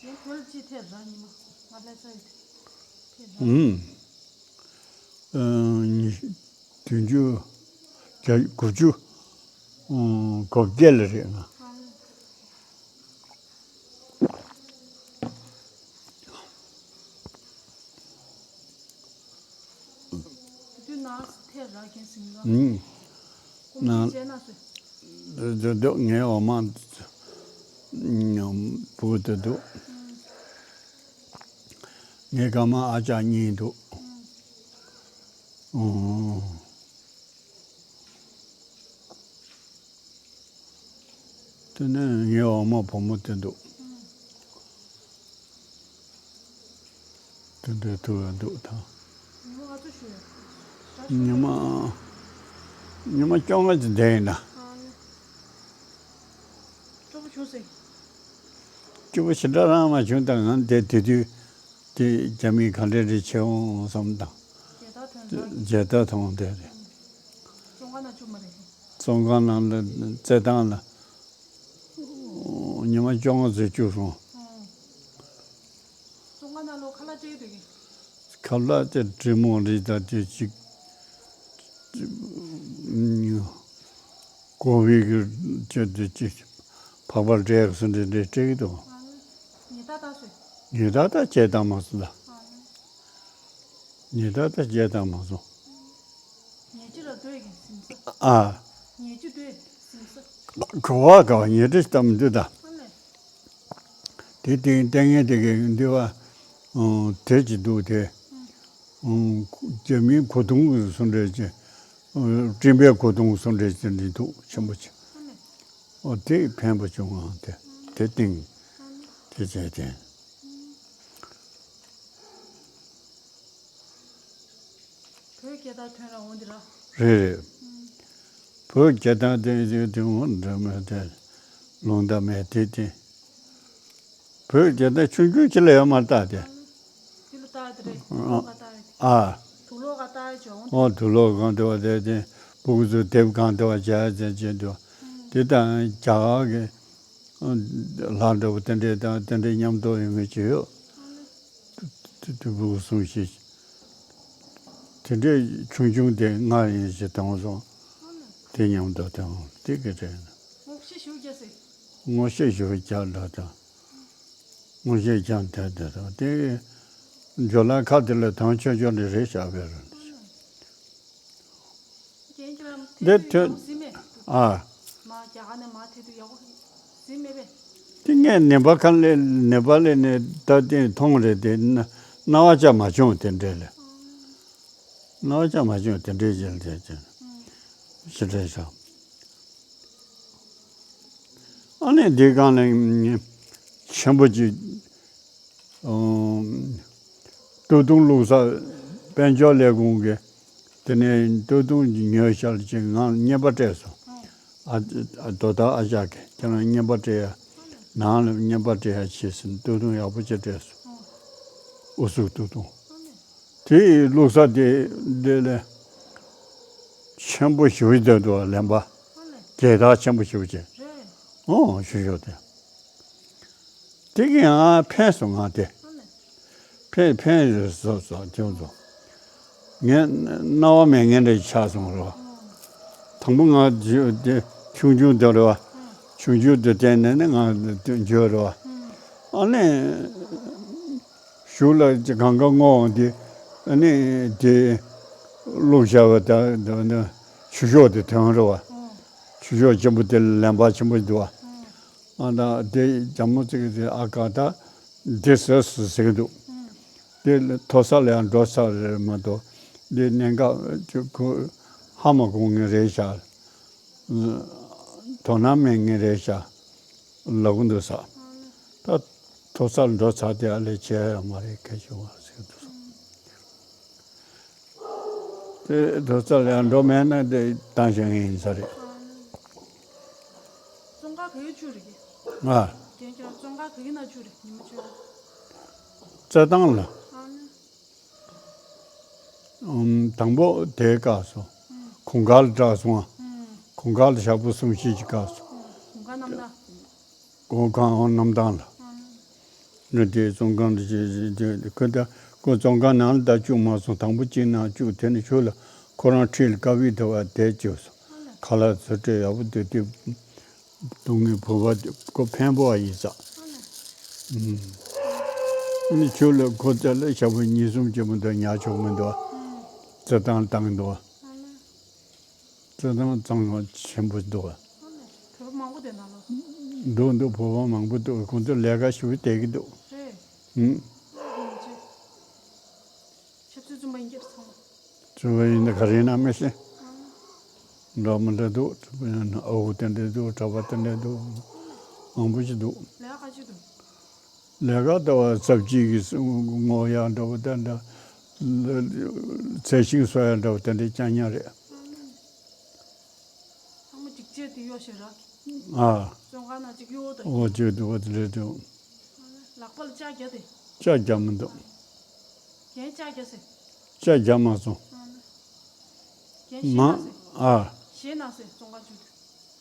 ངས་བོད་ལ་ཅི་ཐེབས་ར་ཉི་མ་ང་ལྷ་ས་ཡོད་ཐེབས་ར། ཨུམ། ཨ། ཉི་ཤུ། བདུན་ཅུ། བརྒྱ། དགུ་བཅུ། ཨུམ། གོ་བརྒྱད་ལ་རེད་ང་། དུས་ན་ཐེ་ར་གན་སིང་ལ། ཨུམ། ཀུང་ན་ཅན་ན་སུ། དུ་དུ་ངའི་འོ་མ་བུ་དུ་འདུག་ངའི་སྐར་མ་ཨ་ཅག་གཉིས་འདུག་ཨུམ། དེ་ནས་ངའི་འོག་མ་བུ་མོ་དེ་འདུག་དེ་འདྲའི་ཐུག་ཡ་འདུག་ད། ཉི་མ་བཅོ་ལྔ་ཅིག་བསྡད་ཡིན་ན། སྐྱོ་པོ་ཞེ་དྲག་རང་མ་བྱུང་ད་ང་དེ་དེ་དུས་དེ་རྒྱ་མིས་ག་འདྲ་རེ་བྱེད་འོང་བསམ་དང་། རྒྱལ་དར་ཐོན་ད། རྒྱལ་དར་ཐོན་དེ་རེད། བཙོན་ཁང་ནང་བཅུག་མ་རེད། བཙོན་ཁང་ནང་ལ་བཙལ་སྟངས་ལ་ཉི་མ་བཅོ་ལྔ་ཙམ་བཅུག་སོང་། བཙོན་ཁང་ནང་ལོ་ཁ་ལག་སྤྲད་འདུག་གི། ཁ་ལག་དེ་དྲི་མོ་རེད་ད་དེ་ཅིག་ཀོ་བི་གི་ཅི་དེ་ཅིག་ཕག་པ་འདྲེ་ཡག་སུ་འདྲེ་འདྲེ་སྤྲད་ཀྱི་འདུག་ཉི་ཟླ་ད་སུས། ཉི་ཟླ་ད་བྱས་དང་མ་སོང་ད། ཉི་ཟླ་ད་བྱས་དང་མ་སོང་། ཉལ་ཅི་ར་སྡོད་ཀྱི་སིམ་ས། ཨ། ཉལ་ཅི་སྡོད་སིམ་ས། གོ་བ་ག་བ་ཉལ་ཏེ་ལྟ་མི་འདུག་ད། ཨ་ལེ། དེ་སྟེང་ལྟས་ངན་དེ་གའི་འདི་བ། དེ་ཅི་འདུག་དེ། རྒྱ་མིའི་གོ་ཐུང་སུ་འདྲ་ཅི། སྤྲིན་པའི་གོ་ཐུང་སུ་འདྲ་ཅི་འདི་འདུག་ཆེན་པོ་ཅི། ཨ་ལེ། ཨོ་དེ་ཕན་པོ་བྱུང་ང་དེ་དེ་སྟེང་། དེ་བྱས་ཏེ། བོད་རྒྱལ་དར་ཐོན་ར་འོང་འདི་ར། རེད་རེད། བོད་རྒྱལ་དར་དེ་དེ་དེ་འོང་འདྲ་མེད་དེ། ལུང་དང་མེད་དེ་དེ། བོད་རྒྱལ་དར་ཆུང་ཆུང་ཅིག་ལ་ཡོད་མ་རེད་ད་དེ། དེ་ལ་ལྟ་དེ་རེད། དུག་ལོག་ག་ལྟ་ཡོད། ཨ། དུག་ལོག་ག་ལྟ་ཡོད་ཅོང་། ཨོ་དུག་ལོག་གང་དེ་བ་དེ་དེ་སྤུ་གུ་ཚོ་དེབ་གང་དེ་བ་བྱ་ཡ་བྱ་བྱེད་དུ། དེ་དང་རྒྱ་གར་གི་ལྷ་འདྲ་བོ་དེ་འདྲས་དང་དེ་འདྲས་མཉམ་དུ་ཡོང་གི་བྱེད་ཡོད། དུ་དུ་བུ་གུ་གསུང་ཞིག་དེ་འདྲས་ཆུང་ཆུང་དེ་ང་ཡིན་ཞེས་དང་སོང་། དེ་མཉམ་དུ་དང་དེ་ག་དྲན། ངོ་ཤེས་ཞུ་རྒྱ་སེ། ངོ་ཤེས་ཞུ་རྒྱ་འདྲ་དང་། ངོ་ཤེས་ཀྱང་དེ་དེ་དང་དེ་ཇོ་ལ་ཁ་དེ་ལ་དང་ཆོས་ཆོས་འདྲ་རེད་བཞག་པའི་རུ། རྒན་ཁྱོད་རང་འདི་ཐོས་ཐོས་ཡག་པོ་གཟིགས་མེད། ཨ། མ་རྒྱ་གར་ནས་མ་ཐོས་དུས་ཡག་པོ་གཟིགས་མེད་པས། དེ་ངས་ནེ་པ་ཁ་ལས་ནེ་པ་ལས་ནས་ད་ལྟའི་མཐོང་རེད་དེ་སྣང་བ་ཆ་མ་བྱུང་དེ་འདྲས་ལས། སྣང་བ་ཆ་མ་བྱུང་དེ་འདྲས་ཀྱི་ལས་ཀྱི་ཞེ་དྲན་བྱུང་། ཨ་ནི་འདི་གང་ནས་ཆེན་པོ་ཅིག་སྟོད་ཐུང་བླུགས་ས་དཔལ་འབྱོར་ལས་ཁུངས་ཀྱི་དེ་ནས་སྟོད་ཐུང་ཉོས་ཤར་ཅིག་ངང་བརྙན་པར་སྤྲད་སོང་། ཨ་ཨ་རྡོ་ཐག་ཨ་ཅག་གིས་ཁྱེད་རང་བརྙན་པར་སྤྲད་ཡ་ནང་ལ་བརྙན་པར་སྤྲད་ཡ་བྱས་ཟིན་སྟོད་ཐུང་ཡག་པོ་ཅིག་སྤྲད་སོང་། ཨུ་ཚུགས་སྟོད་ཐུང་། དེ་ཡི་བླུགས་ས་དེ་འདི་ལས་ ཆེན་པོ་ཞེ་པོ་ཅིག་འདུག་ལེན་པ། ཨ་ལས། རྒྱལ་དར་ཆེན་པོ་ཞེ་པོ་ཅིག་རེད། ཨོ་ཆུ་ཤོག་དེ། དེ་གི་ཡང་ཕན་སོང་ང་དེ། ཨ་ལས། ཕན་ཕན་ཡོད་སོ་སོ་ཁྱོད་ཚོ། ངས་རྣ་བ་མེད་མཁན་འདྲ་ཆགས་སོང་རོ། དང་པོ་ང་དེ་ཆུང་ཆུང་དེ་རེད་བ། ཆུང་ཆུང་དེ་དེ་ནས་ནི་ང་འགྱོད་རེད་བ། ཨ་ནི། གཞུག་ལ་གང་ག་བསྔོ་འོང་དེ། ཨ་ནི་དེ། བླུགས་བཞག་པ་ད་ད་ད་ཆུ་ཤོག་དེ་ཐོན་རེད་བ། ཆུ་ཤོག་ཆེན་པོ་དེ་ལེན་པ་ཆེན་པོ་འདུག་བ། ཨ་ད་དེ་རྒྱ་མོ་ཚིག་དེ་ཨ་ཀ་ད་དེ་ཟེར་ཟེར་གི་འདུག་དེ་མཐོ་ས་ལ་ཡང་འགྲོ་ས་རེད་མ་གཏོགས། དེ་གནད་འགག་ཅིག་ཁོ་ཧ་མ་གོ་ངེས་རེད་ཤག་དོ་སྣང་མེད་ངེས་རེད་ཤག་ལབ་གི་འདུག་ས། ད་མཐོ་སར་འགྲོ་ཚར་དེ་ཨ་ལས་བྱས་ཡོད་མ་རེད་ཁ་ཤོ་བ་ཟེར་འདུག་ས། དེ་མཐོ་སར་ཡང་འགྲོ་མེད་ན་དེ་བཏང་བཞག་ངེས་ཡིན་ས་རེད། བཙོན་ཁང་ག་གི་ཆུ་རེད་ཀྱི། ང་རྒན་ཁྱོད་བཙོན་ཁང་ག་གི་ན་ཆུ་རེད་ཉི་མ་ཆུ། རྩེད་ཐང་ལ། ཨ་ནི། ཨུམ། དང་པོ་དེའི་སྐབས་སུ། ཨུམ། གུང་དཀར་ལ་གྲགས་སོང་ང་། ཨུམ། གུང་དཀར་ལ་ཞག་པོ་གསུམ་བཞི་གི་སྐབས་སུ། ཨུམ། གུང་དཀར་གནམ་ཐང་། གུང་དཀར་གནམ་ཐང་ལ། ཨ་ནི། ནི་དེའི་བཙོན་ཁང་དུ་བྱས་བྱས་བྱས་ཁོ་ད་ཁོ་བཙོན་ཁང་ནང་ལ་ད་བཅུག་མ་སོང་། དང་པོ་གཅིག་ནང་བཅུག་དེ་ནས་ཆུ་ལ་ཁོ་རང་ཁྲིད་ལ་ཀ་བི་དེ་བ་དེ་བཅུག་སོང་། ཁ་ལག་ཚོ་སྤྲད་ཡག་པོ་དེ་དེ། སྡུག་བསྔལ་བུ་བ་དེ་ཁོ་འཕན་པོ་བ་ཡིན་ཙང་། ཨ་ནི་ཆུ་ལ་ཁོ་ཙ་ལ་ཞག་པོ་གཉིས་གསུམ་ཅན་མི་འདུག་ཉར་ཆོག་མི་འདུག་རྩེད་ཐང་བཏང་གི་འདུག་རྩེད་ཐང་གཙང་མ་ཆེན་པོ་འདུག་བོད་པ་མང་པོ་དེ་ན་ལོ། འདུག་འདུག་བོད་པ་མང་པོ་འདུག་ཁོང་ཚོ་ལས་ཀ་ཞུ་བསྡད་ཀྱི་འདུག་རེད། ཨུམ། ཆབ་སྲིད་བཙོན་པ་ཡིན་གྱི་རེད་ཚང་མ། བཙོན་པ་ཡིན་ན་ག་རེ་ཡིན་ན་མི་ཤེས། འདྲ་མི་འདྲ་འདུག་ཨ་ཁུ་དེ་འདྲ་འདུག་གྲྭ་པ་དེ་འདྲ་འདུག་མང་པོ་ཞིག་འདུག་ལས་ཀ་ག་ཅིག་འདུག་ལས་ཀ་ལྟ་བ་ཚབ་ཅིག་གི་ངོ་ཡག་འདྲ་བོ་དེ་འདྲ། ཚལ་ཤིང་གསོ་ཡག་འདྲ་བོ་དེ་འདྲ་རྐྱང་རྐྱང་རེད། ཚང་མ་སྒྲིག་ཆས་དེ་གཡོག་བྱེད་ར། ཨ། བཙོན་ཁང་ནང་ཅིག་གཡོག་ད། འོ་བྱེད་འདུག་བ་དེ་འདྲ་འདུག་ལག་པ་ལ་ལྕགས་རྒྱག་དེ། ལྕགས་རྒྱག་མི་འདུག་རྒན་ལྕགས་རྒྱག་ཟེར། ལྕགས་རྒྱག་མ་སོང་། རྒན་ཤེས་ན་ཟེར། ཨ། ཤེས་ན་ཟེར་བཙོན་ཁང་བཅུག་དུས།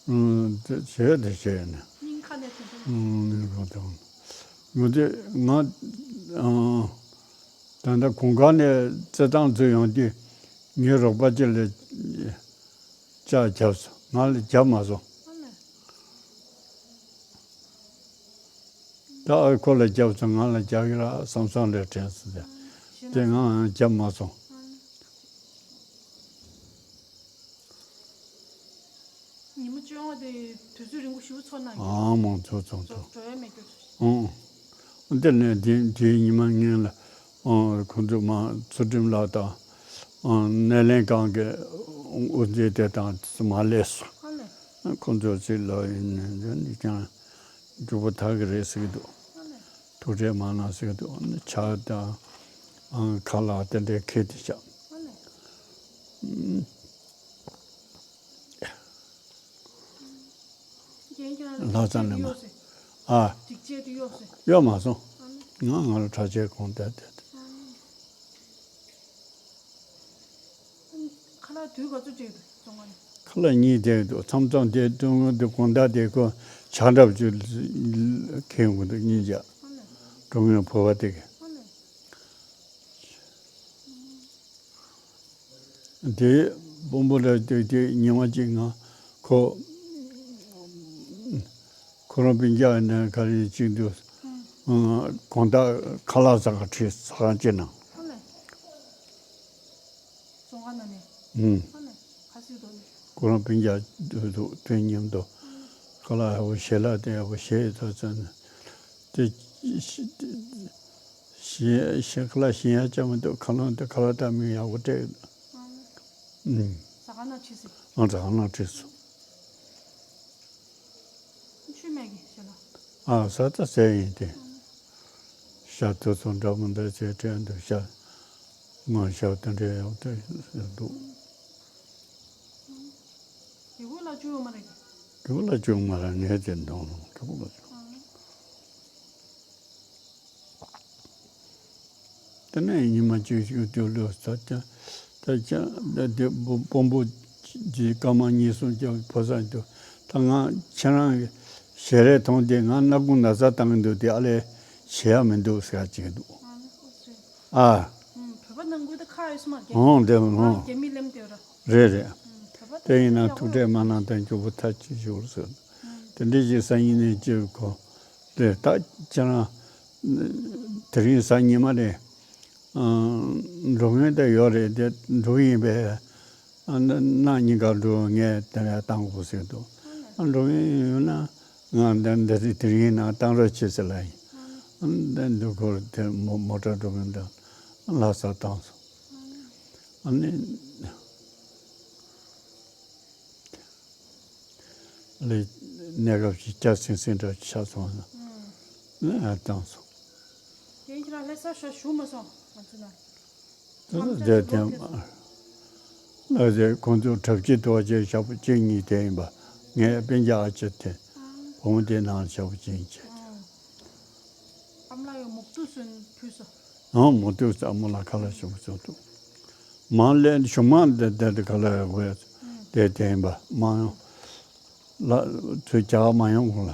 ཨུམ། དེ་བྱས་དེ་བྱས་ནས། སྙིང་ཁ་ནས་དེ་འདྲ། ཨུམ། སྙིང་ཁ་དང་། ངོ་དེ་ང་། ཨང་། ད་ལྟ་གུང་དཀར་ནས་རྩེད་ཐང་འཛུལ་ཡོང་དུས་ངའི་རོགས་པ་ཅིག་ལ་ལྕགས་བརྒྱབ་སོང་། ང་ལ་བརྒྱབ་མ་སོང་། ཨ་ལས། ད་ཨ་ཁོ་ལ་བརྒྱབ་སོང་ང་ལ་རྒྱག་གི་ར་བསམ་བསམ་ལས་དྲན་སོང་། དེ་དེ་ང་རྒྱབ་མ་སོང་། ཉི་མ་བཅོ་ལྔ་དེ་དུས་ཚོད་རིང་པོ་ཞིག་ཚོར་གནང་གི་ཨང་མང་ཚོ་ཚོ་ཚོ། འགྲོ་ཡ་མེད་རྒྱུ། ཨང་། དེ་ནས་དེ་དེའི་ཉི་མ་སྔོན་ལ་ཨང་ཁོང་ཚོ་མ་ཚུལ་ཁྲིམས་ལགས་དང་ཨང་སྣེ་ལེན་ཁང་གི་དབུ་འཛིན་དེ་དང་མ་སླེབས་སོང་། ཨ་ལས། ཁོང་ཚོ་ཚུར་ལོག་ཡིན་ནས་འདི་ནི་ཀྱང་མགྱོགས་པོ་ཐར་གི་རེད་ཟེར་གི་འདུག་ཨ་ལས། ཐུགས་ཁྲལ་མ་གནང་ཟེར་གི་འདུག་ཨ་ནི་ཕྱག་དང་ཨང་ཁ་ལག་དེ་འདྲའི་ཁྱེར་ཏེ་བཞག་ཨ་ལས། རྒན་ཁྱེད་རང་ལ་ལྷ་ས་ནས་མ། ཨ། སྒྲིག་ཆས་དེ་གཡོག་ཟེར། གཡོག་མ་སོང་། ཨ་ནི། ང་ང་ལ་གྲྭ་ཆས་གོན་བསྡད་དེ། ཨ་ནི། ཁ་ལག་དུས་ག་ཚོད་སྤྲད་འདུག་བཙོན་ཁང་ནས། ཁ་ལག་གཉིས་བསྡད་འདུག་མཚམས་མཚམས་དེ་བཙོན་ཁང་དེ་དགོང་དག་དེ་ཁོ་ཇ་འདྲ་པོ་ཅིག་ཁྱེར་ཡོང་གི་འདུག་གཉིས་ཆ། ཨ་ནི། གྲོང་ཡོང་བོད་པ་དེ་གི། ཨ་ནི། དེ་དཔོན་པོ་ལ་དེ་དེ་ཉི་མ་གཅིག་ང་ཁོ་ཁོ་རང་སྤུན་ཀྱག་ནས་ག་རེ་གཅིག་འདུག་དགོང་དག་ཁ་ལག་ཟ་ག་ཁྲིད་ཟ་ག་ཅིག་ནང་། ཨ་ལས། བཙོན་ཁང་ནང་ནས། ཨུམ། ཨ་ལས། ཁ་སིག་དོ་ནས། ཁོ་རང་སྤུན་ཀྱག་འདུག་འདུག་དེ་མཉམ་དུ་ཁ་ལག་ཡག་པོ་ཞལ་ལག་དེ་ཡག་པོ་བཞེས་ཐུབ་ཚོད་ནས་དེ། ཞེས་ཞེས་ཁ་ལག་ཞིམ་ཡག་ཅང་མི་འདུག་ཁ་ལག་དེ་ཁ་ལག་བཏང་མི་ཡག་པོ་སྤྲད་འདུག་ཨང་། ཟ་ཁང་ནང་ཁྲིད་སོང་། ཨང་། ཟ་ཁང་ནང་ཁྲིད་སོང་། ཆུ་མེད་གི་ཞེ་ལ། ཨ་ཟ་ད་ཟས་ཡིན་ཏེ། ཨང་། ཤ་དུ་ཚོ་འདྲ་མི་འདྲ་བྱས་སྤྲད་འདུག་ཤ། ངོ་ཤ་དེ་འདྲའི་ཡག་པོ་སྤྲད་འདུག་རྒྱལ་པོ་ལ་བཅུག་ཡོད་མ་རེད། རྒྱལ་པོ་ལ་བཅུག་མ་རེད། ངས་དེ་མཐོང་རུང་རྒྱལ་པོ་ལ་བཅུག་དེ་ནས་ཉི་མ་གཅིག་གཅིག་དུས་ལོ་ས་ཀྱང་ད་ཀྱང་ད་དེ་དཔོན་པོ་ ཀྱི་སྐར་མ་གཉིས་གསུམ་ཀྱང་ཕོ་གསར་འདུག་ད་ང་ཁྱེད་རང་གི་ཞལ་རས་མཐོང་དུས་ང་སྣ་ཁུང་ན་ཚ་བཏང་གི་འདུག་དེ་ཨ་ལས་བྱེད་ཡ་མི་འདུག་ཟེར་ཡ་ཅིག་འདུག་ཨ། ཨུམ། བོད་པ་ནང་ཁུལ་དུ་ཁ་ཡོད་སོང་མ་རེད། འོང་དེ་འོང་། རྒྱ་མི་ལེམ་དེ་ར། རེད་རེད། ཨུམ། བོད་པ་དེ་ཡིན་ན་ཐུགས་ཁྲལ་མ་གནང་དང་སྐྱོ་པོ་ཐག་ཆོད་ཞུ་བར་ཟེར། དེ་འདྲའི་ཞིག་སང་ཉིན་ནས་སྐྱེ་གོ་དེ་ད་ཁྱེད་རང་དེ་རིང་གཟའ་ཉི་མ་རེད། འགྲོ་མཁན་དེ་ཡོད་རེད་དེ་འགྲོ་ཡིན་པས། ཨ་ནི་གནངས་ཉིན་ཀ་འགྲོ་ངས་དེ་ལ་བཏང་དགོས་ཟེར་འདུག་ཨ་འགྲོ་མཁན་ཡོད་ན་ང་འདི་འདི་རིང་དེ་རིང་ནང་བཏང་རོགས་བྱེད་ཟེར་ལ་ཡིན། ཨ་འདི་འདུག་གོ་དེ་མོ་མོ་ཊ་འགྲོ་མཁན་དེ་ལྷ་སར་བཏང་སོང་། ཨ་ནི་ལས་གནས་སྐབས་ཀྱི་སྐྱ་སེང་སེང་འདྲ་ཆགས་སོང་ན་ཨ་བཏང་སོང་། རྒན་ཁྱེད་རང་ལྷ་སར་ཤོག་ཞུ་མ་སོང་ང་ཚོ་ན། དེ་དེ་ལ་དེ་ཁོང་ཚོ་གྲྭ་སྐྱེས་དོ་བ་ཅན་ཞབས་པ་ཅན་གཉིས་དེ་ཡིན་པ། ངའི་སྤུན་ཀྱག་ཨ་ཅག་དེ་བུ་མོ་དེ་ནང་ཞབས་པ་ཅན་བྱས། ཨ་མ་ལགས་ཡང་མུག་ཏུ་སོན་ཕུལ་སོ། ཨང་མུག་ཏུ་ཨ་མ་ལགས་ཁ་ལག་ཞུ་གི་སོང་འདུག་མང་ལས་ཞུ་མང་དེ་དེ་དེ་ཁ་ལག་ཡོད་དེ་དེ་ཡིན་པ་མང་ཡོང་། ལ་ཚོས་རྒྱ་གར་མ་ཡོང་གོང་ལ།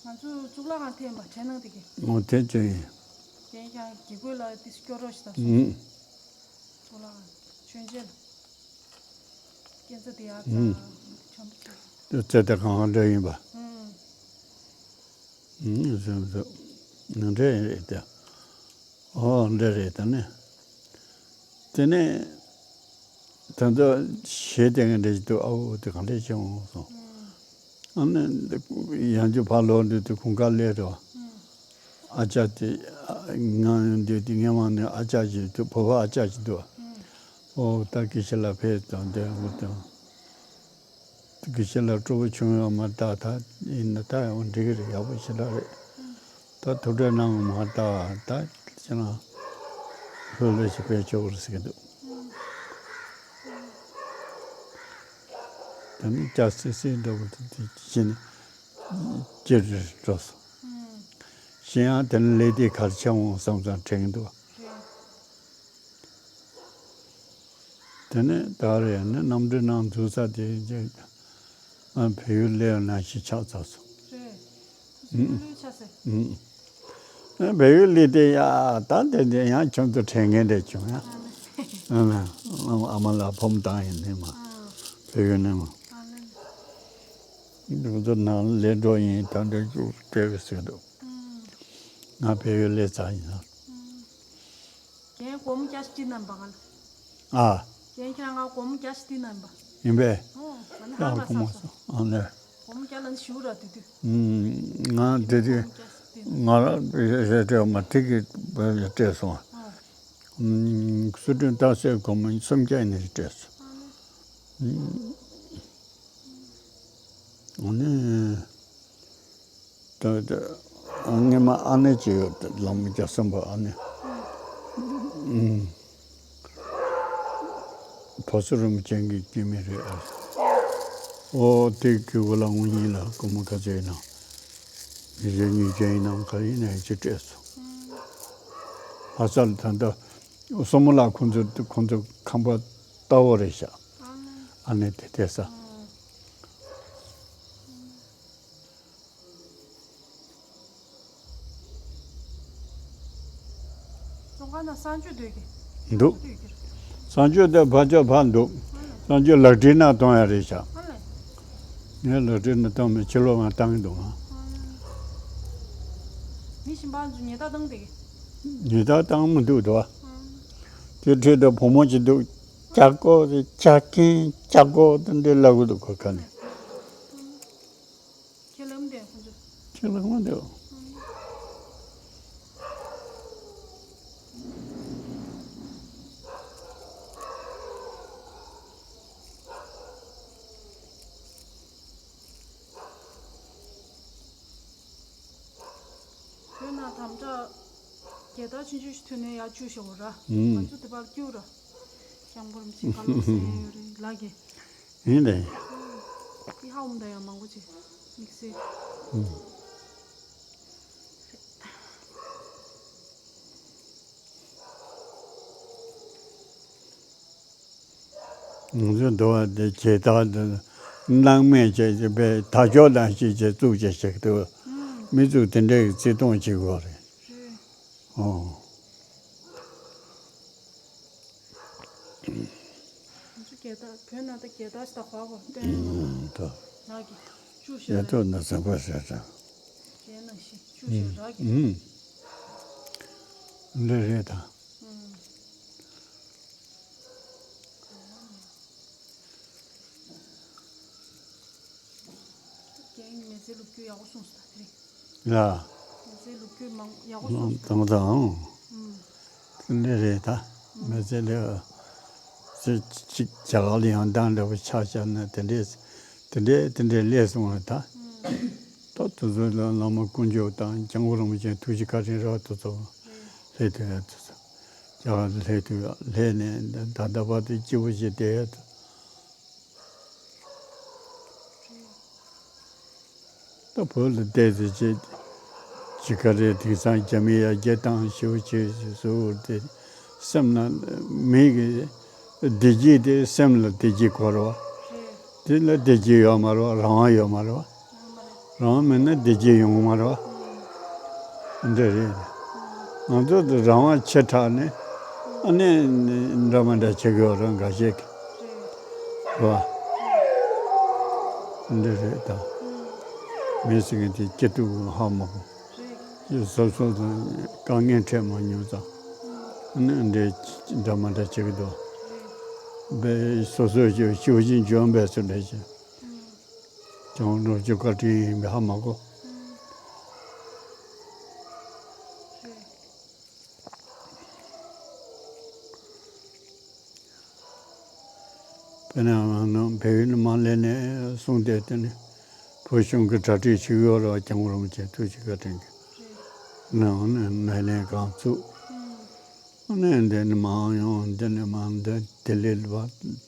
ང་ཚོ་གཙུག་ལག་ཁང་ཐེམ་པ་དྲན་གནང་དེ་གི། ངོ་དེ་ཅི་ཡིན། རྒན་ཁྱེད་རང་དགེ་བསྐོས་ལ་ཏིས་སྐྱོར་རོགས་ཞིག་དང་སོང་། ཨུམ། གཙུག་ལག་ཁང་མཆོད་མཇལ། སྐྱེ་འཚོ་དེ་ཡག་ཨུམ། ཙང་ཆམ་ཆེ། དེ་ཚེ་དེ་གང་ག་འདྲ་ཡིན་པ། ཨུམ། ཨུམ་ཟེར་ཟེར། ནང་འདྲ་ཡིན་རེད་དེ། ཨོ་འདྲ་རེད་ད་ནི། དེ་ནས། ད་ལྟ་གཞས་དེ་འདྲ་ཞིག་འདུག་ཨ་འོ་དེ་ག་འདྲ་ཞིག་འོང་སོང་། ཨ་ནི་ཡང་ཅིག་ཕར་ལོག་འདུག་དེ་ཁུང་ཁ་སླེབས་རོགས། ཨ་ཅག་དེ་ང་འདུག་དེ་ངའི་མང་ནས་ཨ་ཅག་ཞིག་འདུག་བོད་པ་ཨ་ཅག་ཞིག་འདུག་ཨོ་ད་དགེ་བཤེས་ལགས་ཕེབས་དང་དེ་འོ་དང་། དགེ་བཤེས་ལགས་སྤྲོ་པོ་བྱུང་ཡོད་མ་རེད་ད་ད་ཡིན་ན་ད་ཡང་འགྲིག་གི་རེད་ཡག་པོ་ཞེ་དྲག་རེད། ད་ཐུགས་ཁྲལ་གནང་མ་ད་ད་ཁྱེད་རང་ལྷོད་ལྷོད་ཞིག་ཕེབས་ཆོག་གི་རེད་ཟེར་གྱི་འདུག་ད་ནི་སྐྱ་སེ་སེ་འདྲ་བོ་དེ་དེ་བྱས་ནས་ཅི་རེད་འགྲོ་སོང་། གཞན་ཡང་དེ་ནི་ལས་དེ་གར་ཆེ་འོང་བསམ་བསམ་དྲན་གྱི་འདུག་དེ་ནས་ད་རེས་ནི་གནམ་གྲུ་ནང་འཛུལ་ས་དེ་རྗེས་ང་བལ་ཡུལ་སླེབས་ནང་བཞིན་ཆགས་ཚར་སོང་། རེད། ཨུམ། ལུས་ཆགས་སེ། ཨུམ། ཨ་བལ་ཡུལ་སླེབས་དེ་ཡ་ད་དེ་དེ་ཡང་ཁྱོད་ཚོ་དྲན་མཁན་རེད་བྱུང་ཡ། ཨ་ལས། ཨ་ལས། ཨ་མ་ལགས་ཕོམ་བཏང་ཡིན་ནི་མ། ཨ། བལ་ཡུལ་ནས་མ། ཨ་ལས། ང་ཚོ་ནང་སླེབས་འགྲོ་ཡིན་ད་འདྲ་ཅུ་སྤྲད་གི་ཟེར་འདུག་ཨུམ། ང་བལ་ཡུལ་སླེབས་ཚར་ཡིན་ན། ཨུམ། རྒན་སྒོར་མོ་བརྒྱ་ཞིག་སྤྲད་གནང་བ་ག་ལ། ཨ། རྒན་ཁྱེད་རང་ང་སྒོར་མོ་བརྒྱ་ཞིག་སྤྲད་གནང་བ། ཡིན་པས། ཨོ། ང་ནི་ཧ་ཡང་ཁོ་མ་སོང་ཨ་ལས། སྒོར་མོ་བརྒྱ་ལ་ནི་ཞུ་ར་དུས་དུས། ང་དེ་དུས་ང་ར་རེ་རེ་མ་ཐིག་གི་སྤྲད་སོང་། ཨ། སུ་དྲུང་བཏང་སའི་སྒོར་མོ་སུམ་བརྒྱ་ཡིན་ནི་སྤྲད་སོང་། ཨ་ནི། ད་ད་སྔོན་མ་ཨ་ནེ་ཅིག་ཡོད་ལམ་རྒྱ་སེམས་པ་ཨ་ནེ། བ་སུ་རུམ་ཅན་གྱི་སྐྱེ་མི་རེད་ཨ། ཨོ་དེ་གི་བུ་ལ་ངུ་ཡིན་ལ་སྒོར་མོ་ག་ཚོད་ཡིན་ནམ། ཉིས་བརྒྱ་ཉིས་བརྒྱ་ཡིན་ནམ་ག་ཡིན་ནའི་ཅི་སྤྲད་སོང་། ལྷ་སར་ད་ལྟ་སྲུ་མོ་ལགས་ཁོང་ཚོ་ཁོང་ཚོ་ཁང་པ་ལྟ་བུ་རེད་ཤག་ཨ་ནེ་དེ་དེ་ས། ཙོང་ཁ་ན་གསང་སྤྱོད་སྡོད་ཀྱི། འདུག་གསང་སྤྱོད་དེ་ཕར་ཕྱོགས་ཕར་འདུག་གསང་སྤྱོད་ལག་བྲིས་ནང་གཏོང་ཡ་རེད་ཤག་ངས་ལག་བྲིས་ནང་གཏོང་མེད་ཕྱི་ལོགས་ང་བཏང་གི་འདུག་ང་། མི་གཞན་པ་ཚོ་ཉེས་རྡུང་བཏང་བསྡད་ཀྱི། ཉེས་རྡུང་བཏང་མི་འདུག་དོ། དེ་འཕྲོས་དུ་བུ་མོ་ཅིག་འདུག་ལྕགས་སྒོ་རེད་ལྕགས་རྐན་ལྕགས་སྒོ་དེ་འདྲའི་ལབ་གི་འདུག་ཁོ་ཁ་ནས། ཁས་ལེན་དེ་ཁོ་ཚོ། ཁས་ལེན་དེ། བོད་ནང་དམ་དྲག་རྒྱལ་དར་ཆུང་ཆུང་ཞིག་མཐུད་ནས་ཡར་བཅུག་ཤོག་ར། ང་ཚོ་དེ་པར་བསྐྱུར་ར། སྐྱབས་མགོན་རིན་པོ་ཆེ་བཀའ་སློབ་གསན་ཡོད་རེད་ལགས་ཀྱི། ཡིན་ལེ། ཨི་ཧ་འུམ་ད་ཡང་མང་པོ་ཅིག་དམིགས་བསལ། ཨུམ། ང་ཚོའི་འདུལ་བ་དེ་བྱེ་བྲག་ཏུ་སྣང་མེད་བྱས་ཀྱི་པའི་དར་ལྕོག་དང་བཅས་ཀྱི་བཙུགས་ཀྱི་ཞིག་ཏུ་མི་བཙུགས་དེ་འདྲའི་བརྩི་མཐོང་བྱེད་དགོས་རེད། ཨོ། ང་ཚོ་རྒྱལ་དར་བོད་ནང་ད་རྒྱལ་དར་ཞིག་ད་གོ་གོ་སྟོན་ད། ལགས་ཀྱི་བཅུ་ཞེ་ཡ་ཐོག་ན་ཟམ་པ་ཟེར་ད། རྒྱལ་ནང་བཞིན་བཅུ་ཞེ་རག་གི་ཨུམ། འདི་རེད་ད། ཨུམ། རྒན་མི་ཚེ་ལོ་རྒྱུས་ཡག་པོ་གསུངས་སོང་ད་དེ་རིང་། ལ། མི་ཚེ་ལོ་རྒྱུས་མང་ཡག་པོ་གསུངས་སོང་། དང་དང་། ཨུམ། དེ་འདྲ་རེད་ད། མི་ཚེ་ལས་ཅི་ཅི་བྱ་ག་ལ་ཡང་འདང་འདྲ་པོ་ཆགས་བྱས་ན་དེ་འདྲས་དེ་འདྲས་དེ་འདྲས་སླེབས་སོང་བ་ད། ད་དེ་ཚོ་ལ་བླ་མ་དཀོན་མཆོག་དང་སྐྱབས་མགོན་རིན་པོ་ཆེ་ཐུགས་རྗེ་བཀའ་དྲིན་རེད་བ། དེ་ཚོ་སླེབས་ཐུབ་ཡ་དེ་ཚོ་རྒྱ་གར་སླེབས་ཐུབ་ཡ་སླེབས་ནས་ད་ལྟ་བར་དུ་སྐྱིད་པོ་ཞིག་བསྡད་ཡ་ད། ད་བོད་ལ་བལྟས་ཚེ་ཅི་ཅི་ག་རེ་དེང་སང་རྒྱ་མི་ཡར་རྒྱས་བཏང་ཞེ་པོ་བྱས་བཟོ་དེ་སེམས་ན་མི་གི་བདེ་སྐྱིད་དེ་སེམས་ལ་བདེ་སྐྱིད་དགོས་རེད་བ། དེ་ལ་བདེ་སྐྱིད་ཡོད་མ་རེད་བ། རང་དབང་ཡོད་མ་རེད་བ། རང་དབང་མེད་ན་བདེ་སྐྱིད་ཡོང་གི་མ་རེད་བ། འདི་རེད། ང་ཚོ་དེ་རང་དབང་ཆེ་དྲགས་ནས་ཨ་ནི་འདྲ་མི་འདྲ་བྱེད་ཀྱི་ཡོད་རེད་འགའ་ཤས་ཀྱིས། རེད་བ། འདི་རེད་ད། མི་ཟེར་མཁན་དེ་སྐྱིད་སྡུག་ཧ་མ་གོ། སོ་སོ་དང་དཀའ་ངལ་འཕྲད་མ་མྱོང་ཙང་ཨ་ནི་འདྲ་འདྲ་མི་འདྲ་བྱེད་ཀྱི་འདུག་བས་སོ་སོ་ཞིག་ཤེས་བཞིན་འཇོན་པའི་ཚུལ་འདྲ་ཞིག་ཀྱང་འགྲོ་རྒྱུ་བཀའ་དྲིན་ཡིན་པས་ཧ་མ་གོ། དཔེར་ན་ང་ནི་བལ་ཡུལ་ནས་མར་སླེབས་ནས་གསུངས་ཏེ་དེ་ནི་བོད་གཞུང་གི་གྲ་སྒྲིག་བྱེད་ཀྱི་ཡོད་རེད་བ། སྐྱབས་མགོན་རིན་པོ་ཆེ་ཐུགས་རྗེ་བཀའ་དྲིན་གྱིས་ནང་ནས་སྣེ་ལེན་གང་བཙུགས། ཨ་ནི་འདི་ནི་མར་ཡོང་། འདི་ནི་མར་འདི་ལྡི་ལི་ལ་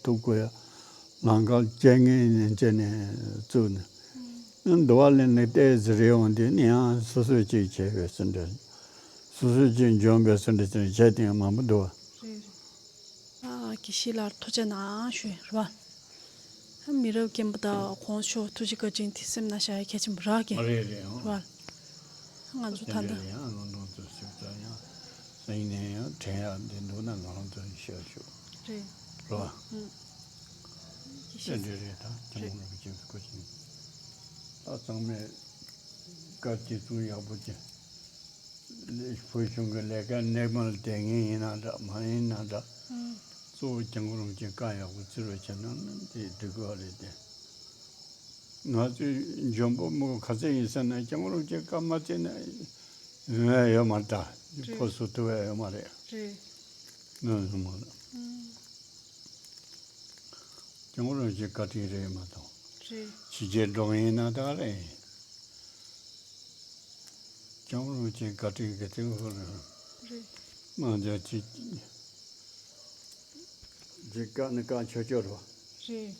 ཐུག་དགོས་ཡ་ལམ་ཁ་བཅད་ངེས་ནས་བཅད་ནས་བཙུགས་ནས། འདི་བ་ལས་ནི་ཏོག་ཙམ་རེ་འོང་དུས་ནི་ཡང་སོ་སོས་ཅིག་བྱས་པའི་ཚུལ་འདྲ། སོ་སོས་ཅིག་འཇོན་པའི་ཚུལ་འདྲ་ཅིག་བྱས་ཏེ་མང་པོ་འདུག་བ། རེད་རེད། ཨ་དགེ་བཤེས་ལགས་ཐུགས་རྗེ་གནང་ཞུ་རེད་བ། མི་རབས་རྒན་པ་དང་གོང་ཞུ་ཐུགས་རྗེ་བཀའ་དྲིན་དེ་སེམས་ན་བཞག་ཡ་གལ་ཆེན་པོ་རག་གི་རེད་རེད་ཨང་། རེད་བ། ང་ཚོ་ད་ལྟ་ཡང་ལོ་ནང་དུ་ཞུགས་ཙང་ཡང་སེང་ནས་ཡང་དྲན་ཡག་འདི་འདུག་ན་ང་རང་ཚོ་ཡང་ཤེས་ཞུ་རེད། རེད་བ། ཨུ། དེ་འདྲ་རེད། ད་སྐྱབས་མགོན་རིན་པོ་ཆེ་སྐུ་མཁྱེན། ད་ཚང་མས་བཀའ་དྲིན་གསུང་ཡག་པོ་བྱས། བོད་གཞུང་གི་ལས་ཀ་གནས་མལ་དེ་ངས་ཡིན་ན་འདྲ་མ་ཡིན་ན་འདྲ། ཨུ། གཙོ་བོ་སྐྱབས་མགོན་རིན་པོ་ཆེ་བཀའ་ཡག་པོ་བརྩི་རོགས་བྱས་ན་དེ་འགྲིག་གི་རེད་དེ། ང་ཚོའི་འཇོན་པོ་མོ་ག་ཚད་ཡིན་ཟེར་ན་སྐྱབས་མགོན་རིན་པོ་ཆེ་བཀའ་མ་བརྩིས་ན་ཡོང་ཡ་ཡོད་མ་རེད་ད། རེད། ཕོ་གསོ་ཐུབ་ཡ་ཡོད་མ་རེད། རེད། ནོར་སོང་མ་རེད། ཨུ། སྐྱབས་མགོན་རིན་པོ་ཆེ་བཀའ་དྲིན་རེད་མ་གཏོགས། རེད། ཕྱི་རྒྱལ་འགྲོ་མཁན་ཡིན་ན་ད་ག་རེ་ཡིན། སྐྱབས་མགོན་རིན་པོ་ཆེ་བཀའ་དྲིན་གྱི་དེ་ཧོ་རེད། རེད། མ་འཇོག་ཅིག་ཅིག་བཀའ་ནི་བཀའ་ཆོས་ཆོས་རེད།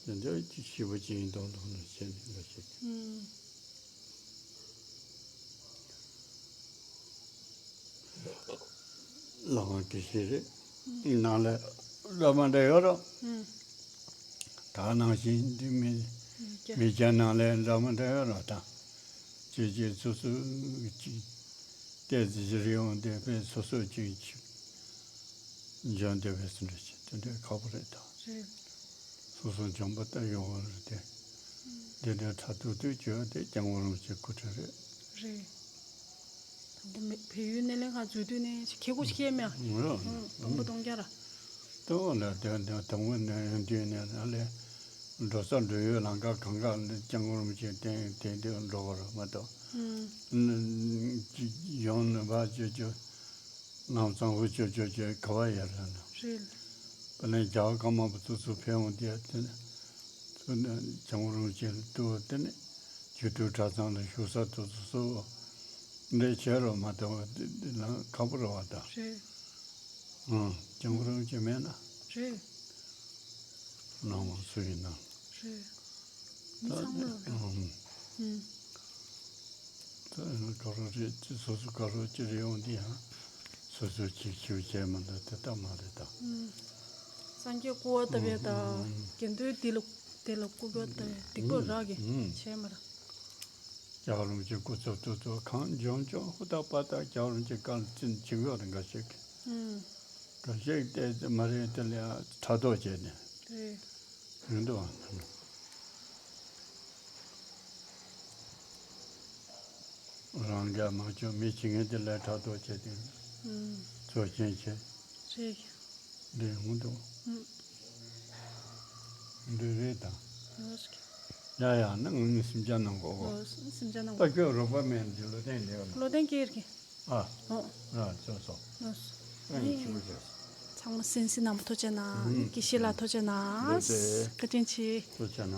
རེད། དེ་འདྲ་ཅིག་ཞིབ་པོ་ཅིག་ཡིན་མདོག་མདོག་ནས་བྱས་ནས་འདྲ་ཞིག་ཨུམ། ལགས་དགེ་བཤེས་རེད། ནང་ལ་བླ་མ་འདྲ་ཡོད་རོགས། ད་ནང་བཞིན་འདི་མི་མི་སྐྱ་ནང་ལ་བླ་མ་འདྲ་ཡོད་རོགས། ད་ཅེས་ཅེས་སོ་སོ་ཅིག་ཏོག་ཙམ་རེ་འོང་དེ་བས་སོ་སོ་ཅིག་ཅིག་འཇོན་དེ་བས་སུ་འདྲ་ཅིག་དེ་འདྲའི་ཁག་པོ་རེད་ད། རེད། སོ་སོ་འཇོན་པོ་ལྟ་ཡོང་བ་རེད་དེ། འདི་འདྲའི་ཕྲག་ཐུག་ཐུག་བྱོས་ཏེ་སྐྱབས་མགོན་རིན་པོ་ཆེ་སྐུ་དྲིན་རེད། རེད། ད་ལྟ་མི་བལ་ཡུལ་སྣེ་ལེན་ཁང་འཛུལ་དུས་ནས་ཁྱེད་སྐུ་ཞིག་ཁྱེད་མེད། ཨ། ཨང་། སྟོང་པ་སྟོང་རྐྱང་ར། ལྟོ་ལ་དེ་དེ་དང་པོ་ནས་ཡོང་དུས་ནས་ཨ་ལས་འགྲོ་ས་འགྲོ་ཡུལ་ལམ་ཁ་གང་ག་ལ་སྐྱབས་མགོན་རིན་པོ་ཆེ་བསྟེན་བསྟེན་དུས་འགྲོ་བ་རེད་མ་གཏོགས། ཨང་། ཡོང་ནས་བ་ཅོ་ཅོ། ནང་གཙང་པོ་ཅོ་ཅོ་ཅོ་ག་བ་ཡར་ལ་ན། རེད། དཔེར་ན་རྒྱ་གར་ཀརྨ་པ་ཚོ་ཚོ་ཕེབས་འོང་དེ་དེ་ནི་ཚོ་ནི་སྐྱབས་མགོན་རིན་པོ་ཆེ་ལ་ལྟོས་དེ་ནི་རྒྱུད་སྟོད་གྲྭ་ཚང་ལ་བཞུགས་ས་དེ་ཚོ་སོ་འདྲེ་བྱས་རོགས་མ་གཏོགས་དེ་དེ་ལ་ཁག་པོ་རེད་བ་ད། རེད། ཨང་། སྐྱབས་མགོན་རིན་པོ་ཆེ་མེད་ན། རེད། ནང་མ་སུ་ཡིན་ན། རེད། མི་ཚང་མ་ལ། ཨང་། ཨང་། ད་ཡང་དགའ་རོགས་རེད་ཅེས་སོ་སོ་དགའ་རོགས་ཅི་རེད་འོང་དེ་ཡང་སོ་སོ་གཅིག་ཆིབས་བྱས་མ་འདུག་དེ་ལྟ་མ་རེད་ད། ཨང་། སངས་རྒྱས་སྐུ་བ་ལྟ་བུའི་དང་། དགེ་འདུན་དེ་ལ་དེ་ལ་སྐུ་བ་ལྟ་བུའི་སྡིག་པ་རག་གི་བྱས་མ་ར། སྐྱབས་རོམ་གྱི་སྐུ་ཚབ་ཏུ་ཏུ་གང་འབྱོན་ཅོག་ཧུ་ཏག་པ་ཏག་སྐྱབས་རོམ་གྱི་སྐལ་ཚིན་ཅིག་ཡོད་རེད་འགའ་ཞིག་འགའ་ཞིག་དེ་མ་རེད། དེ་ལ་ཕྲག་དོག་བྱས་ནས་རེད། ཡོང་འདུག་རང་རྒྱ་མ་བཅོས་མི་བྱེད་མཁན་དེ་ལ་ཕྲག་དོག་བྱས་ཏེ། ཚོགས་ཆེན་བྱས། རེད། འདི་ཡོང་འདུག་འདི་རེད་དང་། ཡ་ཡ་ནི་ངོ་ནི་སེམས་ཅན་ནང་གོ་གོ། སེམས་ཅན་ནང་ད་གོ་ཁྱོད་རོགས་པ་མེད་འདི་ལོ་ཏན་ལེ་ལོ། ལོ་ཏན་ཀེར་གི། ཨ། ཨོ། ར་ཚོ་སོ། ཨ་ནི་ཆུ་བོ་ཆེ། ཚང་མ་སེམས་སེམས་ནང་ཐོ་ཆེ་ན། ཀི་ཤི་ལ་ཐོ་ཆེ་ན། བཀའ་དྲིན་ཆེ། ཐོ་ཆེ་ན།